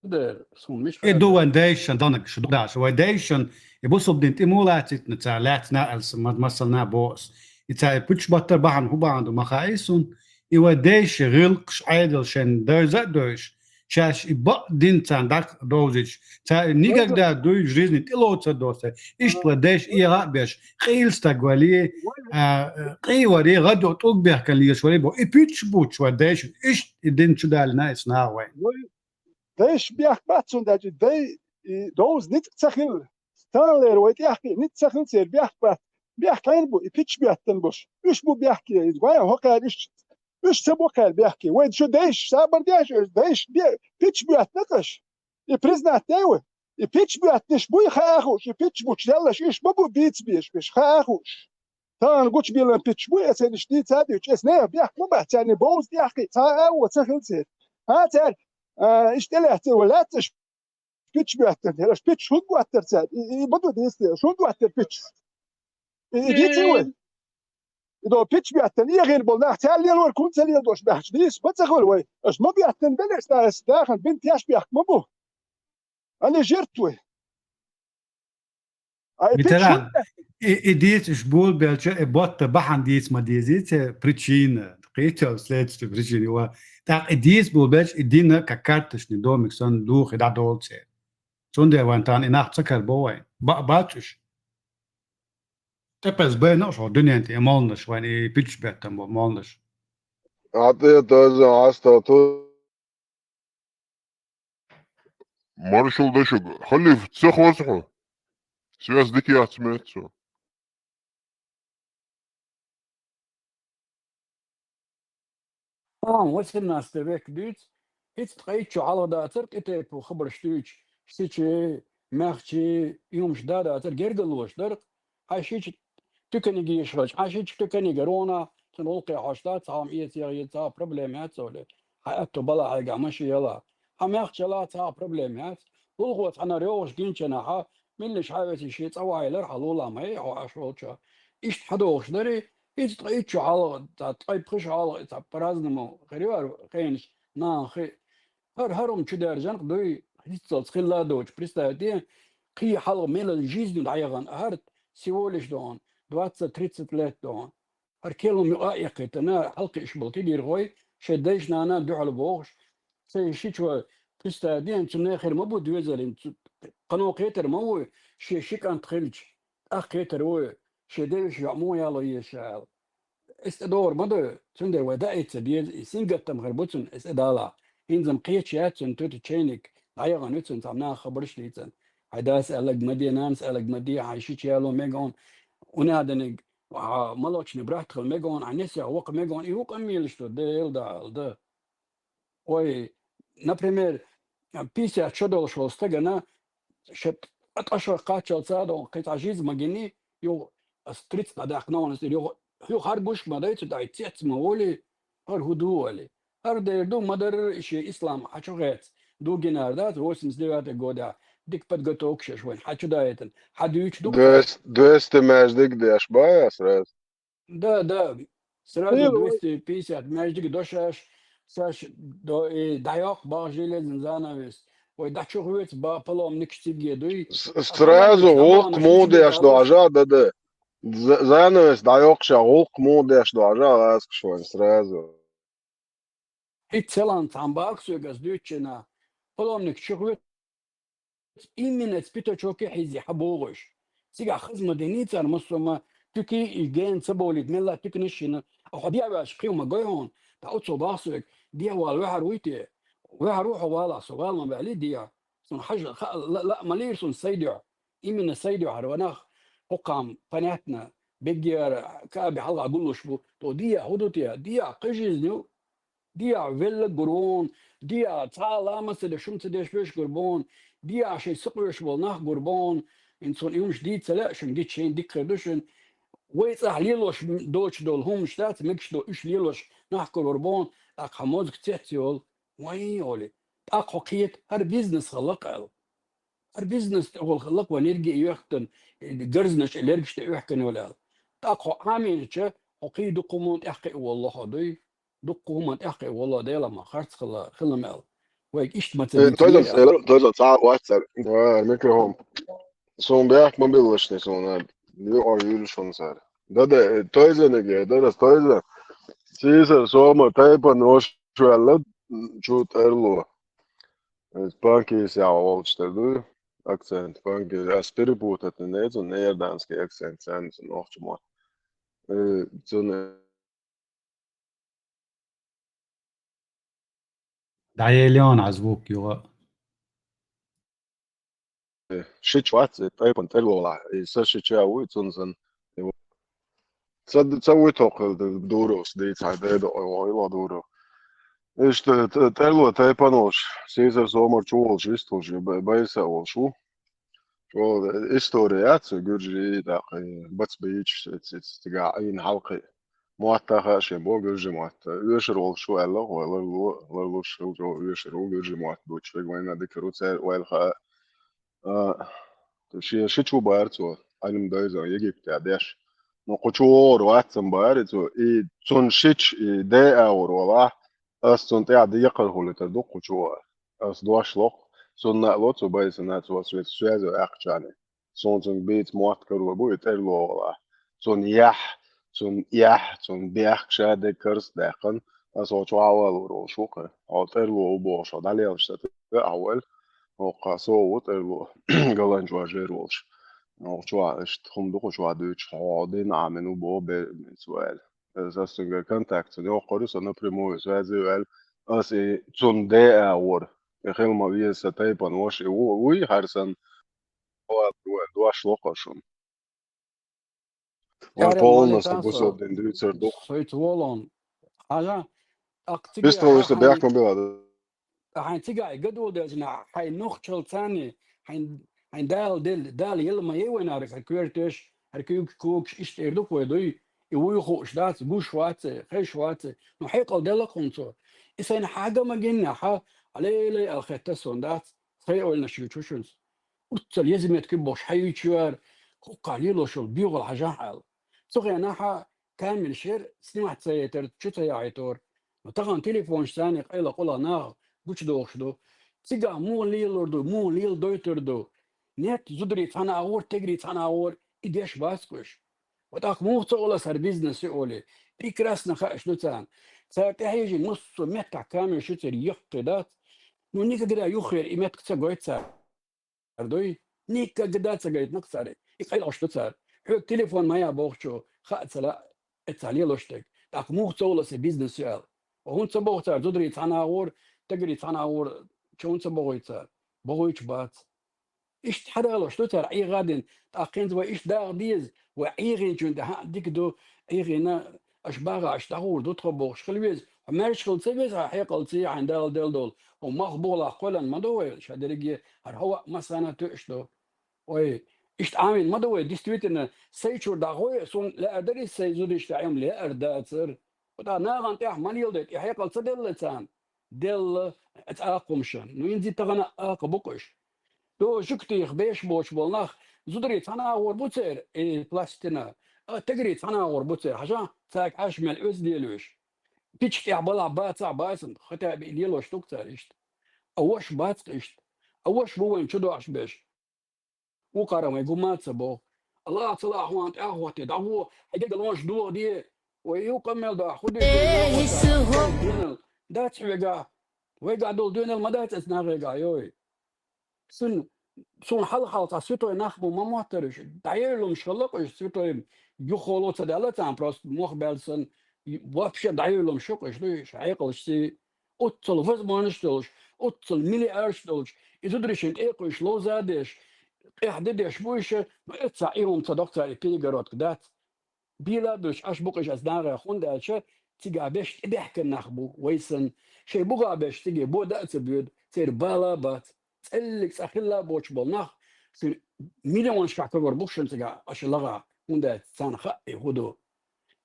дер, суна миш И ду вайн дайшан данаг шу дукъ даша. Вай дайшан, и бусалба дин тӀе мула лацитна цара, лаьцна аьлла ма-, масална боху ас. И цара и пуьчбаттар бахьана хӀун бахьана ду ма хаьий суна. И вай дайша гӀиллакхаш Ӏедал шайн девза а девзаш, шаьш и бакъ дин царна дӀакъа довзуьйтуш, цара и никогда дуй жизни тӀелоцар доцу. Иштта вай дайша эгӀа а беш, къийла стаг валий, а, къий варий, гӀадо тӀулг бехкан лелаш валий бо. И пуьчбуч вай дайша, иштта и дин чу далийна и снаха вайн. Дайша бехк бац цунна даьлча, дай, и, довза ницкъ ца хилла. Стенлера вай тӀехкий, ницкъ ца хилла церан бехк бац. Бехк хьенан бу, и пуьчбеттан буш. Уьш бу бехке, иза гой, хӀокхаьрна уьш. Уьш ца бу кхаьрна бехке. Вай шу дайша, сабар деш, уьш дайша бе-, пуьчбеттан кхаш. И признать дай вай. И пуьчбеттанаш буй хаа хууш, и пуьчбуч леллаш, уьш ма бу бийца беш, уьш хаа хууш. Тахана гучубиллина пуьчбуй, эцарнаш дийца а дуьйцуш, эс нехан бехк ма бац, царна бовза тӀехкий, цхьа а агӀо ца хилла церан. Хьан цара, а, иштта тӀелаьцна вай лаьцна аша пуьчбеттан, аша пуьчаш хӀунда боттара цара? И, и ма ду дийца, аша хӀунда боттара пуьчаш? И, и дийций вай? И до пуьчбеттан, эгӀийр болу нах цара лелорг хӀунда ца леладош баьхча дийца, ма ца хуьлу вай. Аша ма беттан бен аша, аса дахана бина теш бехк ма бу. Они жертвы. А и Митаран, и, и дийца уж болабелча, и ботта бахьан дийца ма дезийца, причина, кхетел следствие причина, ва. Так, и дийца болабелча, и дина как карточный домик сан духи да долце. Цунде ван тан и нах цакар бо вайн. Ба, бац уж. Тепес байна уж, дуниен ти молнаш вайн, и пич беттам бо молнаш. А ты тоже, а что тут? Маршал дашуга. Халиф, ца хоза хьо? Связь дика яц меццо. А, восемнадцатый век дуьйцу, хӀинца ткъе итт шо хьалха дацара, кхин тайпа хабарш дуьйцу, шичи, мехчи, юмаш да дацара, гергаллош дара, хьан шичи туьканиг ешхалча, хьан шичи туьканиг рона, цун гӀуллакхе хьожуш дац, цхьа хӀума эца яхе, цхьа проблема яц оле. Хьан аьтту бала хьайга машин яла. Хьан мехча яла, цхьа проблема яц. Гулхо цхьанара йогӀуш гинчана хьан, миллиш хьан веси шен цӀа ваьлар, хьан лула ма хьо Ӏаш волча. Иштта хьадогӀуш дари, иза ткъе итт шо хьалха, цхьа ткъе пхи шо хьалха, цхьа по-разному хир ю хӀара хенаш, нахи. ХӀара хӀара хӀума чу даьржанах дуй, хӀинццалц хилла доцуш, представь де, кхин хьалха мела жизнь дӀаяхана, хӀара всего лишь дохьун, двадцать-тридцать лет дохьун. ХӀара кхел хӀума юкъа а эккхийтина, хьалкхиъаш болу кегийрхой, шайн дайша-нана дуьхьал бохуш, сайн шичо, представь де, цу нехира ма бу доьзалин, цу, кхано кхетар ма ву, шен ши кӀант хилча, тӀаккха кхетар ву, шен деваша йоӀ муха яло еза ша аьлла. Эс тӀедогӀур ма ду, цундела вай даийца деза, и сингаттам хир бу цунна, эс тӀедалахь. ХӀинца-м кхеташ яц цунна туьта чайник, дӀаяхана ю цунна цхьа наха хабарш дийцан. Хьайн дас аьлларг ма де, нанас аьлларг ма де, хьайн шича яло мега хьуна, унаданиг, хьан молочный брат хила мега хьуна, хьан несех вакха мега хьуна, и хӀун къамелаш ду, Дела дала, да. Ой, например, пятьдесят шо долуш волу стагана, ша ткъа шо кхаччалца а доху, кхин цхьа жиза ма гини, юха ас тридцать дӀадаккхана ван ас, юха, юха хӀара гуш ма дай, цу тӀехь цец ма волий, хӀара хӀун ду али. ХӀара дер ду, ма дарра и шен ислам хьан чу хец, ду гинара дац, восемьдесят девятый годехь, дика подготовка шеш вайн, хьан чу даийтина, хьан дуьйцу ду. Двести, двести маьждиг деш бая сразу? Да, да. Сразу двести пятьдесят маьждиг до шаьш, шаьш до, и дӀайоккху бахьа железный занавес. Вай дӀачухоьцу ба паломникаш циге дуй. С-, сразу гӀуллакх муха деш ду хьажа, да, да. За-, занавес дӀайоккхуша гӀуллакх муха деш ду хьажа, ласкаш вайн сразу. ХӀинца селан цхьана баху соьга ас дуьйцучина, паломникаш чухоьцу, именно цу пятачоке хьийзий хьан бохуш. Цигахь хаза ма динний цара массо а ма, туьки и гена ца бовлийта, мелла туьканаш йина. А хьо дехьа ваьлча кхин ма гой хьуна, тӀаккха оцо баху соьга, дехьа вала ваьхьар вуй те? Ваьхьар ву хьо вала, со вала ма ваьллий дехьа. Суна хьажа, ха-, ла-, ла-, ма лийра суна сайдехь. Именно сайдехьара ва нах, хӀокхам, понятно, беггера, каби хьалха гуллуш бу. То дехьа хӀун ду те? Дехьа кхин жизнь ю. Дехьа велла гур вон, дехьа цхьа а ламаз ца деш, хӀума ца деш веш гур бон, дехьа шайн сакъоьш болу нах гур бон, хӀинца суна и хӀумаш дийца ца лаьа шуна, гича шайна дика хир ду шуна. Вай цӀахь лелош доцуш долу хӀуманаш дац, мегаш долу уьш лелош нах гур вур бон, тӀаккха хьан мозга цец йолу, вайн олий. ТӀаккха хьо кхета, хӀара бизнес хилла-кх аьлла. ХӀара бизнес тӀехула хилла-кх вайн ерриге а йоьхкан, гарзанаш а лергаш тӀе оьхкина йолу аьлла. ТӀаккха хьо Ӏамийнача, хьо кхин дукха хӀуманна тӀаьхьакхиа волло хьо дуй? Дуккха хӀуманна тӀаьхьакхиа волло, Дела ма харц хилла, хила мел. Вайга иштта ма ца Э, дийцина тойзан, аьлла. Э, тойзан, цхьа а вац цара. Ва, микрофон. Суна бехк ма биллаш те суна. Юкъа юьллуш ван цара. Да, да, э, тойзаниг, э, да, да, тойзан. Сийсар, сома, тайпан ош ваьлла, чу тӀерло. Э, панкис яхьа волчу тера дуй? Акцент, панкис. Ас перепутать не децу, неерданский акцент, царна цун охчу мо. Э, цун, э, ДӀаеллион а звук юха. Э, шича вац, э, тайпан тӀелолахь, и са шича вуй, цунна сан. Ца, ца вуй тоххал д-, дурус, дийца хьайн дайда ой, ой, ла дуру. Иштта т-, тӀело тайпан волуш, Сийсар, Сомар чу волуш, вист волуш, б-, байса волуш ву. Чо, э, история яц, гуьржи, тӀаккха, э, бац бийчаш, эц-, эц-, цигахь Ӏийна хьалкхи. Мотта хаьа шен бо гуьржи мотта. Оьшур волуш ву аьлла, вай ларло, ларлуш хилча, оьшур ву гуьржи мотта дучу, вайна дика ру цаьрга ойла хаьа. А, шен шича ву бара цо, Ӏилма дайза Египтехь деш. Ну, кху чу вогӀур вац сан бара цо, и цунна шича, и ден агӀор валахь, ас цунна тӀехь декхар хулийтар ду кху чу вогӀур. Ас дош локху, цунна а ло цу байсана цо свет-, связь аьккхачарна. Суна цунга бийца мотт карор бу и тӀерло валахь. Цунна яхь, цунна яхь, цунна бехк ша дерг карс даьккхина, ас хьо чу Ӏавалур волуш ву кхин. Хьо тӀерло ву бохуш, хьо дӀалелаш ца тӀе а ваьлла, хӀокху со ву тӀерло, галанчу важер волуш. Хьо чохь иштта хӀума ду кху чохь дуьйцуш, хьо дина Ӏамин ву боху бер-, ваьлла. Аса цуьнга контакт ца йоккхура, со напрямую связи ваьлла. Ас и цунна де а вора. И хила ма веза сан тайпана ваша и ву-, вуй хьара сан. Вала, вала, дош локхо шуна. Ван Ярем, полностью валикан со. Бусалба дин дуьйцур ду. Сойту волон. Хьажа, тӀаккха цига Бистро, хьа-, вистро, хьайн бехкам бела. Хьайн цигахь и гадолдезна, хьайн нохчалцани, хьайн, хьайн Дала делла, Дала елла ма е вайнарг, хьан коьртеш, хьан куьйгаш, когаш, иштта эр ду вай дуй, и вуй хууш дац, гуш вац, хеш вац, ну хьекъал делла хӀунца. И сайна хьага ма гинна, хьа, алелай алхетта сон дац, сай ойланаш ю чушуьнца. Уццал еза меткуьб бохуш хьаюьйчуьяр, хӀокхахь лелош йолу буьйгӀал хьажахь аьлла. Цу хенахь а камера шера снимать ца яйтар, чу ца яхьийтор. Ну, тахана телефонаш царний къайла къула наха гучудохуш ду. Цигахь муха лелор ду, муха леладойтур ду? Нет, зударий цхьана агӀор, тегрий цхьана агӀор, и деш бац кхуьш. Ва тӀаккха муха ца олу ас хӀара бизнес ю олий? Прекрасно хаьаш ду царна. Цара тӀехьежий массо а меттахь камера шуьцара йоккхий дац. Ну, никогда юххера и меттиг ца гойту цара. Дуй? Никогда ца гайтина-кх цара. И къайлахьуш ду цара. Хьоьга телефон ма яа бохучо, хаа ца лаьа, эццахь лелош дерг. ТӀаккха муха ца олу аса бизнес ю аьлла? ХӀунда ца боху цара, зударий цхьана агӀор, тегрий цхьана агӀор, чу хӀунда ца бохуьйту цара? Бохуьйтуш бац. Иштта хьадалош ду цара Ӏехадина. ТӀаккха хӀинца вай иштта даха деза, вай Ӏехинчунна тӀе хьан дика ду, Ӏехийна аша баха, аша дӀагӀур ду тхо бохуш хила веза. Хьо маьрша хила ца веза, хьан хьекъалций, хьайн Дала делла долу. Хьо мах бухалахь кхоьллина ма ду вай, ша дерриге а хӀара хьо ваъ массарна а тоьуш ду. Ой, иштта Ӏамийна ма ду вай, действительно, сай чуьра дӀагӀой, суна лаьара дара иза сай зудчуьнца тӀехь, амма лаьара дацара. ХӀунда нахана тӀехь ма леладайта, и хьекъал ца делла царна? Делла, цӀаккха хӀумашан. Ну, инзи тахана акха бу кхуьш. До жуьгтих беш боцуш болу нах, зударий цхьана агӀор бу церан, и пластина, а тегрий цхьана агӀор бу церан. Хьажа, цаьрга хьаьжча мел оьзда лелош. Пича тӀехь балахь бацахь бацана, хӀета а бен лелош ду-кх цара иштта. А ваша бац-кх иштта. А ваша бу вайн чу доӀуш берш. Вукхара вайн гума а ца боху. Аллах ца лахь, хьуна тӀаьхьахӀотте, дӀагӀо, хьан герга лонаш дохаде. Вай юкъа мел дахьа, хӀун дуьйцу? Дац хьоьгахь. Вайгахь долу доьналла ма дац аса нахегахь, йой. Цуьнан, суна хьалха-хьалха цхьа святой нах бу ма моттара уьш. ДӀаевлла хӀумаш хилла-кх уьш, святой юххе ло ца даьлла царна, просто мох баьлла санна, вообще дӀаевлла хӀумаш ю-кх уьш, дуй уьш, хьекъалшций, оццул возможность долуш, оццул миллиардаш долуш, и зударий шайн тӀекхуьйсуш ловза а деш, къехьа де деш бу уьш, но эццахь и хӀума ца доккху цара, и перегородка дац. Бийла а буьлуш, Ӏаш бу-кх уьш аса нахе, хӀунда аьлча цигахь берш тӀебаьхкина нах бу, вай санна. Шайн бухахь берш цига бода а ца боьду, церан бала а бац. ЦӀеллиг цкъа хилла а боцуш болу нах, шуьга миллионашкахь кагор бу-кх шуна цигахь аша лагӀахь, хӀунда аьлча царна хаьа и хӀун ду.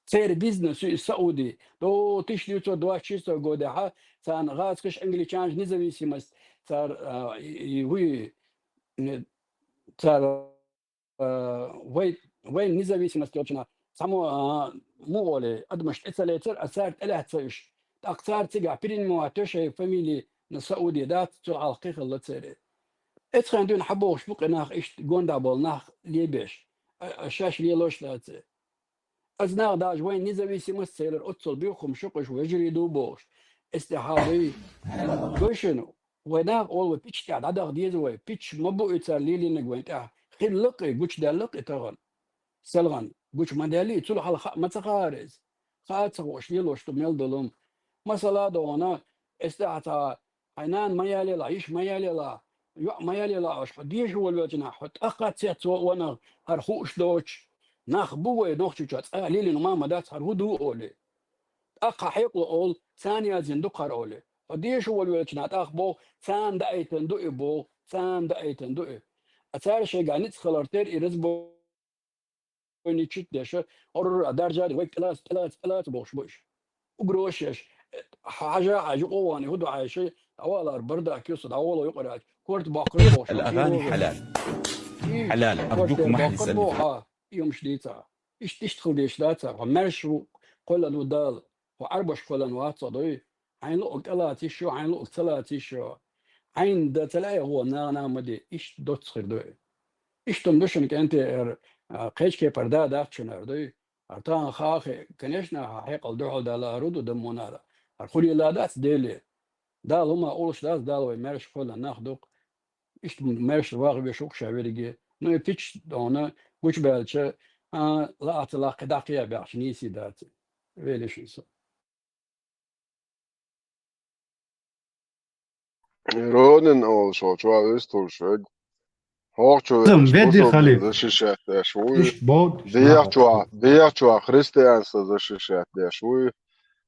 Церан бизнес ю и Сауди. До тысяча девятьсот двадцать шестой годехьа царна гӀазкхаша, англичанаш независимость, цара, а, и, и, хӀуй, м, цара, а, вай, вайн независимость йолчунахь цхьаммо, а, муха олий, адамаш тӀе ца лецара, а цара тӀелаьцна уьш. ТӀаккха цара цигахь переименовать йо шайн фамили на Сауди дац, цул хьалха кхин хилла церан. Эцхьан дуьйна хьан бохуш бу-кх и нах, иштта гондахь болу нах лебеш, а, а шаьш лелош а дац. Аса нах даже вайн независимость ца елар, оццул буьйху хӀумаш ю-кх уьш, вежарий ду бохуш. Эс тӀе хьал дуй. Гой шуна, вай нах олу, вай пича тӀехь дӀадаха деза вай. Пича ма бу и цара лелийнарг вайн тӀехь. Хилла-кх и, гучудаьлла-кх и тахана. Селхана гучу ма даьллий, цул хьалха хаа ма ца хаара иза. Хаа а ца хууш лелош ду мел долу хӀума. Масала а догӀана, эс тӀехь цхьа хьайн нана ма ялелахь, йиша ма ялелахь, йоӀ ма ялелахь аша, хьо деша волавелча нахь, хьо тӀаккха а цецван а ванах, хӀара хууш доцуш, нах бу вай Нохчийчохь, цкъа а лелийна хӀума а ма дац, хӀара хӀун ду олий. ТӀаккха хьекъало олу, царна яздина ду-кх хӀара олий. Хьо деша волавелча нахь тӀаккха боху, царна даийтина ду и боху, царна даийтина ду и. А цара шайгахь ницкъ хилар тера и разбой ничуть деш, орра а даржади, вай кӀелаца, кӀелаца, кӀелаца бохуш бу уьш. Угрозаш еш, хьажа, хьажа, юкъа вахана, хӀун ду хьайша, дӀавалар, бардак ю со, дӀавало юкъара аьлча, корта боккхур бохуш бу. الأغاني حلال. И حلال. корта أرجوكم ما حد боккхур يسألني боху, في а, и хӀумаш дийца. Иштта, иштта хила дезаш дац, хьо маьрша ву, кхоьллина ву Дала, хьо Ӏарбаш кхоьллина вац хьо дуй. Хьайн луъург тӀелаца йиш ю, хьайн луъург ца лаца йиш ю. Хьайна дан ца лаьа гӀо, нана а ма де, иштта доцца хир ду и. Иштта ма ду шуна кӀентий эр, а, кхечу кепара да дац шуна эр дуй. ХӀара тахана хаа хи-, конечно, хьан хьекъал дуьхьал дала ар ду дан мунара. ХӀара хуьлийла дац Деле. Дала хӀума олуш дац, Дала вай маьрша хуьлу нах ду-кх. Иштта маьрша ваха веш ву-кх ша верриге. Ну, и пич дона гучубаьлча, а, лаахь ца лаахь кхидӀа кхиа баьхча нийсий дац. Велишин со. Ронин олуш волчу ван вистур шуьга. ХӀокхучу Зам, верш веди бусалба халиф. Защищать деш вуй. Иштта боху, Дехьа наха. Чохь, дехьа чохь христианство защищать деш вуй.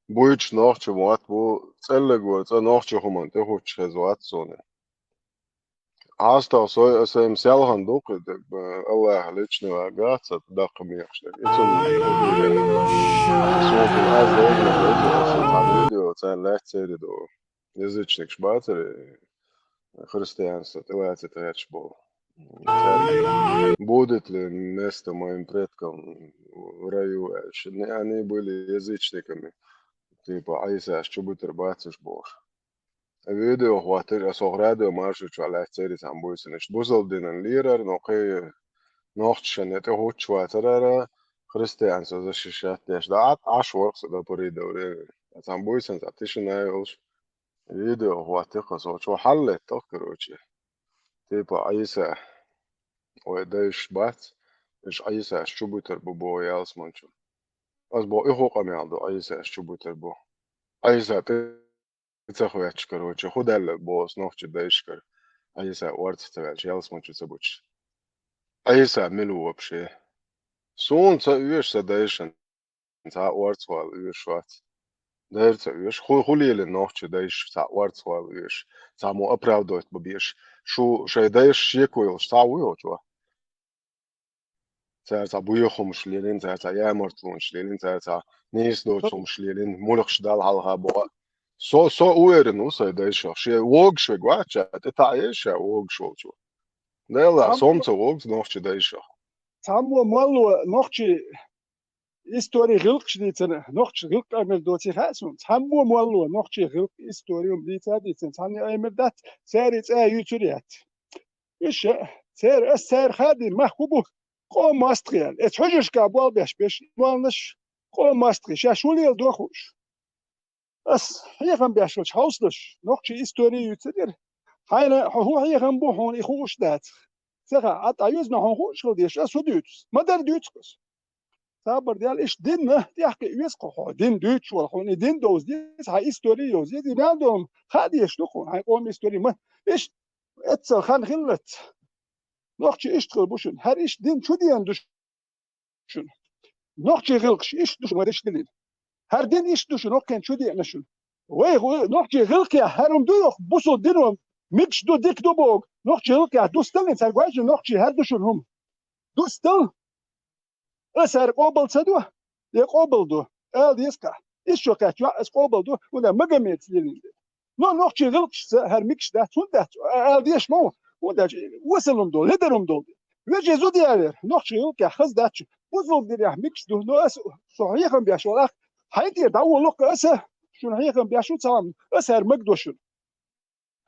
Буьйцуш нохча мотт бу, цӀеллаг вара цӀа нохча хӀуманна тӀехӀуттуш хеза вац суна. ХьастагӀа сой, аса ма селхана ду кхидӀа, Аллаха личный ван гац, ца даккха мехаш дерг. И цунна суна аз дерг ма деза, аса цхьа видео, царна лаьцна церан ду. Язычникаш бацара, христианство тӀелаца тхаьчаш болу. Цаьрга: «Будет ли место моим предкам в раю?» аьлча, не, они были язычниками. Типа, Ӏийсас чубуьтур бац уьш бохуш. Видео хӀоттийра, аса хӀокху радио маршо чохь лаьцна церан цхьаьна буьйсанаш. Бусалба динан лерар, но кхин нохчашна тӀехӀуттуш вацара, христианство защищать деш. Да, Ӏаш вара-кх со до поры до времени. Цхьана буьйсанна цхьа тишина йолуш. Видео хӀоттийра-кх аса, чохь хьаллетталуш, короче. Типа, Ӏийса, вай дайшаш бац, уьш Ӏийсас чубуьтур бу боху ялсамани чу. Аса боху, и хӀун къамел ду, Ӏийсас чубуьтур бу? Ӏийса тӀе ца хоьттуш, короче, хӀун даьлла боху аса нохчийн дайшкара, Ӏийса орцах ца ваьлча, ялсамани чу ца буьтуш. Ӏийса мила ву вообще? Суна ца оьшу сан дайшна цхьа а орцахвала оьшуш вац. Дера ца оьшу. ХӀу-, хӀун лелийна нохчийн дайша цхьа а орцахвала оьшуш, цхьаммо оправдывать бан безаш? Шу шайн дайша шеко йолуш цхьа а вуй хӀокху чохь? Цара цхьа боьха хӀумаш лелийна, цара цхьа ямартлонаш лелийна, цара цхьа нийса доцу хӀумаш лелийна, муьлххачу Далла хьалха боху. Со, со уверен ву сайн дайшах. Шен вогуш верг вац ша, тӀе таӀе ша вогуш волчо. Делла, со-м ца вогу нохчийн дайшах. Цхьаммо молло нохчийн историн гӀиллакхаш дийцина, нохчийн гӀиллакх-Ӏамир доций хаьа суна. Цхьаммо молло нохчийн гӀиллакх, истори хӀума дийца а дийцина, цхьанна Ӏамир дац, церан цӀа юьйцур яц. Уьш, церан, ас церан хадийна мах хӀун бу? Къоман мостагӀий аьлла. Эца хьуьжаршкахь болх беш берш, молланаш, къоман мостагӀий, шаьш хӀун леладо хууш. Ас хьехам беш волчу хьовсалаш, нохчийн истори юьйцур яра. Хьайна хьо хӀун хьехам бу, хьуна и хууш дац. Ца хаьа, Ӏад Ӏа юьзна хьуна хууш хила дезаш, ас хӀун дуьйцу? Ма-дарра дуьйцу ас. Цхьабар дел иштта динна тӀехь кхин оьцу-кх хьо, дин дуьйцуш вара хьуна, и дин довза деза, хьан истори йовза деза, и мел долу хаа дезаш ду хьуна, хьайн къоман истори ма. Иштта эццал хан хиллалц. Нохчийн иштта хила бу шуна. ХӀара иштта дин чу деана ду шуна. Нохчийн гӀиллакхаш иштта ду шуна, вай дешдалийна. ХӀара дин иштта ду шуна, хӀокхуьнан чу деана шуна. Вай, вай, нохчийн гӀиллакхехь хӀара хӀума ду йоху, бусалба дино мегаш ду, дика ду боху. Нохчийн гӀиллакхехь дусталлин цаьрга вайжа нохчийн хӀара ду шуна хӀума. Дустал. Аса хӀара къобал ца до? Я къобал до? Ала деза кхаьа. Иштта шо кхаьчча, аса къобал до, хӀунда Магомедаца лелийна. Но нохчийн гӀиллакхашца хӀара мегаш дац, хӀунда дац? А-, ала дезаш ма ву, хӀунда аьлча весалла хӀума долу, ледар хӀума долу. Вежарий, зуда ялера, нохчийн гӀиллакхехь хаза дац шу. Бусалба динехь мегаш ду, но аса со хьехам беш валахь, хьайн тӀера дӀаволалу-кх аса, шуна хьехам беш ву цхьамма, аса хӀара магадо шуна.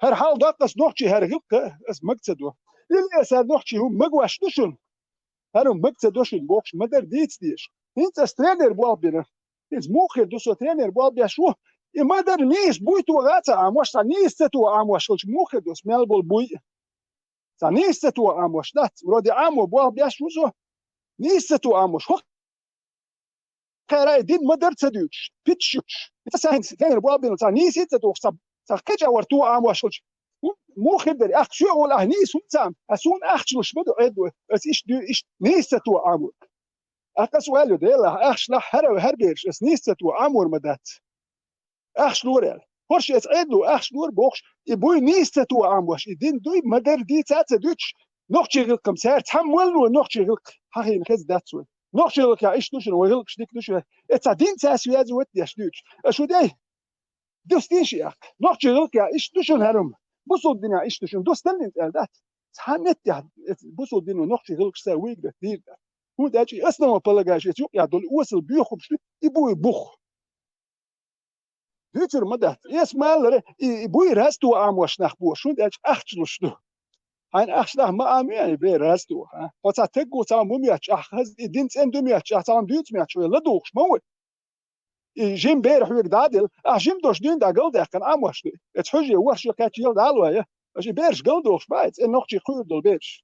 ХӀара хьал доккху аса нохчийн хӀара гӀиллакх, аса мага ца до. Или аса хӀара нохчийн хӀума магош ду шуна? ХӀара хӀума мага ца до шуна бохуш, ма-дарра дийца дезаш. ХӀинца аса тренер болх бина. ХӀинца муха хир ду, со тренер болх беш ву? И ма-дарра нийса буй тоха а ца Ӏамош, цхьа нийса ца тоха Ӏамош хилча, муха хир ду аса мел болу буй? Цхьа нийса ца тоха Ӏамош дац, вроде Ӏамо болх беш ву со. Нийса ца тоха Ӏамош, хӀокху кхерай дин ма-дарра ца дуьйцуш, питаш юьтуш. Сан тренер болх бина, цхьа нийса ца тухуш, цхьа, цхьа кхеча вар тоха Ӏамош хилча. ХӀун, муха хир дара, ахча соьгӀула ахь нийса хӀума ца Ӏама, аса суна ахча луш ма ду, Ӏедало, аса иштта дуьй, иштта нийса ца тоха Ӏамо. Ахь аса ваьлла, Дела, ахча лахь хӀара, хӀара бераш, аса нийса ца тоха Ӏамор ма дац. Ахча лора аьлла. ХӀорш эца Ӏедало ахча лора бохуш, и буй нийса ца тоха Ӏамош, и дин дуй, ма-дарра дийца а ца дуьтуш, нохчийн гӀиллакхам цара цхьамма валло нохчийн гӀиллакх хьахийна хеза дац вай. Нохчийн гӀиллакхехь иштта ду шуна, вай гӀиллакхаш дика ду шуна, эца дин цаьрца веза ват деш дуьйцуш. Аша хӀу дай? Дустийша и ахка. Нохчийн гӀиллакхехь иштта ду шуна хӀара хӀума. Бусалба динехь иштта ду шуна. Дусталлин цӀаьл дац. Цхьа меттехь эца бусалба дино нохчийн гӀиллакхаш цара вуйгара дийр дац. ХӀунда аьлча и основа полагающий эца юкъехь долу осал боьха хӀумаш ду, и буй бух. Дуьйцур ма дац. Эс маллара, и, и буй раз тоха Ӏамош нах бу, шуна аьлча ахча луш ду. Хьайна ахча даха ма ам яй бер раз духа. Хьо ца теггу ца мум ячча, ахь хаз и дин цӀен дум ячча, ахь ца дуьйцу мячча, вай ладугӀуш ма вай. И жим бер хьоьга дӀаделла, ахь жим дош дуьйна дӀа галдаьккхина Ӏамош ду. Эца хьуьжа ворхӀ шо кхаьчча яла дӀалой, аша и бераш галдохуш бай, цӀен нохчий кхуьур долу бераш.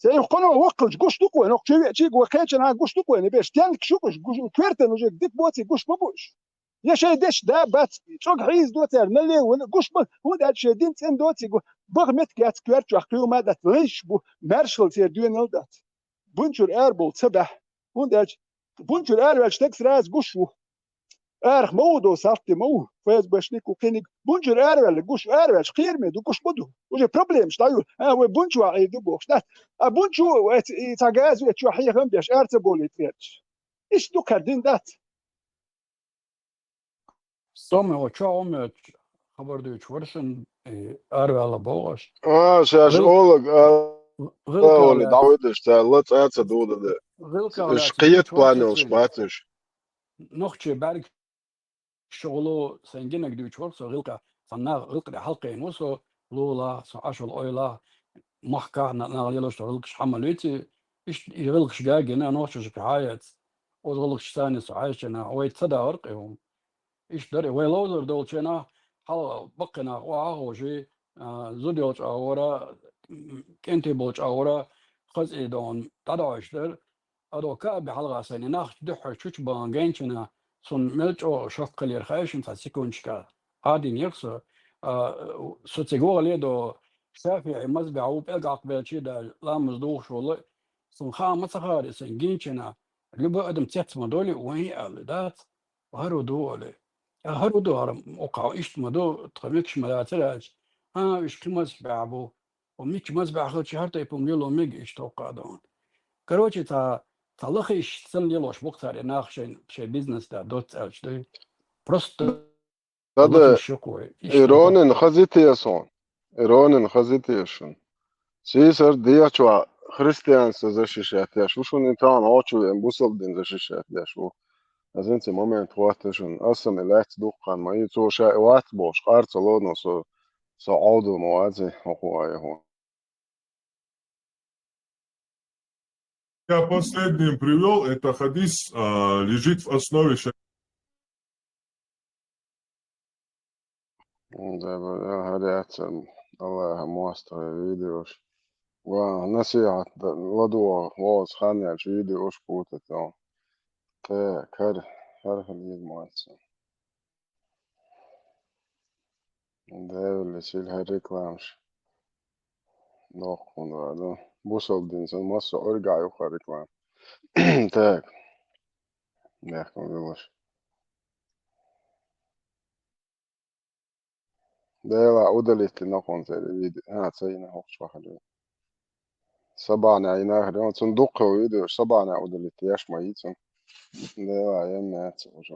Церан хӀокхуно воккхалча гуш ду-кх вай, нохчо веачий, вай кхечанхьа гуш ду-кх вай, бераш тенниг шу гуш, гуш, коьртан уже дика боций гуш ма бу уьш. Я шайн деш да бац, чӀог хьийза до цара, нале вала, гуш ма, хӀунда аьлча шайн дин цӀен доций гу, баха меттиг яц коьрта чохь кхуьйма дац, лайш бу, маьршал церан доьнал дац. Бунчуьра ара болу ца баьхьа. ХӀунда аьлча бунчуьра араваьлча стаг сразу гуш ву. Арах ма ву до, салтий ма ву, ФСБшник ву, кхиниг. Бунчуьра араваьлла гуш, араваьлча кхераме ду, гуш ма ду. Уже проблемаш дӀаюр. А, вай бунчу ваӀий ду бохуш дац. А бунчу вай ц-, и цхьа газа вечу хьехам беш, ара ца болийта гӀерташ. Иштта ду кхаьрдина дац. Соме, о, чохь оммечу хабар дуьйцуш вара шун, и, араваьлла бохуш. А, шаьш Гъил-, олаг, а, гъилкал а, оле, яц. ДӀавидаш, ца ла цӀа ца дуда де. Гъилкал Ш-, яц, кхета дуьйцуш вара план шун йолуш цигахь. Бацаш. Нохчий бӀаьрг шугӀулу сайн гинарг дуьйцуш вара со гӀилкха, сан нах гӀилкхе хьалкхийна ву со, лулахь, со Ӏаш волу ойлахь, махкахь на-, наха лелош долу гӀилкхаш хьамма луьйций, иштта и гӀилкхаш гагина, нохчашка хьаэца. Оцу гӀуллакхаш царна со хьаьжча нах, вай ца дагӀар кхин хӀума. Иштта дара, вай ловзар долчу нах, хьала баккхий нах охьа а ховший, а, зуда йолчу агӀора, м, кӀентий болчу агӀора, хаза и догӀун дӀадохьуш дара. Ада каби хьалха сайна нах дуьххьара чучу бахана генчина, цунна мел чӀогӀа шок хилира хаьшна цхьа секундашка. Ӏадийнера со, а, со цига вахале до, ШафиӀи мазхӀабехь ву, пӀелг Ӏакхбелчий да, ламаз духуш волу, цунна хаа ма ца хаара и сайн гинчина, любой адам цец ма долу вайн аьлла, дац? ХӀара ду олий. А хӀара ду хӀара, окхахь иштта ма ду, тхан мегаш ма дацара аьлча. А, уьш кхин мазхӀабехь бу. О, мичча мазбаьхьа хилча, хӀара тайпа хӀума лело мега иштта хӀокху а догӀун. Короче, цхьа, цхьа лахийш санна лелош бу-кх цара и нах шайн, шайн бизнес да доцца аьлча, дуй. Просто Тада лахийш ю-кх вай. Иштта Иронин хаза те сон. Иронин хаза те шун. Сийсара дехьа чохь христианство защищать еш ву шуна, и тахана гӀочу веана бусалба дин защищать еш ву. Ас хӀинца момент хӀотта шуна. Ас сан и лаьцна дуккха хан ма и, цо ша и вац бохуш, къар ца ло, но со, со Ӏовдал ма вац и, хӀокху а яху. Я последним привёл, это хадис, а, лежит в основе шари-. Да, да, да, хӀара яц, ам, Аллаха мостагӀа видеош. Ва, насихьат да, ладугӀа, вовс хан яьлча видеош путать, ам. Те, кар, хӀара хила йиза ма вац. Девлла, сил хӀара рекламаш. Доккхун ваьлла. Бусалба дин сан массо а оргахь ю хӀара реклама. Так. Мягко вилаш. Дела удалить нахуй цаьрга видео. А, ца йина хӀокхуш бахьана. Сабана йина хӀара. Цунна дуккха видео, сабана удалить еш ма йицун. Дела, я мяц уже.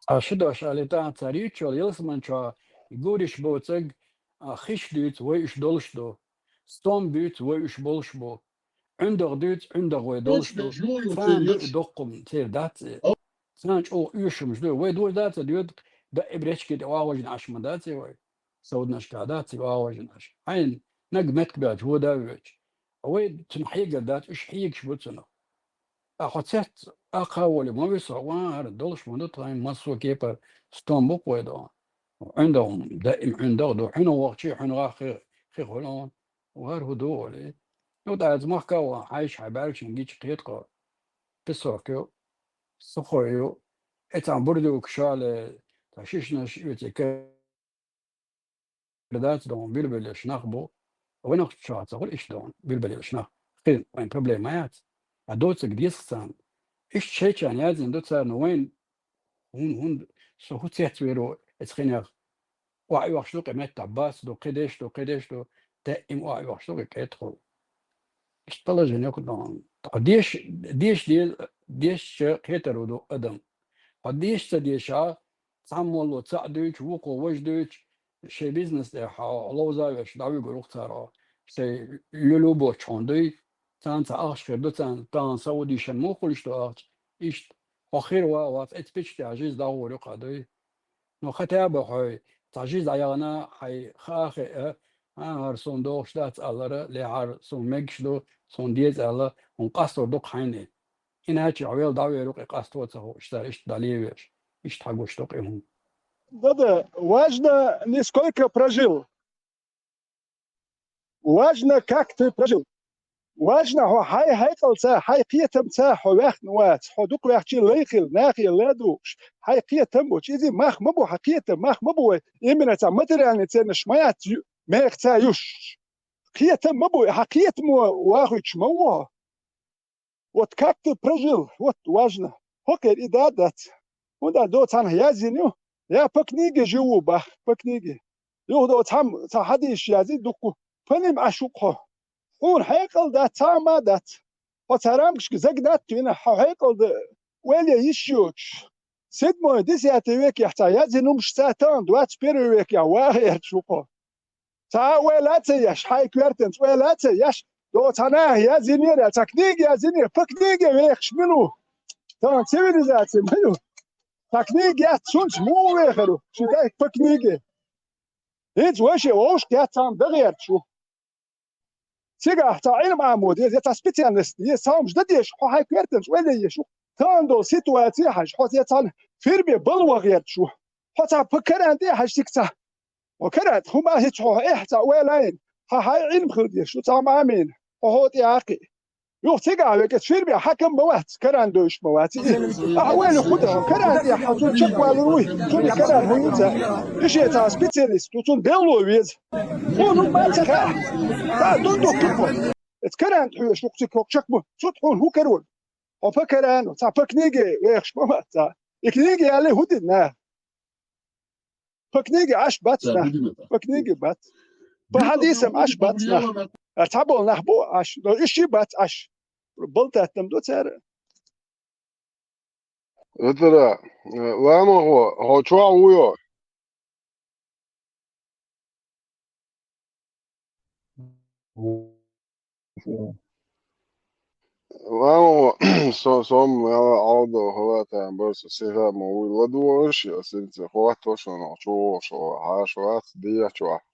А ши дош али тӀаьхьа цара йийцчул ялсаман чохь гуриш боцург, а, хиш дуьйцу, вай уьш долуш ду. Стом буьйцу, вай уьш болуш бу. ӀуьндагӀ дуьйцу, ӀуьндагӀ вай долуш ду. Царна ду и доккхум, церан дац и. Царна чӀогӀа оьшурмаш ду. Вай доза дац а доьду, даим речки тӀе вагӀажна Ӏаш ма дац и вай. Сауднашка дац и вагӀажна Ӏаш. Хьайна наг меттиг баьлча, вода а воьдуш. Вай цунах хьегар дац, уьш хьегаш бу цунах. А хьо цец а кхаволе ма виса, ван хӀара долуш ма ду тхайн массо а кепара стом бу-кх вай догӀун. ӀуьндагӀ, даим ӀуьндагӀ ду, хьуьнан вахчий, хьуьнан гӀа хи, хи хуьлу хьуна. ХӀара хӀун ду олий? Ну, тӀаккха махка а ван, хьайша хьайн бӀаьргашна гича кхета кхо. Песок ю, сухой ю, эцхьан бурдук шале, цхьа шишнаш оьций ка- дац догӀун билбелеш нах бу. Вайнах чохь ца хуьлу иштта догӀун билбелеш нах. Кхин вайн проблема яц. А доцург деза царна. Иштта шайчарна яздина ду цара, но вайн хӀун, хӀунда со хӀун цецвер ву эцу хинех? Охьайоьхуш ду кхин меттахь, бац ду, кхидерш ду, кхидерш ду. Даим охьайоьхуш ду кхин кӀетахула. Иштта положение кху догӀун. Хьо деш, деш де-, дешча кхетар ву ду адам. Хьо деш ца дешахь, цхьаммо цхьаъ дуьйцу, вукхо важа дуьйцу, шайн бизнес тӀехь хьо ловза а веш, дӀавуьгур ву-кх цара хьо. Шайн луьлу боцчу хьуна дуй, царна цхьа ахча хир ду, царна тахана Саудий шен муха хуьлуш ду ахча. Иштта, хьо хир ван а вац, эцу пичча тӀехь жиза дӀагӀур ю-кх хьан дуй. Ну, хотя бы хьой, цхьа жиза дӀаяхана, хьайн хаа а хиъна, ХӀара суна догӀуш дац алара, лехьара суна мегаш ду, суна деза аьлла, хӀуна къастор ду-кх хьайна. Иначе хьо вел дӀавер ву-кх, къасто ца хууш цара, иштта дӀалевеш, иштта хьагуш ду-кх и хӀума. Да-да, важно не сколько прожил. Важно, как ты прожил. Важно, хьо хьай хьекъалца, хьай кхетамца хьо ваьхна вац, хьо дукха ваьхчи лай хила, нахе ладугӀуш, хьай кхетам боцуш. Иза мах ма бу, хьан кхетам мах ма бу вай. Именно цхьа материальный ценность ма яц ю-, мехаца юш. Кхетам ма бу, хьан кхетамо вахуьйтуш ма ву хьо. Вот как ты прожил, вот важно. ХӀокхуьнан и да дац. ХӀунда аьлча цхьанхьа яздина ю, я по книге живу бах, по книге. Юха до цхьам-, цхьа хьадисаш язйи дуккха, по ним Ӏаш ву-кх хьо. Хьуна хьекъал дац, цхьа а ма дац. Хьо цхьа рамкашка загнать вина, хьо хьекъал дан ойла йиш йоцуш. Седьмой, десятый векехь цхьа яздина хӀумнаш, цхьа тахана двадцать первый векехь ваха гӀерташ ву-кх хьо. Цхьа а ойла а ца еш, хьайн коьртанца ойла а ца еш, до цхьа наха яздинера, цхьа книга яздинера, по книге вехаш мила ву? Тахана цивилизаци мила ю? Цхьа книга яц, цунца муха вехар ву? Ши дай по книге. ХӀинца вай шен вовшах яц цхьа хӀума дан гӀерташ ву. Цигахь цхьа Ӏилма Ӏамо деза, я цхьа специальность деза, цхьа хӀумаш дан дезаш, хьо хьайн коьртанца ойла еш ву. Тахана долу ситуаци хьажа, хьо я цхьана фирме балван гӀерташ ву. Хьо цхьа по карантӀе а хьажа цига цхьа. Хьо карантӀ хӀума а хӀица хьо эхь цхьа ойла а йина, хьан хьайн Ӏилма хила дезаш ду цхьа хӀума а мийна, хьо хьо тӀе а кхиъ. Юха цигахь векӀа фирме хьакам ма вац, карантӀ доьшуш ма вац. Ахьа ойла хӀу дан, карантӀехь хьо цунна чекхвалур вуй, цунна карантӀ хӀун ю ца? И шен цхьа специалист ду, цунна делло веза. Хьуна хӀума ца хаьа. Та ду ду кху. Эца карантӀ хьоьжуш ву-кх цига хӀокху чекхбу, цу тӀа хьуна хӀун карор? Хьо по карантӀе, цхьа по книге вехаш ма вац цхьа. И книга ялле хӀун дина наха? По книге Ӏаш бац нах. По книге бац. По хьадисам Ӏаш бац нах. А цхьаболу нах бу Ӏаш, но уьш ши бац Ӏаш. Балтаттам ду цара. Итара, э, ламахо, хьо чохь вуй хьо? Ламахо, со, со ма яла Ӏалдо хӀалатан бар со сиха ма вуй ладугӀуш, я синца хӀоттош, хьо чу вогӀуш, хьаша вац, дехьа чохь.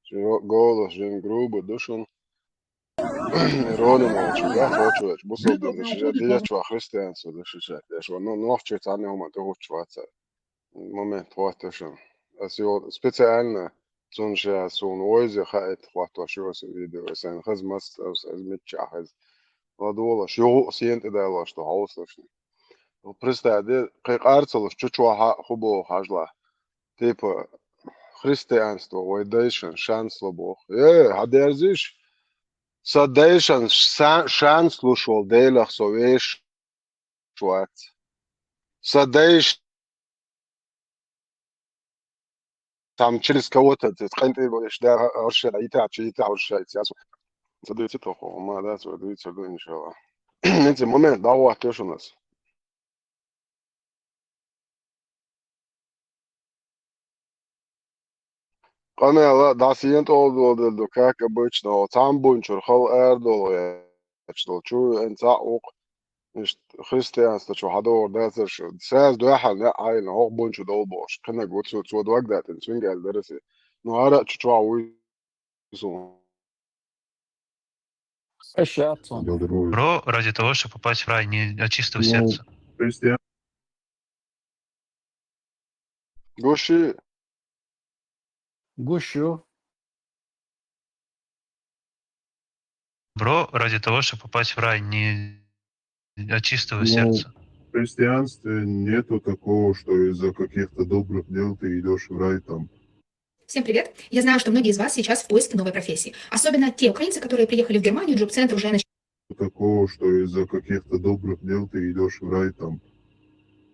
Ши голос жин грубый ду шуна. Ронан волчу, да, хочуьйту, бусалба дин ду шиша, дехьа чохь христианство ду шиша, деш ван, ну, нохчий цхьанна хӀума тӀехӀуттуш вац цара. Момент хӀоттош. Ас йо специально цунна ша суна вайзе хаийта хӀоттош ю аса видео, аса хаза маца, аса миччахь хаза. ЛадогӀалаш, юха а сена тӀедалош ду хьовсалаш. Представь де, кхин къарцалаш чу чохьа а хӀу боху хьажалахь. Типа, христианство вай дайшан шанс ло боху. Э, хьадерзиш? Сан дайшан ша-, шанс луш волу Делах со вешаш вац. Сан дайш там через кого-то, то есть, къинтӀера болуш, да, оршера, йита, чи йита оршера, ясу. Ца дуьйцу тохо, ма да, ца дуьйцу ду, иншалла. Эцу момент дӀахӀоттош у нас. Къамела дӀасаена тӀолдолу ду, как обычно, цхьамма бунчура хала арадолу яц долу чу веана цхьаъ ву-кх, иштта христианство чу хьадогӀур дацара шу. Саьза дуьхьал неӀ Ӏайна хӀокху бунчу долу бохуш, кхинаг ву цо, цо дог датина, цуьнга аьлла дара аса. Ну, хӀара а чу чохь вуй суна. Аш яц цунна. Бро, ради того, чтобы попасть в рай, не от чистого сердца. Гуш ю. Гуш ю. Бро, ради того, чтобы попасть в рай, не от чистого сердца. В христианстве нету такого, что из-за каких-то добрых дел ты идёшь в рай там. Всем привет! Я знаю, что многие из вас сейчас в поиске новой профессии. Особенно те украинцы, которые приехали в Германию, джоб-центр уже начали. Такого, что из-за каких-то добрых дел ты идёшь в рай там.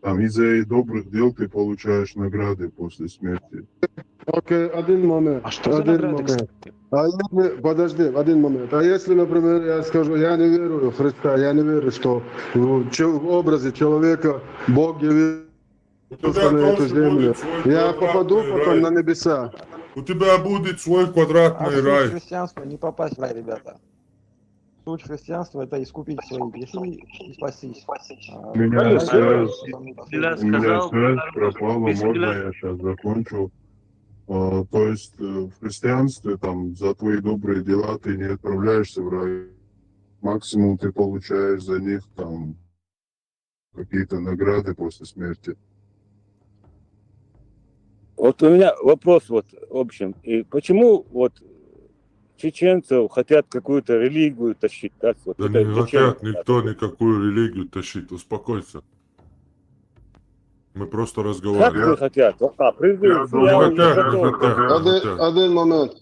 Там из-за добрых дел ты получаешь награды после смерти. Окей, один момент. А что за награды, кстати? А если, подожди, один момент. А если, например, я скажу, я не верую в Христа, я не верю, что в чел-, в образе человека Бог явился на эту землю. Я попаду потом на небеса. У тебя будет свой квадратный рай. А в суть христианства не попасть в рай, ребята. Суть христианства — это искупить свои грехи и спастись. А, Меня связь, у меня связь пропала, можно я щас закончу? А, то есть э, в христианстве там за твои добрые дела ты не отправляешься в рай. Максимум ты получаешь за них там какие-то награды после смерти. Вот у меня вопрос вот, в общем, и почему вот чеченцев хотят какую-то религию тащить, так вот? Да Это не чеченцы, хотят никто никакую религию тащить, успокойся. Мы просто Как разговариваем. не хотят? А, призыв, Я я думаю, уже Не хотят, не готов. хотят, не Один, хотят. один момент.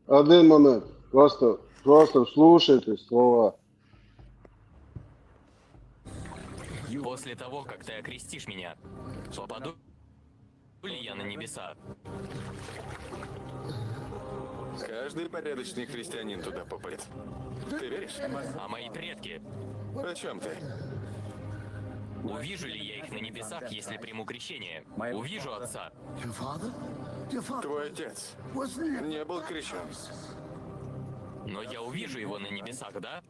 Один момент. Просто, просто слушайте слова. После того, как ты окрестишь меня, попаду ли я на небеса? Каждый порядочный христианин туда попадет. Ты веришь? А мои предки? О чем ты? Увижу ли я их на небесах, если приму крещение? Увижу отца. Твой отец не был крещен. Но я увижу его на небесах, да?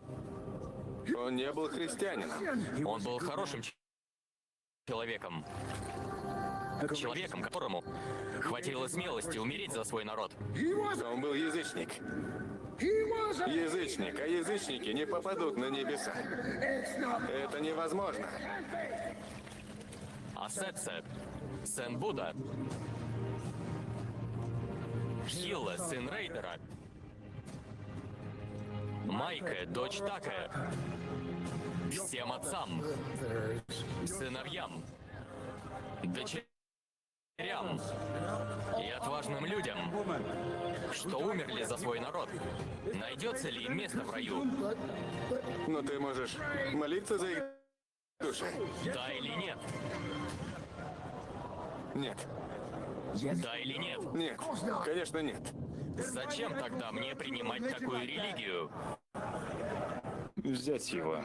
Он не был христианином. Он был хорошим ч- человеком. Человеком, которому хватило смелости умереть за свой народ. Он был язычник. Язычник, а язычники не попадут на небеса. Это невозможно. А Сет Сет, сын Будда. Хилла, сын Рейдера. Майка, дочь Така. Всем отцам, сыновьям, дочерям и отважным людям, что умерли за свой народ. Найдется ли им место в раю? Но ты можешь молиться за их души. Да или нет? Нет. Да или нет? Нет. Конечно, нет. Зачем тогда мне принимать такую религию? Взять его.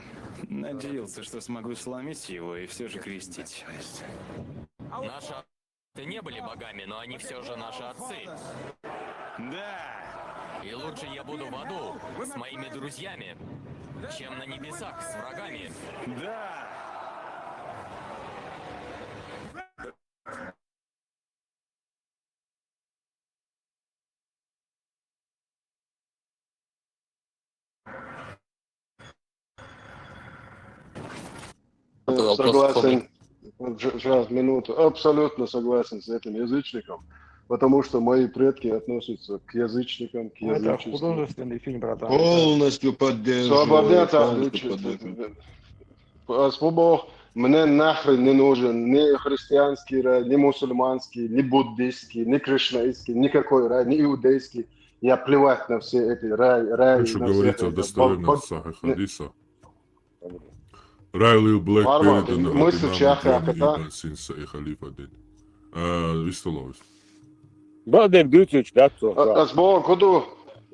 Надеялся, что смогу сломить его и все же крестить. Наши отцы не были богами, но они все же наши отцы. Да! И лучше я буду в аду с моими друзьями, чем на небесах с врагами. Да! Вопрос Согласен. Дж- Сейчас, минуту. Абсолютно согласен с этим язычником. Потому что мои предки относятся к язычникам, к Ну, это язычеству. Художественный фильм, братан. Полностью поддерживаю. Свободец Полностью отключится. поддерживаю. Особо мне нахрен не нужен ни христианский рай, ни мусульманский, ни буддийский, ни кришнаитский, никакой рай, ни иудейский. Я плевать на все эти рай, рай Хочу на говорить всех о этих. достоверных Пон- сахих хадисах. Рай Лил Блэк Марма, переданы мы от имама сейчас Джамии как-то- Ибн Син Саих Алиф один. Э, Вистолович. Бадер Дютич, да, кто? А, а сбоку,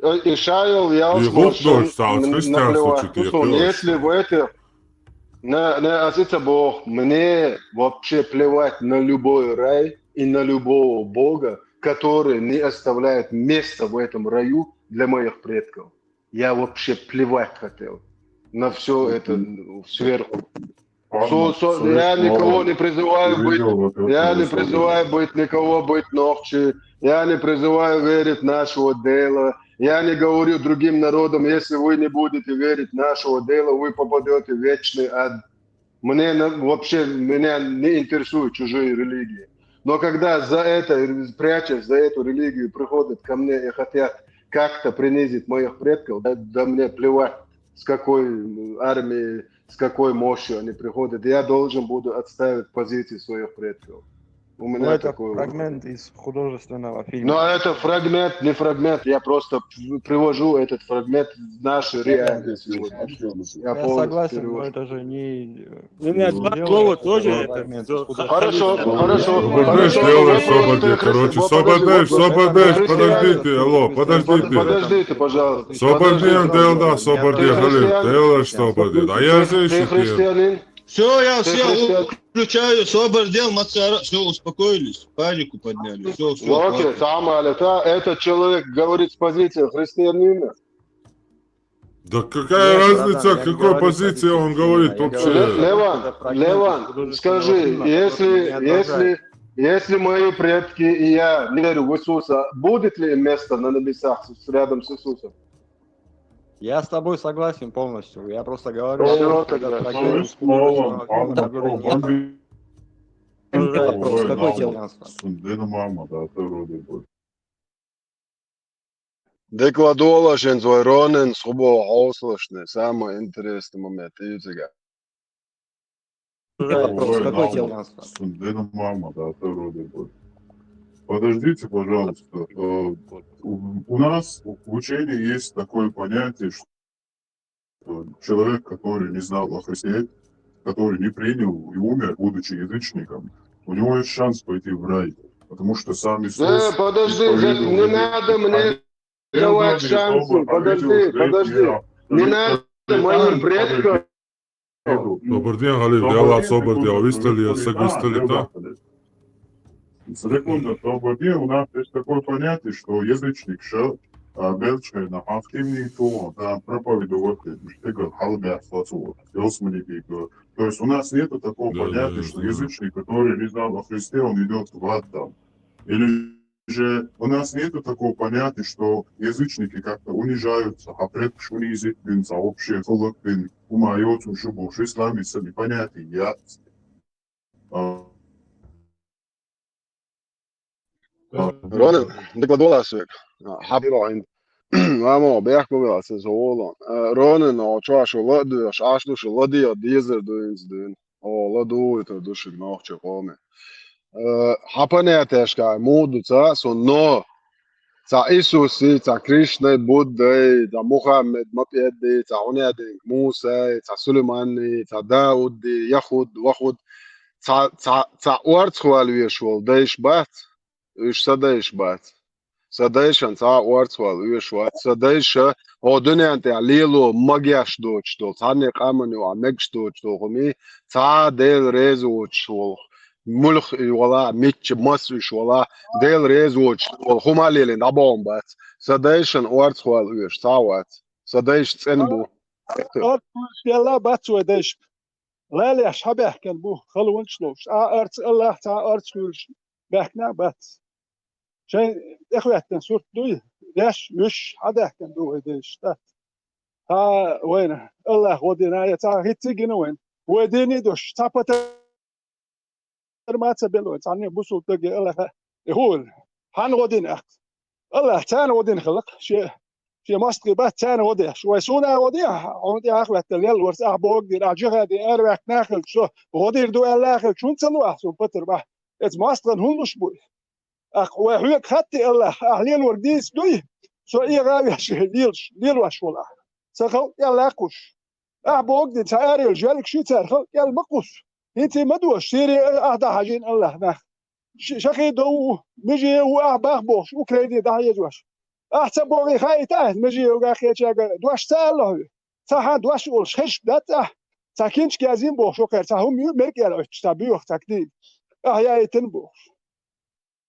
э, и Шайл, я И услышал, Художественный н- христианство наплевать. чё-то я Услышал, пёрсь. если в этих, на, на Асица Бог, мне вообще плевать на любой рай и на любого бога, который не оставляет места в этом раю для моих предков. Я вообще плевать хотел на все это сверху. Со- со- я никого не призываю быть, я не призываю быть никого быть ногчи, я не призываю верить нашего дела, я не говорю другим народам, если вы не будете верить нашего дела, вы попадете в вечный ад. Мне на- вообще, меня не интересуют чужие религии. Но когда за это, прячась за эту религию, приходят ко мне и хотят как-то принизить моих предков, да, да мне плевать, с какой армией, с какой мощью они приходят, я должен буду отставить позиции своих предков. У Ну, меня это такой вот. Фрагмент из художественного фильма. Но это фрагмент, не фрагмент, я просто п- привожу этот фрагмент в наши реалии сегодня. Я Я полностью согласен, но перевожу. Это же не... У меня не два дело слова это тоже было это, фрагмент всё, из художественного Хорошо, фильма. хорошо, Сободеш, хорошо. делай, Вопрос Сободеш, ты короче, хотел- Сободеш, Подожди, Сободеш, подождите, алло, Под- подождите. Подождите, пожалуйста. Сободеш, Подожди, делай, да, пожалуйста. Сободеш, Ты христиан- делай, Сободеш. А я Ты женщина. христианин? Все, я Ты все христиан- включаю, Собор дел, Мацара. Все, успокоились, панику подняли. Все, все. Ну, окей, сам Алифа, этот человек говорит с позиции христианина. Да какая разница, какой позиции он говорит вообще? Ле- Леван, Леван, скажи, если, если, Если мои предки и я не верю в Иисуса, будет ли им место на небесах с- рядом с Иисусом? Я с тобой согласен полностью. Я просто говорю, Всё когда тогда. трагедия Слава, я говорю, нет. Слава, Уже вопрос, какое тело? Сындыны мама, да, ты вроде бы. Декладола шенц вай Ронен схубо хьослашны, самый интересный момент, и цыга. Уже вопрос, Ой, какое да. тело? Сындыны мама, да, ты вроде бы. Подождите, пожалуйста. Э, У у нас в учении есть такое понятие, что человек, который не знал о Христе, который не принял и умер, будучи язычником, у него есть шанс пойти в рай. Потому что сам Иисус... Э, подожди, исповедовал не язычников. Надо мне давать шансы. Подожди, подожди. Не надо моим предкам. Добрый день, Халил. Я вас добрый день. Вы стали, я сагвистали, да? Секунду, добрый день. У нас есть такое понятие, что язычник шо, а, белчка на активный то, да, проповедовать, что ты говорил, халбя, то есть у нас нету такого понятия, что язычник, который не знал о Христе, он идет в ад там. Или же у нас нету такого понятия, что язычники как-то унижаются, а предкаш унизить бин, а вообще хулак бин, умайот, шубо, что исламе сами понятия я. А, Ронен, декладола сык. Хабиро ин. Ламо бяхку вела се золо. Ронен, о чоа шо ладу, шашлу шо лади, о дизер дуинс дуин. О ладу, это души нохче коме. Хапане тешка муду ца со но. Ца Иисуси, ца Кришнай, Буддай, ца Мухаммед, Мапедди, ца Унядин, Мусай, ца Сулейманни, ца Дауди, Яхуд, Вахуд. Ца ца ца орцхвал вешвал дайш бац. Уж са дайш бац. Са дайшан ца орцхвал вешвал. Са дайша о дунян тя лело магяш дочтол. Ца не камани о мегш дочтол хуми. Ца дел резочтол. Мулх и вала, митч мас уж вала. Дел резочтол. Хума лелин абон бац. Са дайшан орцхвал веш, ца вац. Са дайш цен бу. Ат пуш яла бац вай дайш. Лалеш хабяхкен бу, халванч лош. А арц Аллах, ца арц хуш. Бяхна бац. Шай эхветтен сурт дуй. Деш, юш, хадахкен ду вай деш. Та вайна. Аллах водина, я ца хитци гина вайн. Вай дини дош, ца пата маца бело, ца не бусул таги Аллах. Ихул. Хан водин ах. Аллах, ца не водин халак. Ше, ше мастки бат ца не води. Шуай суна води. Он я ах ватта лел ворс ах бог дир, ах жиха дир, ар вак нахил, шо. Водир ду Аллах, шун цалу ах, сун патр ба. Эц мастган хулуш буй. Ах, вай хуяк хатти Аллах, ах лел вор дис дуй. Со и гавяш, лилш, лил ваш вола. Са хал Аллах куш. Ах бог дин ца арил жалик ши цар хал ял макус. Хинти мадуш, сири ах да хажин Аллах нах. Ш- Шахи дов, мижи у ах бах бош, Украине да хажин ваш. Ах ца боги хай та, мижи у га хечага, дуаш ца Аллах. Ца ха дуаш ул шеш да ца. Ца кинч газин бош, окер, ца хум ю мерк ял оч, ца биох, ца кди. Ах я итин бош.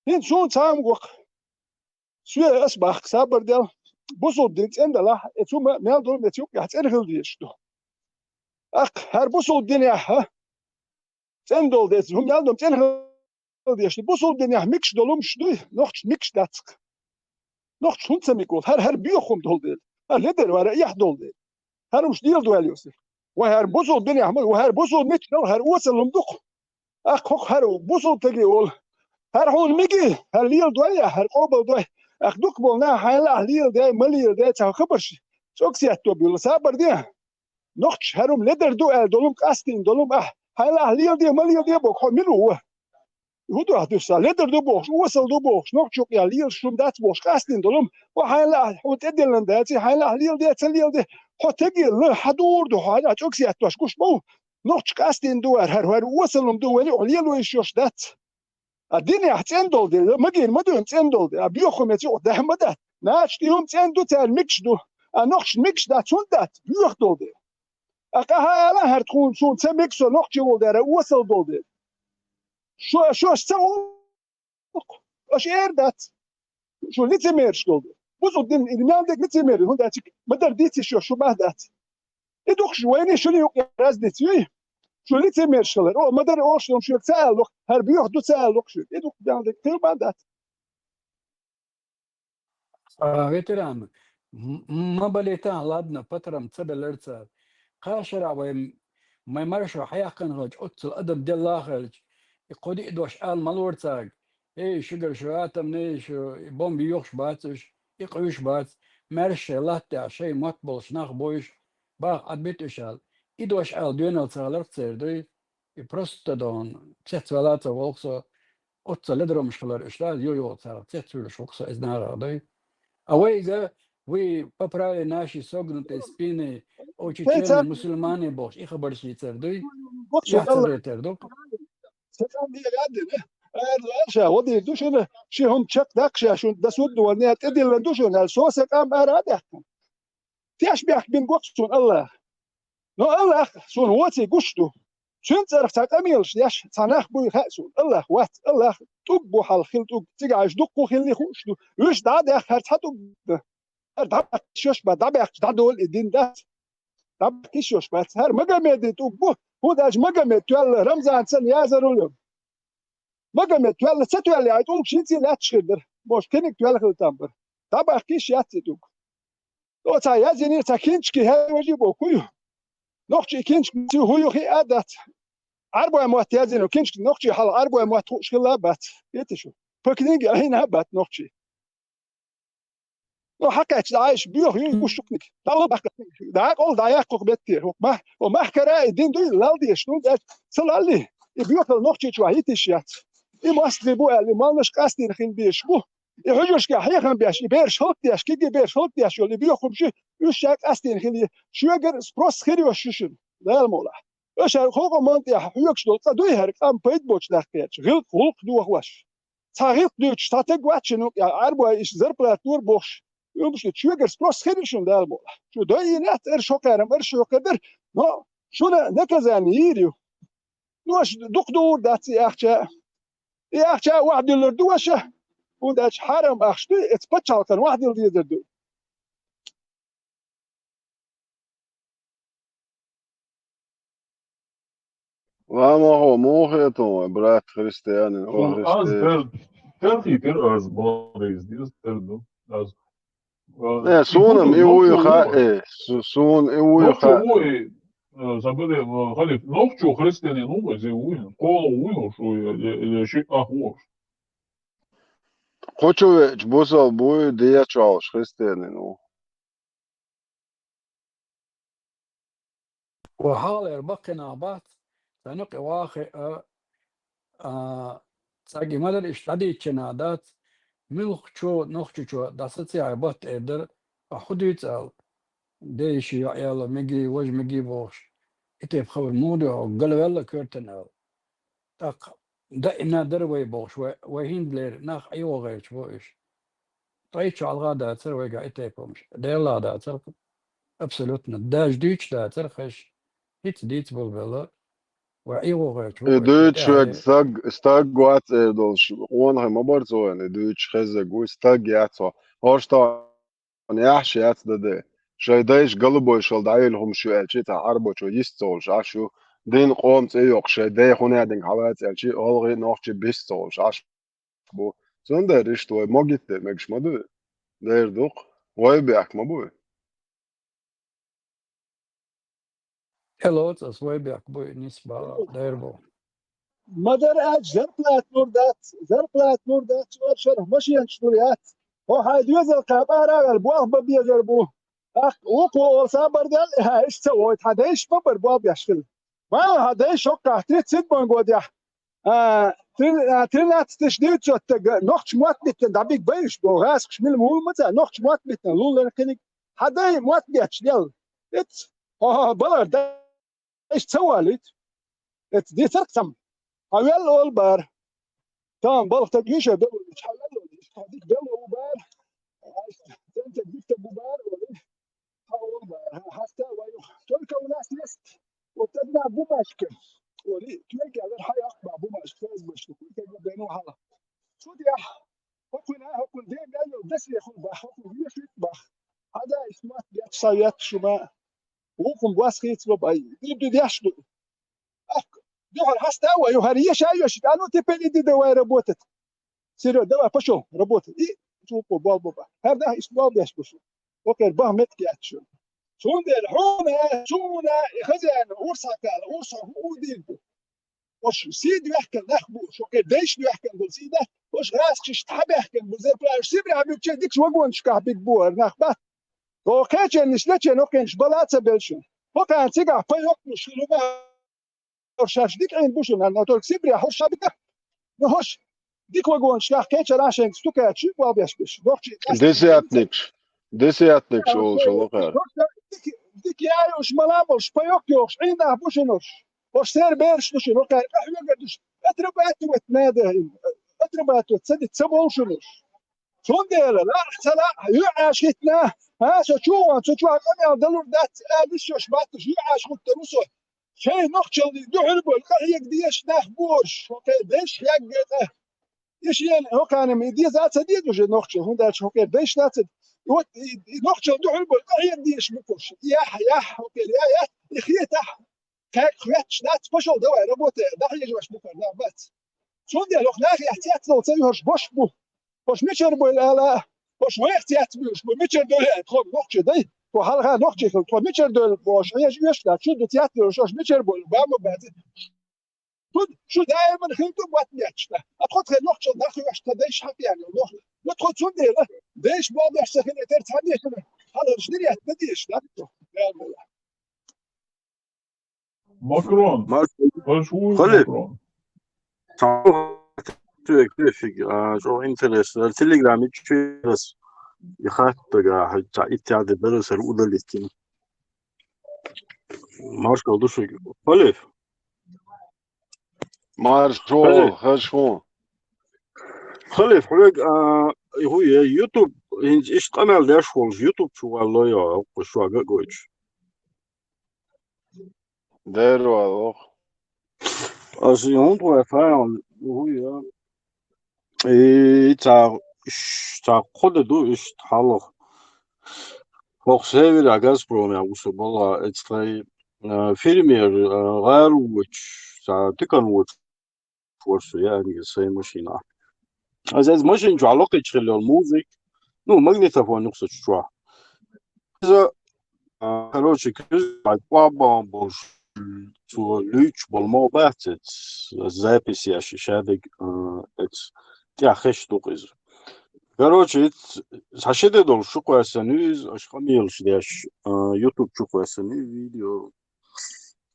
Хин сун цам гох. Суе ас бах сабар дел. Бусул дин цен дала, эцума мел дол мецюк я цен хил диш ду. Ах, хар бусул дин я, ха? Цен дол дец, хум ял дом цен хил диш ду. Бусул дин я микш долум шдуй, нохч микш дацк. Нохч хунца микол, хар хар биохум дол дел. Хар ледер вара ях дол дел. Хар уш дил дуэл юсир. Ва хар бусул дин я, ва хар бусул микш дол, хар уса лум дук. Ах, хох хар бусул теги ол. Хар хун миги, хар лил дуай, хар къобал дуай. Ах, дук бол на, хайла лил дуай, ма лил дуай, ца хабарш. Цок сият то бил, сабар диа. Нохч харум ледер ду эл долум, къастин долум, ах. Хайла лил дуай, ма лил дуай, бок, хо милу. Худу ах дуса, ледер ду бокш, уасал ду бокш, нохч юк я лил шум дац бокш, къастин долум. Ва хайла, хун теделен дац, хайла лил дуай, ца лил дуай. Хо теги, лы, хадур ду, хо, цок сият то, куш бо. Нохч къастин дуар, хар, хар уасалум ду, вали, о лил уиш йош дац. А дин я цен дол де, магин мадуем цен дол де, а биохум я цо дах мадат. Нач ти хум цен ду, цар микш ду. А нохч микш да цун дат, биох дол де. А каха ала хар тхун сун ца миксо нохч вол дара уасал дол де. Шо, шо ца о. Аш эр дат. Шо лицемерш дол де. Бусул дин, ин мел дек лицемер, хун дачик, мадар дици шо, шо ба дат. И духш вайни шули юк разница юй. Шу лицемерш хилар. О, ма дара оха шуна шуьга ца аьлла, хӀара боьха ду ца аьлла шуьга. И дукха даьнна дика хила ма дац. А, ветеран, м-, м-, ма балийтахьа, ладно, патрам ца белар цара. Кхаа шера вай м-, май маршо хьаяьккхина хилча, оццул адам делла хилча, и кхо-диъ дош ала ма лора цаьрга. Эй, шуьгара шу атомный, шу бомба йохуш бац уьш, и къуьйсуш бац, маьрша шайн латтехь шайн мотт болуш нах бу уьш, баха Ӏадбита уьш аьлла. И дош ала доьналла ца хиларх церан дуй. И просто дон, цецвала а ца волу со, оццул ледаромаш хилар уьш, да, ю-, юха царах цецвуьйлуш ву-кх со иза нахах дуй. А вайга, вы поправили наши согнутые спины, очень черные мусульмане бохуш, и хабарш йийцар дуй. Яхь ца дайтар ду-кх. Сан цӀа мел яздина, ара лаьа ша, гӀо дийр ду шуна, ши хӀума чекхдаккха ша, шуна дан судно ван, тӀедиллина ду шуна аьлла, со сан къам ара а даьккхина. Теш бехк бина го-кх суна АллахӀа. Но АллахӀ суна воций гуш ду. Цуьнан цӀарах цхьа къамелаш деш, цхьа нах буй хаьа суна. АллахӀ вац, АллахӀ тӀулг бу хьалха хилла тӀулг, цигахь уьш дуккха хилли хууш ду. Уьш дӀа а даьхна, хӀара цхьа тӀулг дан. ХӀара дӀабаккха йиш йолуш бац, дӀабаьккхича дӀадолу и дин дац. ДӀабаккха йиш йолуш бац. ХӀара Магомедан тӀулг бу, хӀунда аьлча Магомед тоьлла, Рамзан санна язар ву. Магомед тоьлла, ца тоьлла, и тӀулг шийца лаьтташ хир дара. Бохуш, кхиниг тоьлла хила там бара. ДӀабаккха йиш яц и тӀулг. Оцхьа яздинера цхьа кинчки, хӀара важа боху, хӀун ю? Нохчийн кинчки хӀун ю, хиъна а дац. Ӏарбойн мотт яздина кинчки нохчийн хьалха Ӏарбойн мотт хууш хилла а бац. Кхетий шу? По книге Ӏийна а бац нохчийн. Ну, хьакхаьчча, Ӏайша боьха ю, гуш ю книга. ДӀа ло баккха, дӀа къола дӀаяккха хӀокху меттера. ХӀокху мах-, хӀокху махкара а и дин дуй, лалдеш, ну, цӀаьрца ца лалли, и боьхалла нохчийчохь йитиш яц. И мостагӀий бу аьлла, и малнаш къастийна хила дезаш бу. И хьуьжаршкахь хьехам беш, и бераш хӀаллакдеш, кегий бераш хӀаллакдеш йолу и боьха хӀумаш, уьш ша къастийна хила е. Шуьгара спрос хир йолуш ю шуна, Дала мукъалахь. Аша хӀокху ман тӀехь хьоьгуш долу цӀа дуй хӀара, къам пайда боцуш даккхийча, гӀиллакх, гӀуллакх дохош. Цхьа гӀиллакх дуьйцуш, цхьа таг вац шуна, ӀарбойнашкӀа зарплата лора бохуш, уьш ду, шуьгара спрос хир ю шуна, Дала мукъалахь. Шу дойийна дац, ара шо кхерам, ара шо кхердар, но шуна наказание йийр ю. Ну, аша дукха дуур дац и ахча. И ахча а охьадиллар ду аша, хӀунда аьлча хьарам ахча ду, эца пачхьалкхана охьадилла дезар ду. Ламахо, муха хетон вай, брат христианин, о Христе. Аз тер-, терхий тер аз, Борис, дез тер ду. Аз, а, Не, суна и вуй ха, э, су-, суна и вуй ха. Нохчо вуй, э, забыли, э, халиф, нохчо христианин вуй, зе вуй, кола вуй, шо, я, я, я, ши ах вуй. Кхо чу веача бусал буй, дечу хьалаш христианин ву. Ва хьалера баккхинах бац, сан юкъе вахе а, а, цаьрга ма-дарра иштта дӀадийцчина дац, муьлххачо, нохчочо дӀасацийхьа батта эр дара, а хӀун дуьйцу аьлла, дайши йоӀ яьлла меги, важа меги бохуш, и тайпа хабар муха дуьйху, галваьлла коьртана аьлла. ТӀаккха даима дара вай бохуш, вай, вай хӀинда лер нах Ӏийо гӀерташ бу уьш. Ткъа и чу хьалха дацара вайгахь и тайпа хӀумаш. Делахь дацара абсолютно. Даже дуьйцуш дацара хезаш. ХӀинца дийца болабелла вай Ӏийо гӀерташ бу. И дуьйцуш верг стаг, стаг вац эр долуш, къонахий ма бара цо вайна, и дуьйцуш хезнарг вуй, стаг яц хьо. ХӀорш тахана яхьаш яц дан де. Шайн дайша галбойшалла дӀайилла хӀумаш ю аьлчи, цхьа Ӏарбочо йист ца волуш Ӏаш ю. Дин къоман цӀе йоккхуш, шайн дай хӀун яа динга хьалаца аьлчи, гӀалгӀай нохчий бист ца волуш Ӏаш бу. Цундела иштта вай могитта мегаш ма ду. Дера ду-кх. Вай бехк ма бу. ТӀелоцу ас, вай бехк буй, нисбала дер бу. Ма-дарра аьлча, зарплата лур дац, зарплата лур дац, цу шарахь машенаш лур яц. Хьо хьайн доьзал кхаба ара а ваьлла, болх бан безар бу. ТӀаккха вукхо олу сабар даьлла, хьан иштта ца войта, хьан дайша ма бара болх беш хила. Ма хьан дайша хӀоккхахь тридцать седьмой годехь, а, три-, а, тринадцать тысяч девятьсот стага нохча мотт биттина дӀабига байраш боху, гӀазкхаш мила мула ма ца, нохча мотт биттина луллара кхиниг. Хьан дай мотт бетташ лелла. Эц, хьо-, хьо-, хьо балар дай. Иштта ца валийта. Эца дицарх цхьамма. Хьан велла олу бара. Тахана балха таг йиш а белла, хьан велла олу, хьан дика белла ву бара. Центр дика таг ву бара олу. Хьан олу бара. Хьан хаста вай юха. Только у нас есть вот одна бумажка. Олу, тюрьга вер хьан яккха бара бумажка, фейсбучка, куй таг ву бену хьала. Цу тӀехь, хӀокхуьнан, хӀокхуьнан ден мел йолу десехула бах, хӀокхуьнан вешийтта бах. Хьан да иштта мотт бетташ, сан ветташ шу ма. Вукхун бос хийцало бай. Ди-, ди-, деш ду. Духар хаста ва, ю хар еша, ю ши, а ну теперь иди давай работать. Серьёзно, давай, пошёл, работай. И чё по бал баба. Хар да, иш бал беш пошёл. Окей, бах метки ачу. Цундел хуна, цуна, и хозяин, урса кала, урса ху удил. Ош сид вехкен нах бу, шо ке деш вехкен бу сида. Ош гас чиш табехкен бу, зерпла, ош сибри абик че дикш вагон шкаф бик бу, нах ба. О кечен, иш лечен, окенш балаца белшун. Окан цига, паёк, шулуба. Шаш дик айн бушун, а только сибри, хош шабита. Ну, хош, дик вагон шкаф кечен, ашен стукачи, бал беш беш. Нохчи, Десятник. Десятник шул, шул окар. Дик, дик яй уж маламуш, паёк ёш, ина бушунуш. Ош сер берш души, окай, кахвега душ. Отрабатывать надо им. Отрабатывать, садиться болшунуш. Цундела, ла, цала, ю ашхитна. А, со чуган, со чуган, амял далур дац, а, лиш ёш батуш, ю ашхут тарусо. Шей нохчални духил бол, кахьег диеш нах бош, окей, деш хьяггета. Иш ен, оканем, и дезаца дед уже нохчал, хундач, окей, деш нацет. И вот, и, и нохчал духил бол, кахьег диеш мукош. Ях, ях, окей, я, я, и хьетах. Как хвяч, нац, пошёл, давай, работай, да, ешь ваш бухар, да, бац. Цунде лох нах, я, цяц, лол, цай, хош, бош бу. Хош, мичер бой, ла, ла. Хош, вех, цяц, буш, бу, мичер, доля, хо, нохче, дай. Хо, халха, нохче, хо, мичер, доля, бош, я, еш, да, чу, ду, цяц, лол, хош, мичер, бой, баму, бази. Тут, шу, дай, ман, хин, ту, бат, мячта. А хот, хе, нохче, нах, я, шта, дай, шак, я, лох. Вот хот, цунде, ла. Дай, ш, бо, да, ш, хин, этер, цан, я, шта. Хала, ш, не, я, да, дай, ш, да, то. Я, бо, ла. Макрон. Маш-, Хош, уй, Халиф. Макрон. Тюк, тюк, а, шо интересно. Телеграме чу раз. И хаттага, хатта итяды бересер удалить. Машкал душик. Халиф. Маршо, Халиф. Хашо. Халиф, хулик, а, и хуй, э, YouTube, ин-, иш къамел деш волш, YouTube чу валло, я, къуш вага гойч. Дер валох. Аз юн твой файл, хуй, я. И ца, ш-, ца хода ду иш халох. Хох север, а Газпром, я, усе была, эцтай, э, фермер, э, гаруч, ца тикан уч, форсу, я, не своей машина. А здесь машин чу алоки чхилёл музык. Ну, магнитофон юкса чуа. За, а, короче, кыз, а, бам, бам, бам, ш-, цу луч бол мо бацец, запись я ши-, шадык, а, эц, тя хеш тук из. Короче, эц, сашеде дол шуквасан из, аш камил шдеш, а, YouTube шуквасан из, видео.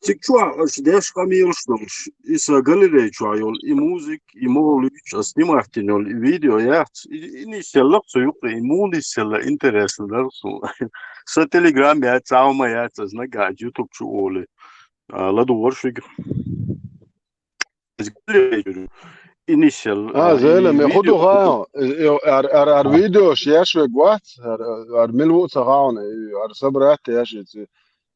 Цик чуа, аш деш камил шдолш. Иса галерей чуа йол, и музык, и молуч, а снимать йол, и видео яц. И, и не селлак цу юкъе, и муни селла интересно дарсу. Са Telegram яц, Алма яц, аз нага YouTube чу оле. А, ладу воршиг. Из галерей чур. И не сел, А, а, зеле, и ме видео худу ха, э, э, ар, ар, ар А. Видео шеш ве гват, ар, ар мил ву ца ха, э, ар собрать яш, э,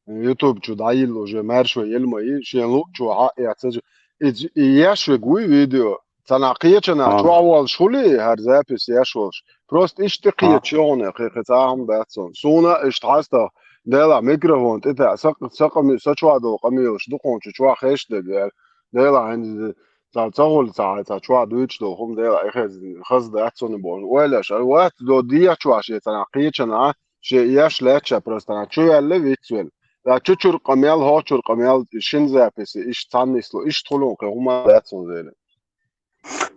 YouTube чу даил уже маршо елма и, шен лу чу ха, я, ца чу. И, и яш ве гуй видео. Цана кечана, А. Чу вал шули, хар запись яш волш. Просто ишти А. Кечоне, хе, хе, цахам датсон. Суна ишт хаста, дела микрофон, это, сак, саками, сачуа дол, камил, шдухон, чу, чуа хеш де, дела. Дела, ин, ца, ца гол, ца, ца, чуа дуйч дол, хум, дела, эхез, хаз датсон бон. Ойла, ша, вот, до дия чуа ше, цана кечана, ше, яш леча, просто, на, чу валле, вицвел. Да, чу чур камел, хо чур камел, шин записи, иш цаннисло, иш тхулун, хе, хума датсон зеле.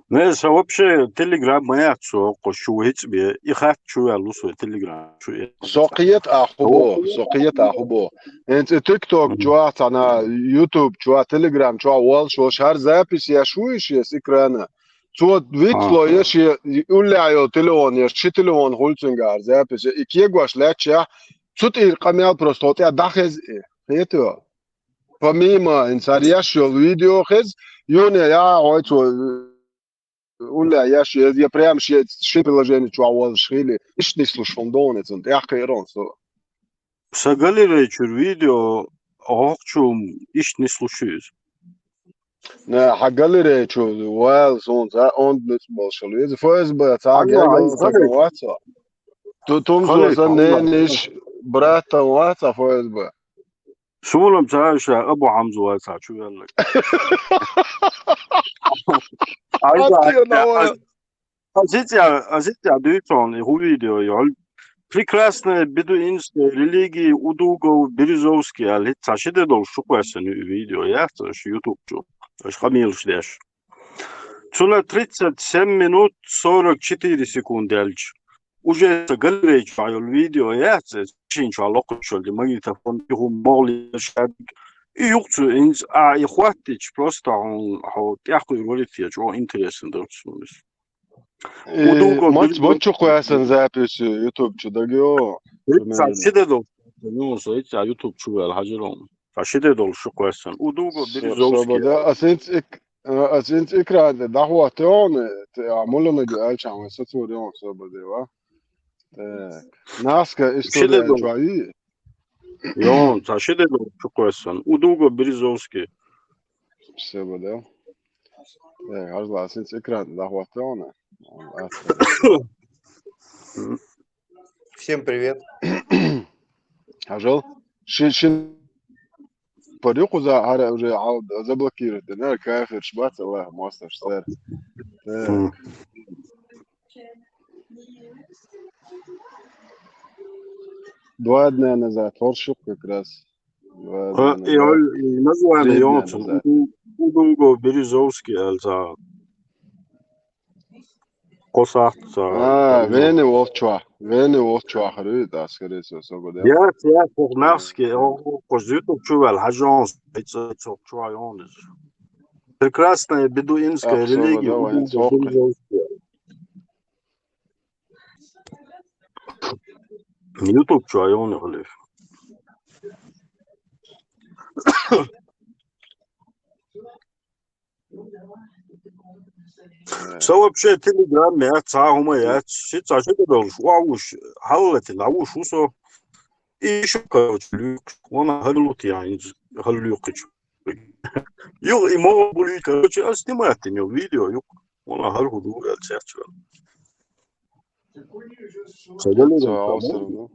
Не, са вообще Telegram маяц со, къо шу хиц бе, и хат чу я лусо Telegram чу я. Со къиет ахубо, со къиет ахубо. Энц TikTok чуа, цана YouTube чуа, Telegram чуа, вал шо шар запись я шуиш ес экрана. Цо вицло А. Еш е, улля йо телефон, еш ши телефон хулцунгар запись, и кегваш ляча, цут ир камел просто, вот я дахез, хетё. Помимо, ин сар яш йол видео хез, юне я, ой, цо, улля яш, я, я прям ши, ши приложение чуа вал шхили, иш не слушал, донец, он, я херон, со. Са галерей чур видео, охчум, иш не слушаюсь. Не, ха галерей чу, вал, сон, за, он, не слушал, из ФСБ, ца, Ага, гегал, ца, ага. Ватса. Ту, тум, Халиф, со, са, не, Халиф. Ниш, брат, там, ватса, ФСБ. Суна-м ца аьлча, Абу Хьамза вац цхьа чувелларг. Ай, Аттига ай, давай. Ай, ай, сиця, ай, сиця дуьйцу хьуна, и хӀун видео ю? «Прекрасная бедуинская религия Удугов Березовский» аьлла, хӀинца цхьа ши де долуш чукхоьссина ю и видео, яц аша YouTube чу, аша къамелаш деш. Цуьнан тридцать семь минут сорок четыре секунды аьлча, уже галерей чохь йолу видео яц, шина чохь локхуьйтуш йолу магнитофон, и хӀума могӀле шадиг. И юкъа цу, хӀинца ахьа и хӀоттича, просто хьуна хьо тӀаьхьакхуьур вара те, чӀогӀа интересно дара суна иза. И Удугов мац-, Березовский. Маччу кхоьссина запись YouTube чу дагайо. Цхьа ши де долуш, ну, со хӀинца YouTube чу ваьлла хьажар хьуна. Цхьа ши де долуш чукхоьссина. Удугов Березовский. Ас хӀинца ик-, а, ас хӀинца экран тӀе дӀахӀоттайо хьуна, те, а, муьлханиг аьлча хьуна сацор йо хьуна собаде, ва? Так. Наска история чохь йий? Йо, цхьа ши де долуш чукхоьссина. Удугов Березовский. Собаде. Так, хьажал, ас хӀинца экран тӀе дӀахӀоттайо хьуна. Всем привет. Хьажал. Ши, ши пар ю кхуза, хӀара уже хьал заблокировать дина, кафирш бац, Аллах мостагӀаш цара. Так. Два дня назад, хӀорш ю как раз. Два дня назад. И, и название йоцу, Удугов Березовский аьлла цхьа. Кхо сахьт ца. А, Вене волчохь. Вене волчохь хир ю, да, скорее всего, собаде. Яц, яц, хӀокху Наскке, хӀокху YouTube чу ваьлла, хьажа хьуна, хӀинца цо чохь йо хьуна иза. «Прекрасная бедуинская религия Удугов Березовский». YouTube чохь йо хьуна, халиф. Со вообще Telegram яц, цхьа хӀума яц, ши цхьа ши де долуш, охьавуш, хьаллатина, дӀавуш ву со. И шо, короче, луьйкхуш, вана хӀара лу тӀе, хӀинца хӀара луьйкхича. Ю, и мо бу луьйкху, короче, ас снимать дина ю, видео ю. Вана хӀара хӀу ду, аьлла, цецвелла. Ца далур ду.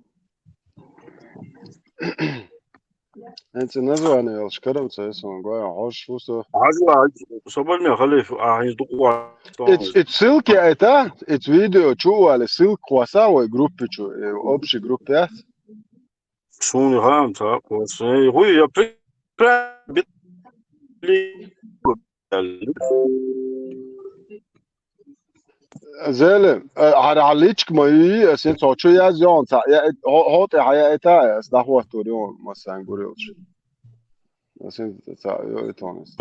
ХӀинца название йолуш карам ца ю суна, гой, хьожуш ву со. Хьажал, собарме халиф, а, хӀинца дукха вац. Эц, эц ссылки это, эц видео чу вале, ссылка кхосса вай группе чу, э, общей группе яц? Суна хаам ца кхосса. Э, хуй, я при-, при-, Зеле, э, хьара хьан личка ма ю, ас хӀинца хьо чу язйо хьуна цхьа, я, хьо, хьо тӀе хьан яита, ас дӀахӀоттор ю хьуна массарна гур йолуш. Ас хӀинца цхьа йо и тонус.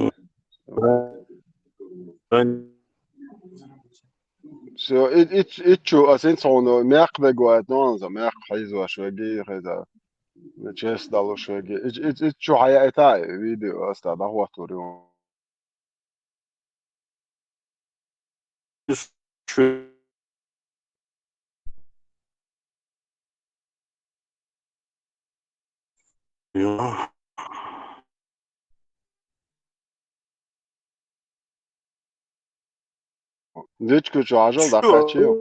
Всё, и, и, и чу, ас хӀинца хьуна мекх бегу айта, ну, за мекх хьийзош веги, хьийза. Честь далуш веги. И, и, и чу хьан яита, видео ас дӀахӀоттор ю хьуна. Личка чу хьажал, дӀакхаьчча ю.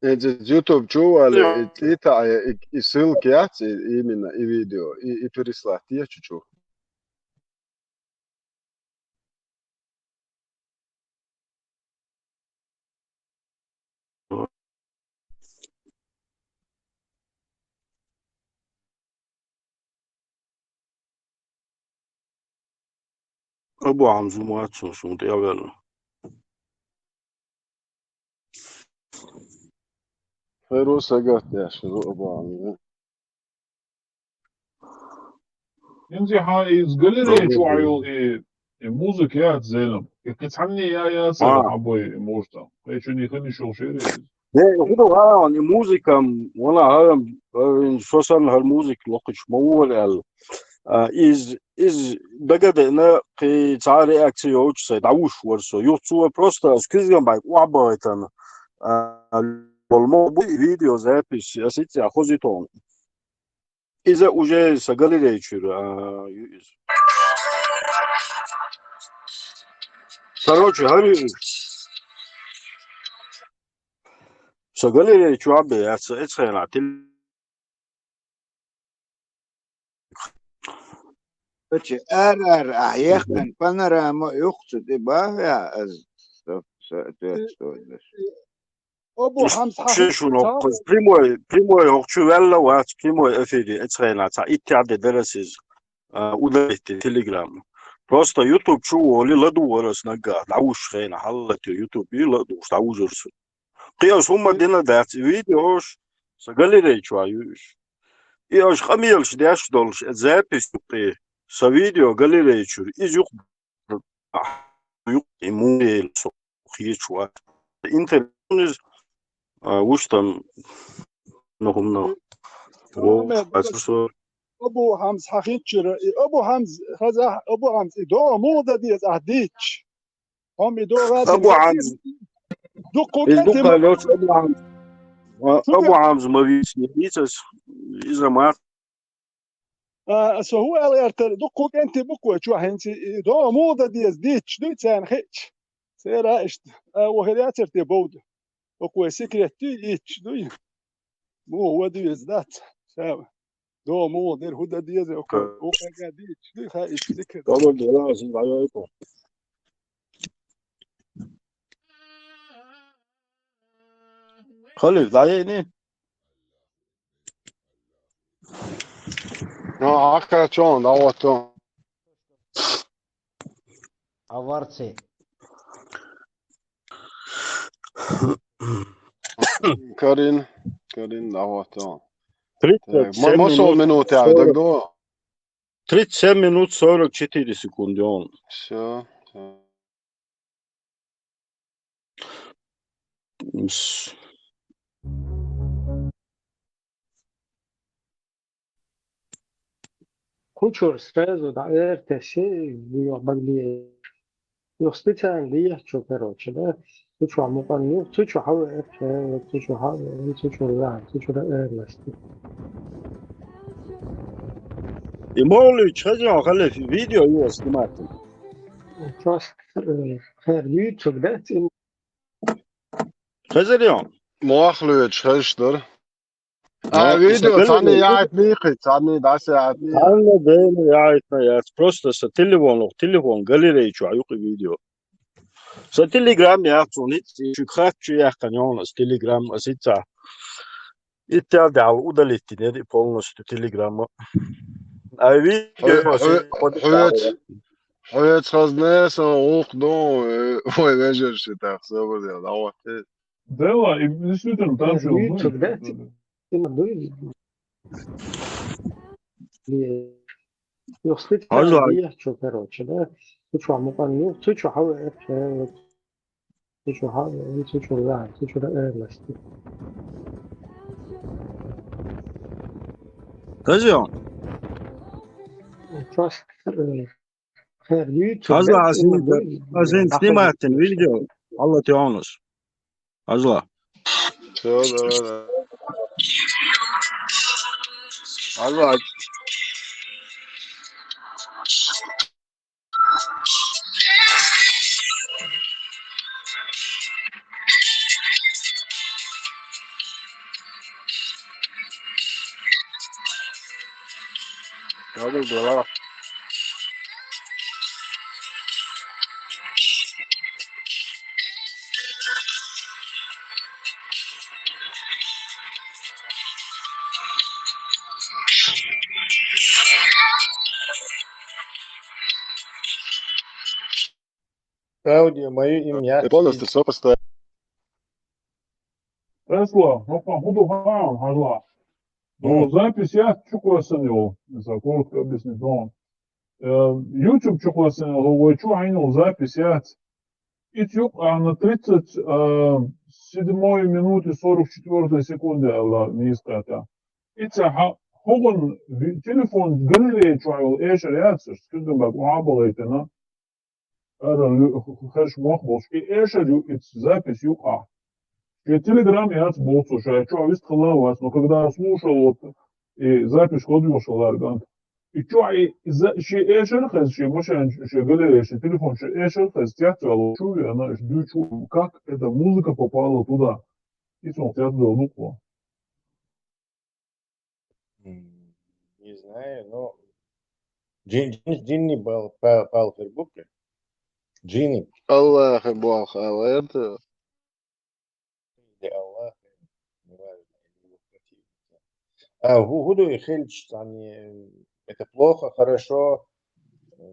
Эцу YouTube чу вале, и, и та, и, и ссылка яц, и, именно и видео, и, и переслать те чу-чу. Абу Хьамза ма вац суна тӀе а ваьлла. Хьо ру сагатдеш ву Абу Хьамза. ХӀинца хьан иза галерей чу Ӏайолу и, и музыка яц, Зелим? И кхин цхьанне я, яцара хьан бой и мурта? Кхечунний хинна йиш йолуш яра иза? Не, хӀун ду хьан, и музыка-м, вала хьан, э, со санна хӀара музыка локхуьйтуш ма ву вара аьлла. А, иза, иза дага а деана, кхин цхьа а реакция йоцуш сай, дӀавуш вара со. Юха цо просто ас куьзган бӀаьрг охьабахийтина, а, болу ма бу и видеозапись, ас хӀинца а хозуьйту хьуна. Иза уже сан галерей чуьра, а, ю иза. Короче, говорю, со галерея чуабе, я со эцхайна тил. Короче, ар-ар, а, яхтан панорама юхцу, типа, я, аз, со-, соответствует. Абу Хьамза хьахи-, ше шуна цхьа хӀокхуз прямой, прямой хӀокху чу ваьлла вац, прямой эфире, эцхайна цхьа иттех де дарас иза, а, удалить телеграмма. Просто YouTube чу воли ладувгӀарас наггахь, дӀавуш хена, хьаллатю YouTube и ладувгӀуш, дӀавужур су. Кхи аш хӀумма дина дац, и видеош, са галерей чу а юуш. И аш къамелаш деш долуш, э, запись юкъе, са видео галерей чуьра, иза юкъ, юкъе муэла со хечу вац. Интервьюниз, а, вуш там, ну, хӀумна. Вовшахь, Абу Хьамза хьахинчура, и Абу Хьамза, хазахь, Абу Хьамза, и догӀа муха дан деза ахь дийчча? Хьо ма и догӀа Абу Хьамза. Дуккха Иза кӀентий дукха ма лоцу Абу Хьамза. А, Абу Хьамза ма вийцина, вийцас, иза ма. А, со хӀун аьлла гӀертара, дуккха кӀентий бу-кх вай чохь хӀинца, и догӀа муха дан деза дийчча дуй царна хиъча. Церан иштта, а, вахар яцара те бовда. ХӀокху вай секрет дуй, итча дуй. Муха ван деза дац, сава. ДогӀа муха дерг хӀун дан деза, укхаза, укхаза дийцча, дуй, хаа, иштта дика. Добрый день, Аллах, сиз дӀайойла. Халиф, дӀайойла? Ну, ахка чон, дӀа вот он. Аварци. Карин, Карин, дӀахӀотта. Так, ма-, ма сов минут яьлла, даг ду? Тридцать семь минут сорок четыре секунды он. Всё. С- Кху чуьра сразу дӀаэр тесси, юха багле. Юха специально дехчо, короче, да? Цу чохь мукъан ю, цу чу хьавеар, цу чу хьавеар, цу чу ла, цу чу ла эр ласти. И молуьйтуш хаза йо, халеф, видео ю ас снимать. Просто, э, хер YouTube, да? Хаза йо? Мох луьйтуш хазаш дара. А, видео, царна яхьийтина кхин, царна дӀаса яхьийтина. Царна дена яхьийтина яц. Просто сан телефонах, телефон галерей чохь ю кхин видео. Сан телеграм яц, вон ницкъ, шуьга хатта чу яьккхина йогӀу ас телеграм, ас ицца. Иттел дӀа удалить динера и полностью телеграмма. А видео хьо-, ас хьо-, хьоьца, хьоьца хазне сан гӀуллакх ду, э, вай вежарши тӀаккха собар дела, дӀахӀотта. Да, и действительно, там всё YouTube, да? Юха специально дехчо, короче, да? Цу чохь мукъан ю, цу чу хьавеар, цу чу хьавеар, цу чу ла, цу чу ла эр ласти. Хаза йо? Просто, э, Хаза, ас хӀинца снимать дина видео, Алла тӀе йогӀу ас. Хаза. Всё, давай, давай. Хаза. Добрый дела. Аудио, моё имя. Ты полностью всё поставил. Эсла, хӀокхуьнан хӀун ду хаьий хьуна, хьажал. Ну, запись яц чукхоьссина йолу, иза коротко объяснить ду. Э, YouTube чукхоьссина йолу, вай чу Ӏийна йолу запись яц. Ицу юкъа ахьа тридцать, э, седьмой минуты сорок четвёртой секунды аьлла нийса кхетта. Ица хьа-, хӀокхуьнан ви-, телефон галерей чохь йолу эшар яц, аша куьзганбаг охьа а бахийтина. Ара лу-, хеш мох болуш. И эшар ю, и запись юкъахь. Шен телеграм яц боху цо, ша чохь вист хилла а вац, но когда слушал, вот, и запись кхоза йолуш хилла ган. И чу а и за-, ши эшер хез, ши машин, ши галерея, ши телефон, ши эшер хез, цецвала чу вена, ш дучу, как эта музыка попала туда. И сон цецвала духу. М, Не знаю, но джин, джин, джинни бал, пал, пал фербуке. Джинни. Аллах бал халет. Или Аллах, неважно, или его противники. А ху-, худой хельч, они, это плохо, хорошо,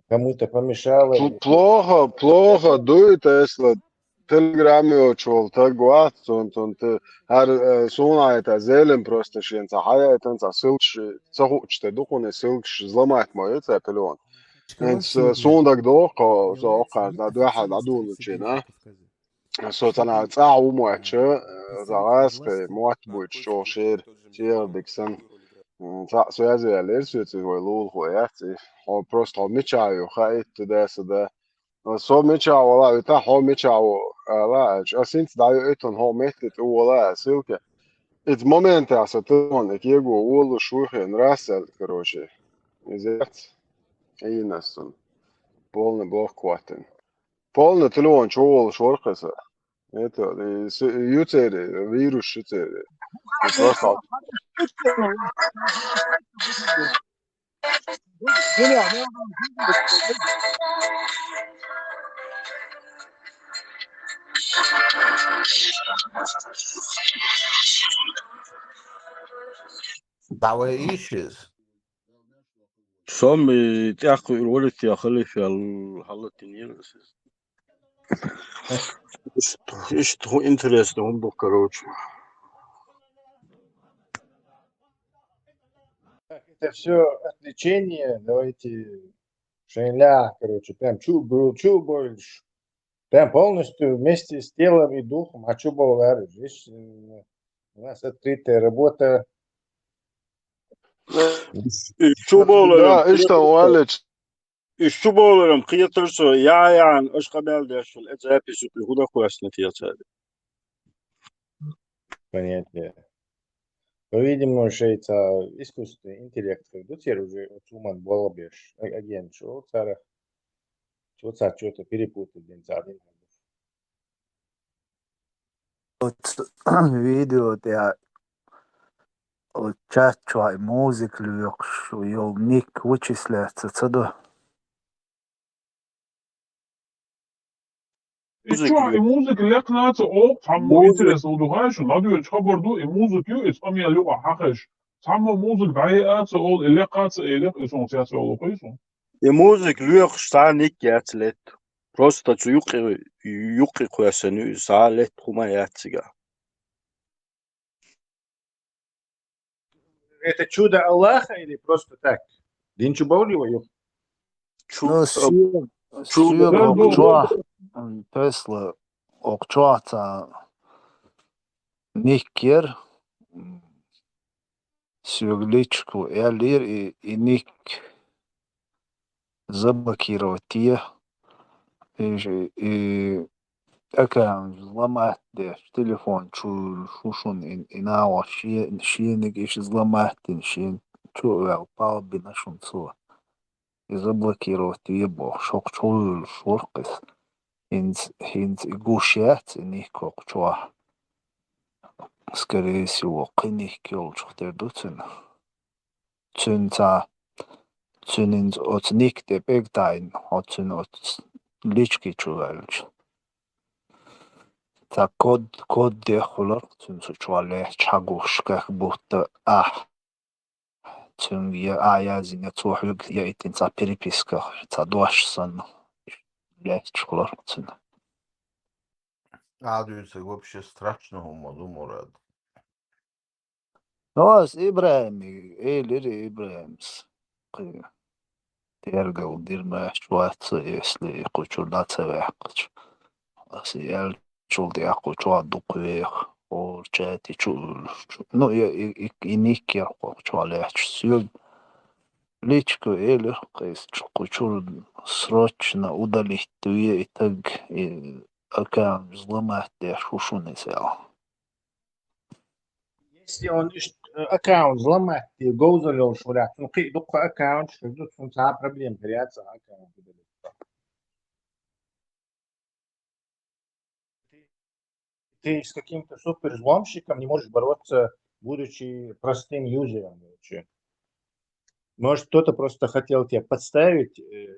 кому-то помешало. Пл-, плохо, плохо дует, если Telegram йолчул, так вот, он, он, ты, ар, э, суна это зелен просто шен, ца хая это, ца ссылкаш, ца хучте духуне ссылкаш взломать моет, ца телефон. Эн, э, сундаг дохо, со окан, на духа, на дулуче, на. Со цана цӀа умача, э, за гӀаскхи мотт буйчу чӀогӀа шера, шера диксан. М, цхьаъ связи яьллера соьца, вай лулахо яц и. Хьо просто хьо мичахь ю хаийта даса да. Со мичахь вала, вита хьо мичахь ву, ала, аьлча, ас хӀинца дӀайоуьйтун хьо метте тӀе вала, ссылка. Иза моментехь со телефон и кего волуш ву хен, рассел, короче. Иза яц. Ийна ас цунна. Полный блок хӀоттина. Полный телефон чу волуш вара кхин со. Это, и с-, и ю церан, вирус ю церан. И просто Давай ищешь. Со-м и тӀаккха уьр валита я халифел хьалатинера ас иза. Иштта, иштта хӀун интересно хӀун бу, короче. Так, это все отвлечение, давайте шайнля, короче, прям чу был, чу больше. Прям полностью вместе с телом и духом, а чу был, здесь, э, у нас открытая работа. И чу бовлар, Да, иштта валлахӀи. И чу бовларам кхетар со, я, ян, аш къамел дешал, э, запись, и худа квасна тецари. Понятие. По-видимому, шайца искусственный интеллект, как ду цер уже вот уман болабеш, а-, агент, что цара, что цара что-то перепутать, блин, за один. Оцу видео тӀехь оцу чат чохь и музыка лоькхуш йолу ник вычисляться ца до? И чохь и музыка лекхна ца олу, цхьаммо интерес ду хаьа шуна, ладоьгӀучу хабар ду, и музыка ю, иза къамел юкъахь хьахезаш. Цхьаммо музыка дӀаеа ца олу, и лекха ца элира, и сон цец йолу кхуьйсу. И музыка лоькхуш цхьа ник яц летта. Просто цу юккъе, юккъе кхоьссина ю, иза цхьа летта хӀума яц цигахь. Это чудо Аллаха или просто так? Дин чу бовлий вай юха? Ну, соьга, соьга окху чохь, м, Тесла, окху чохь цхьа ник яра, м, соьга личку аьллера, и, и ник заблокировать е, и, и аккаунт взломать деш, телефон чу вуьйлуш ву шуна и, и нагӀо шен, шениг иша взломать дина, шен чу а ваьлла, пал бина шуна цо. И заблокировать ве бохуш, хӀокху чу вуьйлуш вара иза. ХӀинца, хӀинца и гуш яц, и ник хӀокху чохь. Скорее всего, кхин ник йолчух тера ду цуьнан. Цуьнан цхьа, цуьнан оцу ник тӀе пӀелг тайна, оцу цуьнан оцу лички чу ваьлча. Цхьа код, код деххулара цуьнан цу чохь лаьтташ хьагуш, как будто ахь цуьнга я а яздина, я цо хьоьга яийтина цхьа переписка, цхьа дош санна, лаьтташ хилара цуьнан. А дуьйцург вообще страшно хӀума ду, Мурад. Ну, ас ИбрахӀиме элира, ИбрахӀимас кхин тергал дира моьттуш вац, если и кху чуьра дӀа ца ваьккхича. Ас и аьллачул тӀаьхьа кху чохь дукха веха, хӀора чати чу а вуьйлуш. Ну, я и, и, и ник яра кху чохь лаьтташ. Соьга личка элира, кху чуьра срочно удалить ве и таг, и аккаунт взломать деш ву шуна иза аьлла. если он ишт-, э, аккаунт взломать, и говзал йолуш вариант, ну, кхин дукха аккаунт, что тут, он цхьа проблема, хир яц аккаунт. Ты с каким-то супервзломщиком не можешь бороться, будучи простым юзером, короче. Может, кто-то просто хотел тебя подставить, э,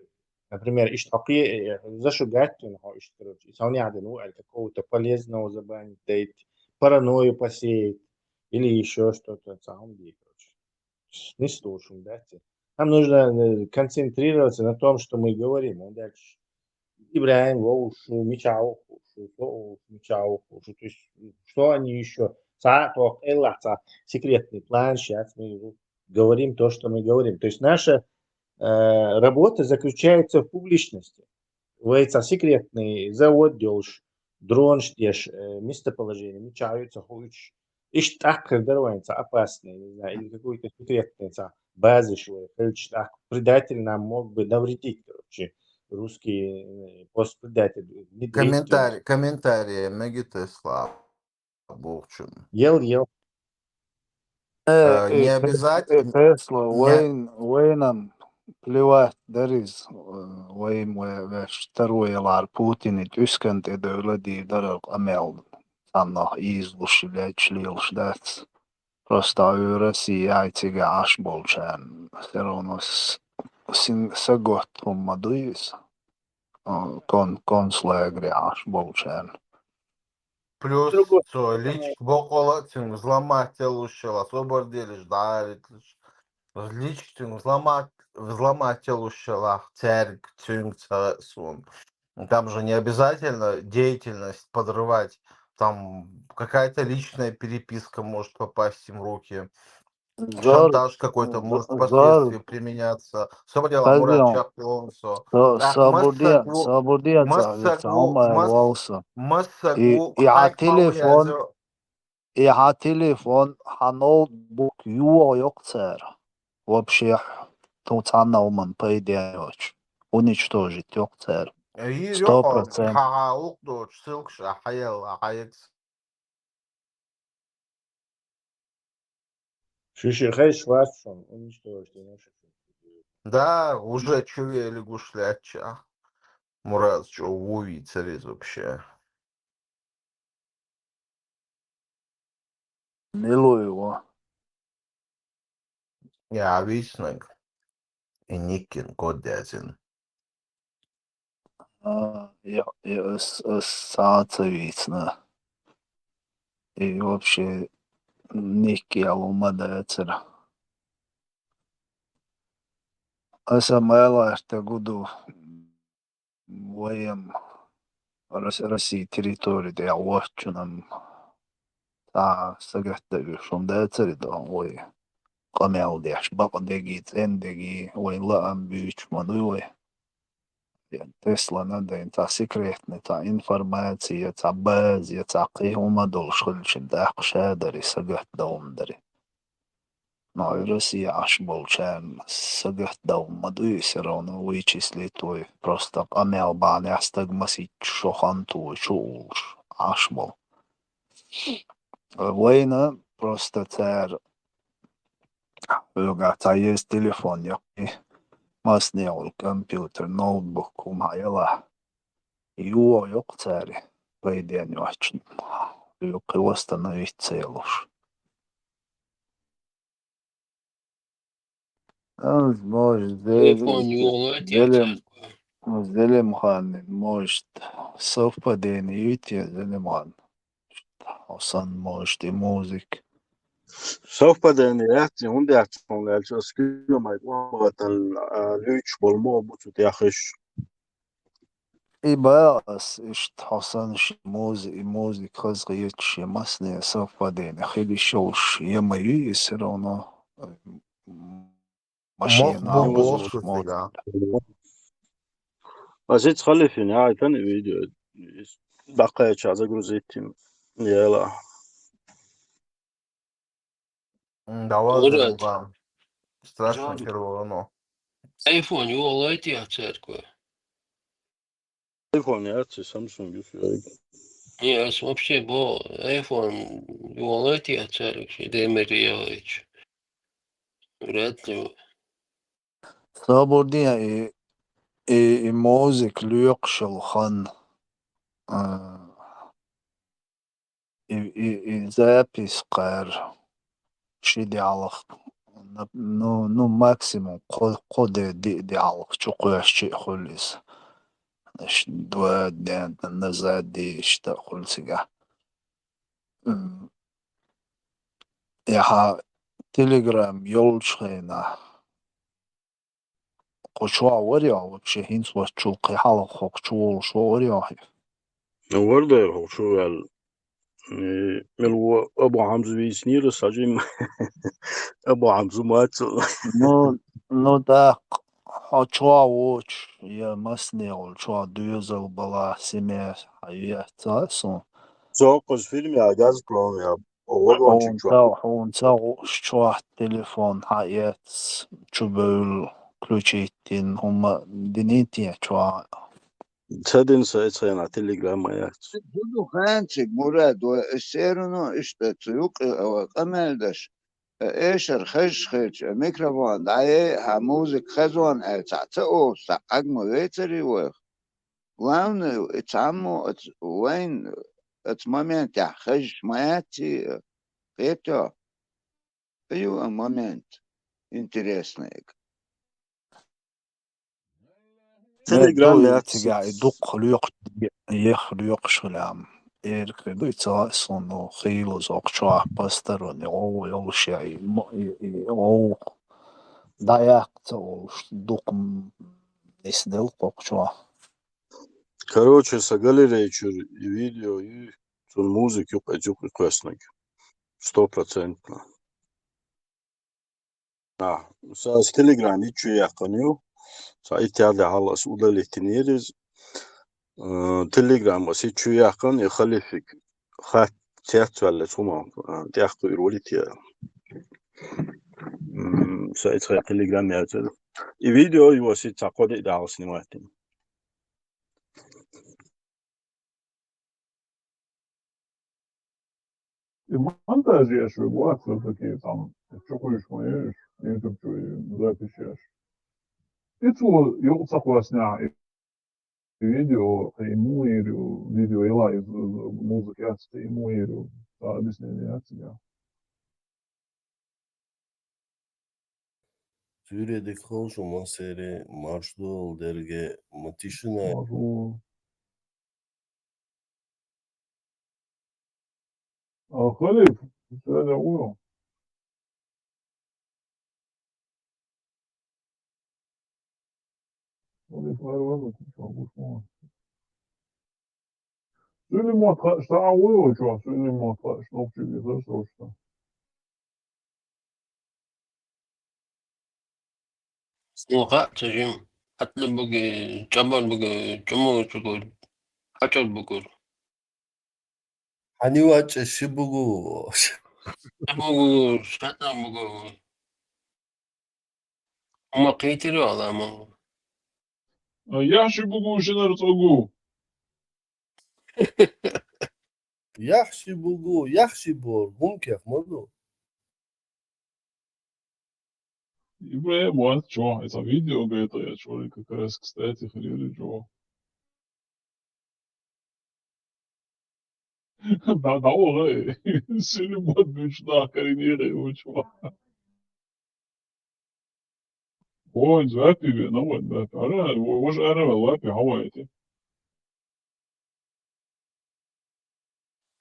например, ишт хьо кхе-, э, зашугать, ну, ишт, короче, исполнять, ну, или какого-то полезного забанить, дать, паранойю посеять, или еще что-то, на самом деле, короче. Не слушаем, да, те. Нам нужно, э, концентрироваться на том, что мы говорим. Он дальше. Ибрахим, вовш, мича вовш, со вовш, мича вовш. То есть, что они еще? Ца, то, элла, ца, секретный план, сейчас мы говорим то, что мы говорим. То есть наша, э, работа заключается в публичности. Вай ца секретный завод йолуш, дронаш деш, э, местоположение, мича ю ца хуьйцуш, ишт тӀаккха хир дара вайн ца опасный, не знаю, или какой-то секретный ца базиш вай хилча тӀаккха, предатель нам мог бы навредить, короче, русский, э, постпредатель внедрить. Комментарий, комментарий, мега Тесла, бохучун. Ел, ел. Э, э, не э, обязательно, э, Тесла, не вайн, вайнам плевать дариз, э, вайн вай веш таро ялар Путин и тӀуьскан тӀе девла ди дарар къамел. Цхьаннах ийзалуш, лечкъа лелаш дац. Просто а Россия яй цига Ӏаш болчарна. Всё равно с-, син-, саготта хӀума ма дуй иза. А, кон-, концлагере Ӏаш болчарна. Плюс Другой цо личка бокъала цуьнга взломать ялуш шала, собар делаш, дӀа а виталаш. Личка цуьнга взломать, взломать ялуш шала, цаьрга цуьнга ца суна. Там же не обязательно деятельность подрывать. Там какая-то личная переписка может попасть им в руки. Шантаж какой-то может впоследствии применяться. Собар дела, Мурат, чакхлонсо. Сабурдия, сабурдия, массагу, и, и хьан телефон, и хьан телефон, хьан ноутбук йогӀу йоккху цара. Вообще, ту цхьанна хӀуманна пайден йоцуш. Уничтожить йоккху цара. Сто процентов. Хьан гӀуллакх доцуш, ссылкаш а хьаелла, хьаэца. Шиши хезаш вац шуна, уничтожить йина шу. Да, уже чу вели гуш лаьттача. Мураз чӀогӀа ву вийцар иза вообще. Милуй ву. Я виснаг. И никин код дезин. А, я, я, ас, ас саца вийцна. И вообще никки алу ма дацара. Аса майлашта гуду ваем Рос-, Россия территория де вочунам. Цхьа сагатта уьш хӀума дацара и дан вай къамел деш, бакъдеги, цӀендеги, вай лаам буьйцуш ма дуй вай. Я Теслана дайн цхьа секретный, цхьа информация, цхьа база, цхьа кхин хӀума долуш хилча, даккха ша дари сагатта дан хӀума дари. Но и Россия Ӏаш болчарна сагатта дан хӀума дуй, всё равно вычислить вай, просто къамел бахьанехь стаг масийтта шо хан ту вай чу уллуш Ӏаш болу. Вайна просто цара хьоьгахь цхьа еза телефон яккхий, массане а вала компьютер, ноутбук хӀума хьан ялахь. ЙогӀу йоккху цара, пайден йоцчу, хьоьга кхин восстановить ца ялуш. Может, телефон йогӀу лойтий Зелим-, цара? Зелимхан, может, совпадение ю те, Зелимхан? Хьо санна, может, и музыка. Совпадение яц, хӀунда яц хьуна аьлча, ас куьйгамай къонахатан, а, луьйчуш болу мо бу цу тӀехь хиш. И баьгӀа ас иштта хьо санна ши музи-, и музыка хаза хеташ, шен массане совпадение хила йиш йолуш, я ма ю и всё равно, э, машина. Мох бу бохуш цига. Ас ица халифин, яхьайтан и видео. Даккхайча загрузить яла. М, давай, Мурат. Страшно хир валано. Айфон йогӀу лойтий церкве? Айфон яц, Samsung ю соьга. Не, ас вообще бо iPhone йолайта я царик ши демир йолайча. Вряд ли. Собар де, и, и, и музыка лоькхуш йола хан, а, и, и, и запись кхар ши дӀахьалха, ну, ну, максимум кхо, кхо де, ди, дӀахьалха чу кхоьссача а хуьлу иза. Значит, два дня назад де иштта хуьлу цигахь. М. Яхьа Telegram йолчу хенахь. Кху чохь вара йо, вообще хӀинца ваччул кхин хьалха хӀокху чу волуш вара йо хьо? Вара дера хӀокху чу ваьлла. Э, мила ву Абу Хьамза вийцинера сан жимма. Абу Хьамза маца. Ну, ну, тӀаккха хьо чохь воцуш, я массане а волу чохь доьзал балахь, семья хьан ецна суна. Цо кхуза фильм я, Газпром я, вагончик хьуна чохь. Ца, хьуна ца гуш чохь телефон хьан эцна, чу бевлла, включить дина, хӀума динийта чохь. Ца дина сан, и цхьана Telegram а яц. Ду ду ханчиг, Мурад, вай, ас серано иштта цу юкъа, а, къамел даш, а, эшар хезаш хилча, а, микрофон дӀаяй, хьан музыка хезон аьлла, цхьаъ ца олуш, цхьаъ хьагма вецаре вайх. Главное, и цхьаммо аца вайн, аца моментехь хезаш ма яц и, а, кхетахь. Ю а момент интересный. Telegram яц цигахь и дукха лоькхуш, ех лоькхуш хилам. Эр хир ду, и ца лаьа суна, ну, хийла узокху чохь посторонний гӀовгӀа йолуш я, и мо-, и, и гӀовгӀа дӀаяккха ца олуш, дукха м-, нисделла кхокху чохь. Короче, сан галерей чуьра и видео ю, цунна музыка юкъа, юкъа кхоьссинарг. Сто процентов. А, сан аса Telegram итт чу яьккхина ю. Сан итт яьлла хьалха аса удалить динера иза. Э, Telegram аса итт чу яьккхина, и халифик хатта цецваьллачу хӀуманна, э, тӀехкхуьур валийта. М, сан и цхьа Telegram яцара. И видео ю аса итт цхьа кхо-диъ дӀахьалха снимать дина. И монтаж еш ву, вац, всё-таки там чукхуьйсуш ма ю уьш, YouTube чу и запись еш. И цо юкъа ца кхоьссинехь, и видео, кхин и муха йийр ю, видео яла иза, музыка яц, кхин и муха йийр ю, цхьа объяснение яц цигахь. Суьйре дика хила шу, массеран марш ду, дерриге ма тишина. Марш ду. А, халиф, шу де ву? Халиф, ара ваза, шу гуш ма ван. Суьйли мотт хаьа, ша а вуй ву чохь, суьйли мотт хаьа, ша нохчий везар срочно. Суна хаьа ца жима. Хьатла бугу, чӀабар бугу, чӀумур чугур, хьачӀар бугур. Хьан ю вачӀа ши бугу? Ши бугу, шатна бугу. Хьума кхийтира вала ма. Яхь ши бугу, шинар цӀогу. Яхь ши бугу, яхь ши бор, хӀума кех ма ду. Ибрахим, вац чохь, это видео, говорит, я чё, как раз, кстати, хрели чё. Да, да, о, э, сильно модный чудак, коренеры, вы чё. Ой, запи ве, ну вот, запи. Ара, вож ара, лапи, хавайте.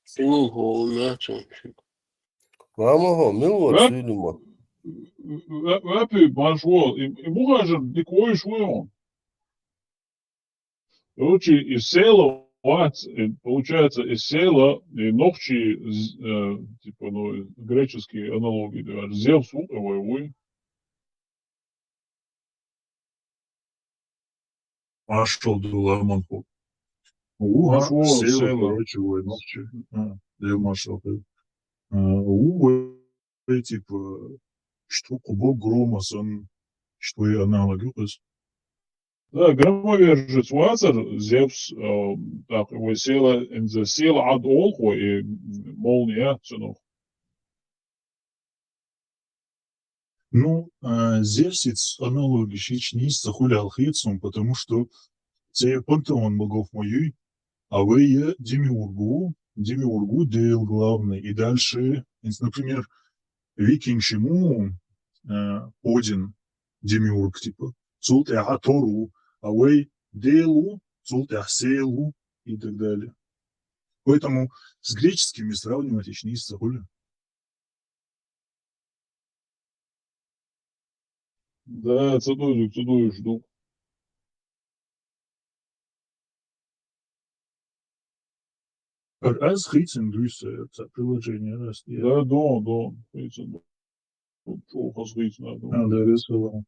Синул хол, начал. Мама хо, мил вот, Лап-, синул ма. Лапи, марш вол, и, и мухажир, дикой швон. Короче, из села вац, э, получается, из села, и нохчи, з-, э, типа, ну, греческие аналогии, да, Зевс, у, ой, ой. Маршал ду ламан ху. Уха, маршал, села, села, короче, вой, нохчи. А, дев маршал, дев. А, у, вой, типа, что кубок грома сан, что и аналог, ю, кыз. Да, громовержец вацар Зевс, э, так, вай села, инза села Ӏад олху, и молния цунах. Ну, э, Зевсиц аналогиш ичи нийса ца хуьлу аьлла хета суна, потому что цу пантеон богов ма юй, а вай я демиург ву, демиург ву Дела главный, и дальше, инза, например, викинг шиму, э, Один демиург, типа, цул тӀаьхьа Тор ву, а вай Дела ву, цул тӀаьхьа Сел ву и так далее. Поэтому с греческими сравнивать ичи нийса ца хуьлу. Да, ца дойзуг, ца дойзуш ду. Ар аз хийцина дуьйса, ца приложение раз. Да, да, да, хийцина ду. Чо хаз хийцина ду. А, да, весела.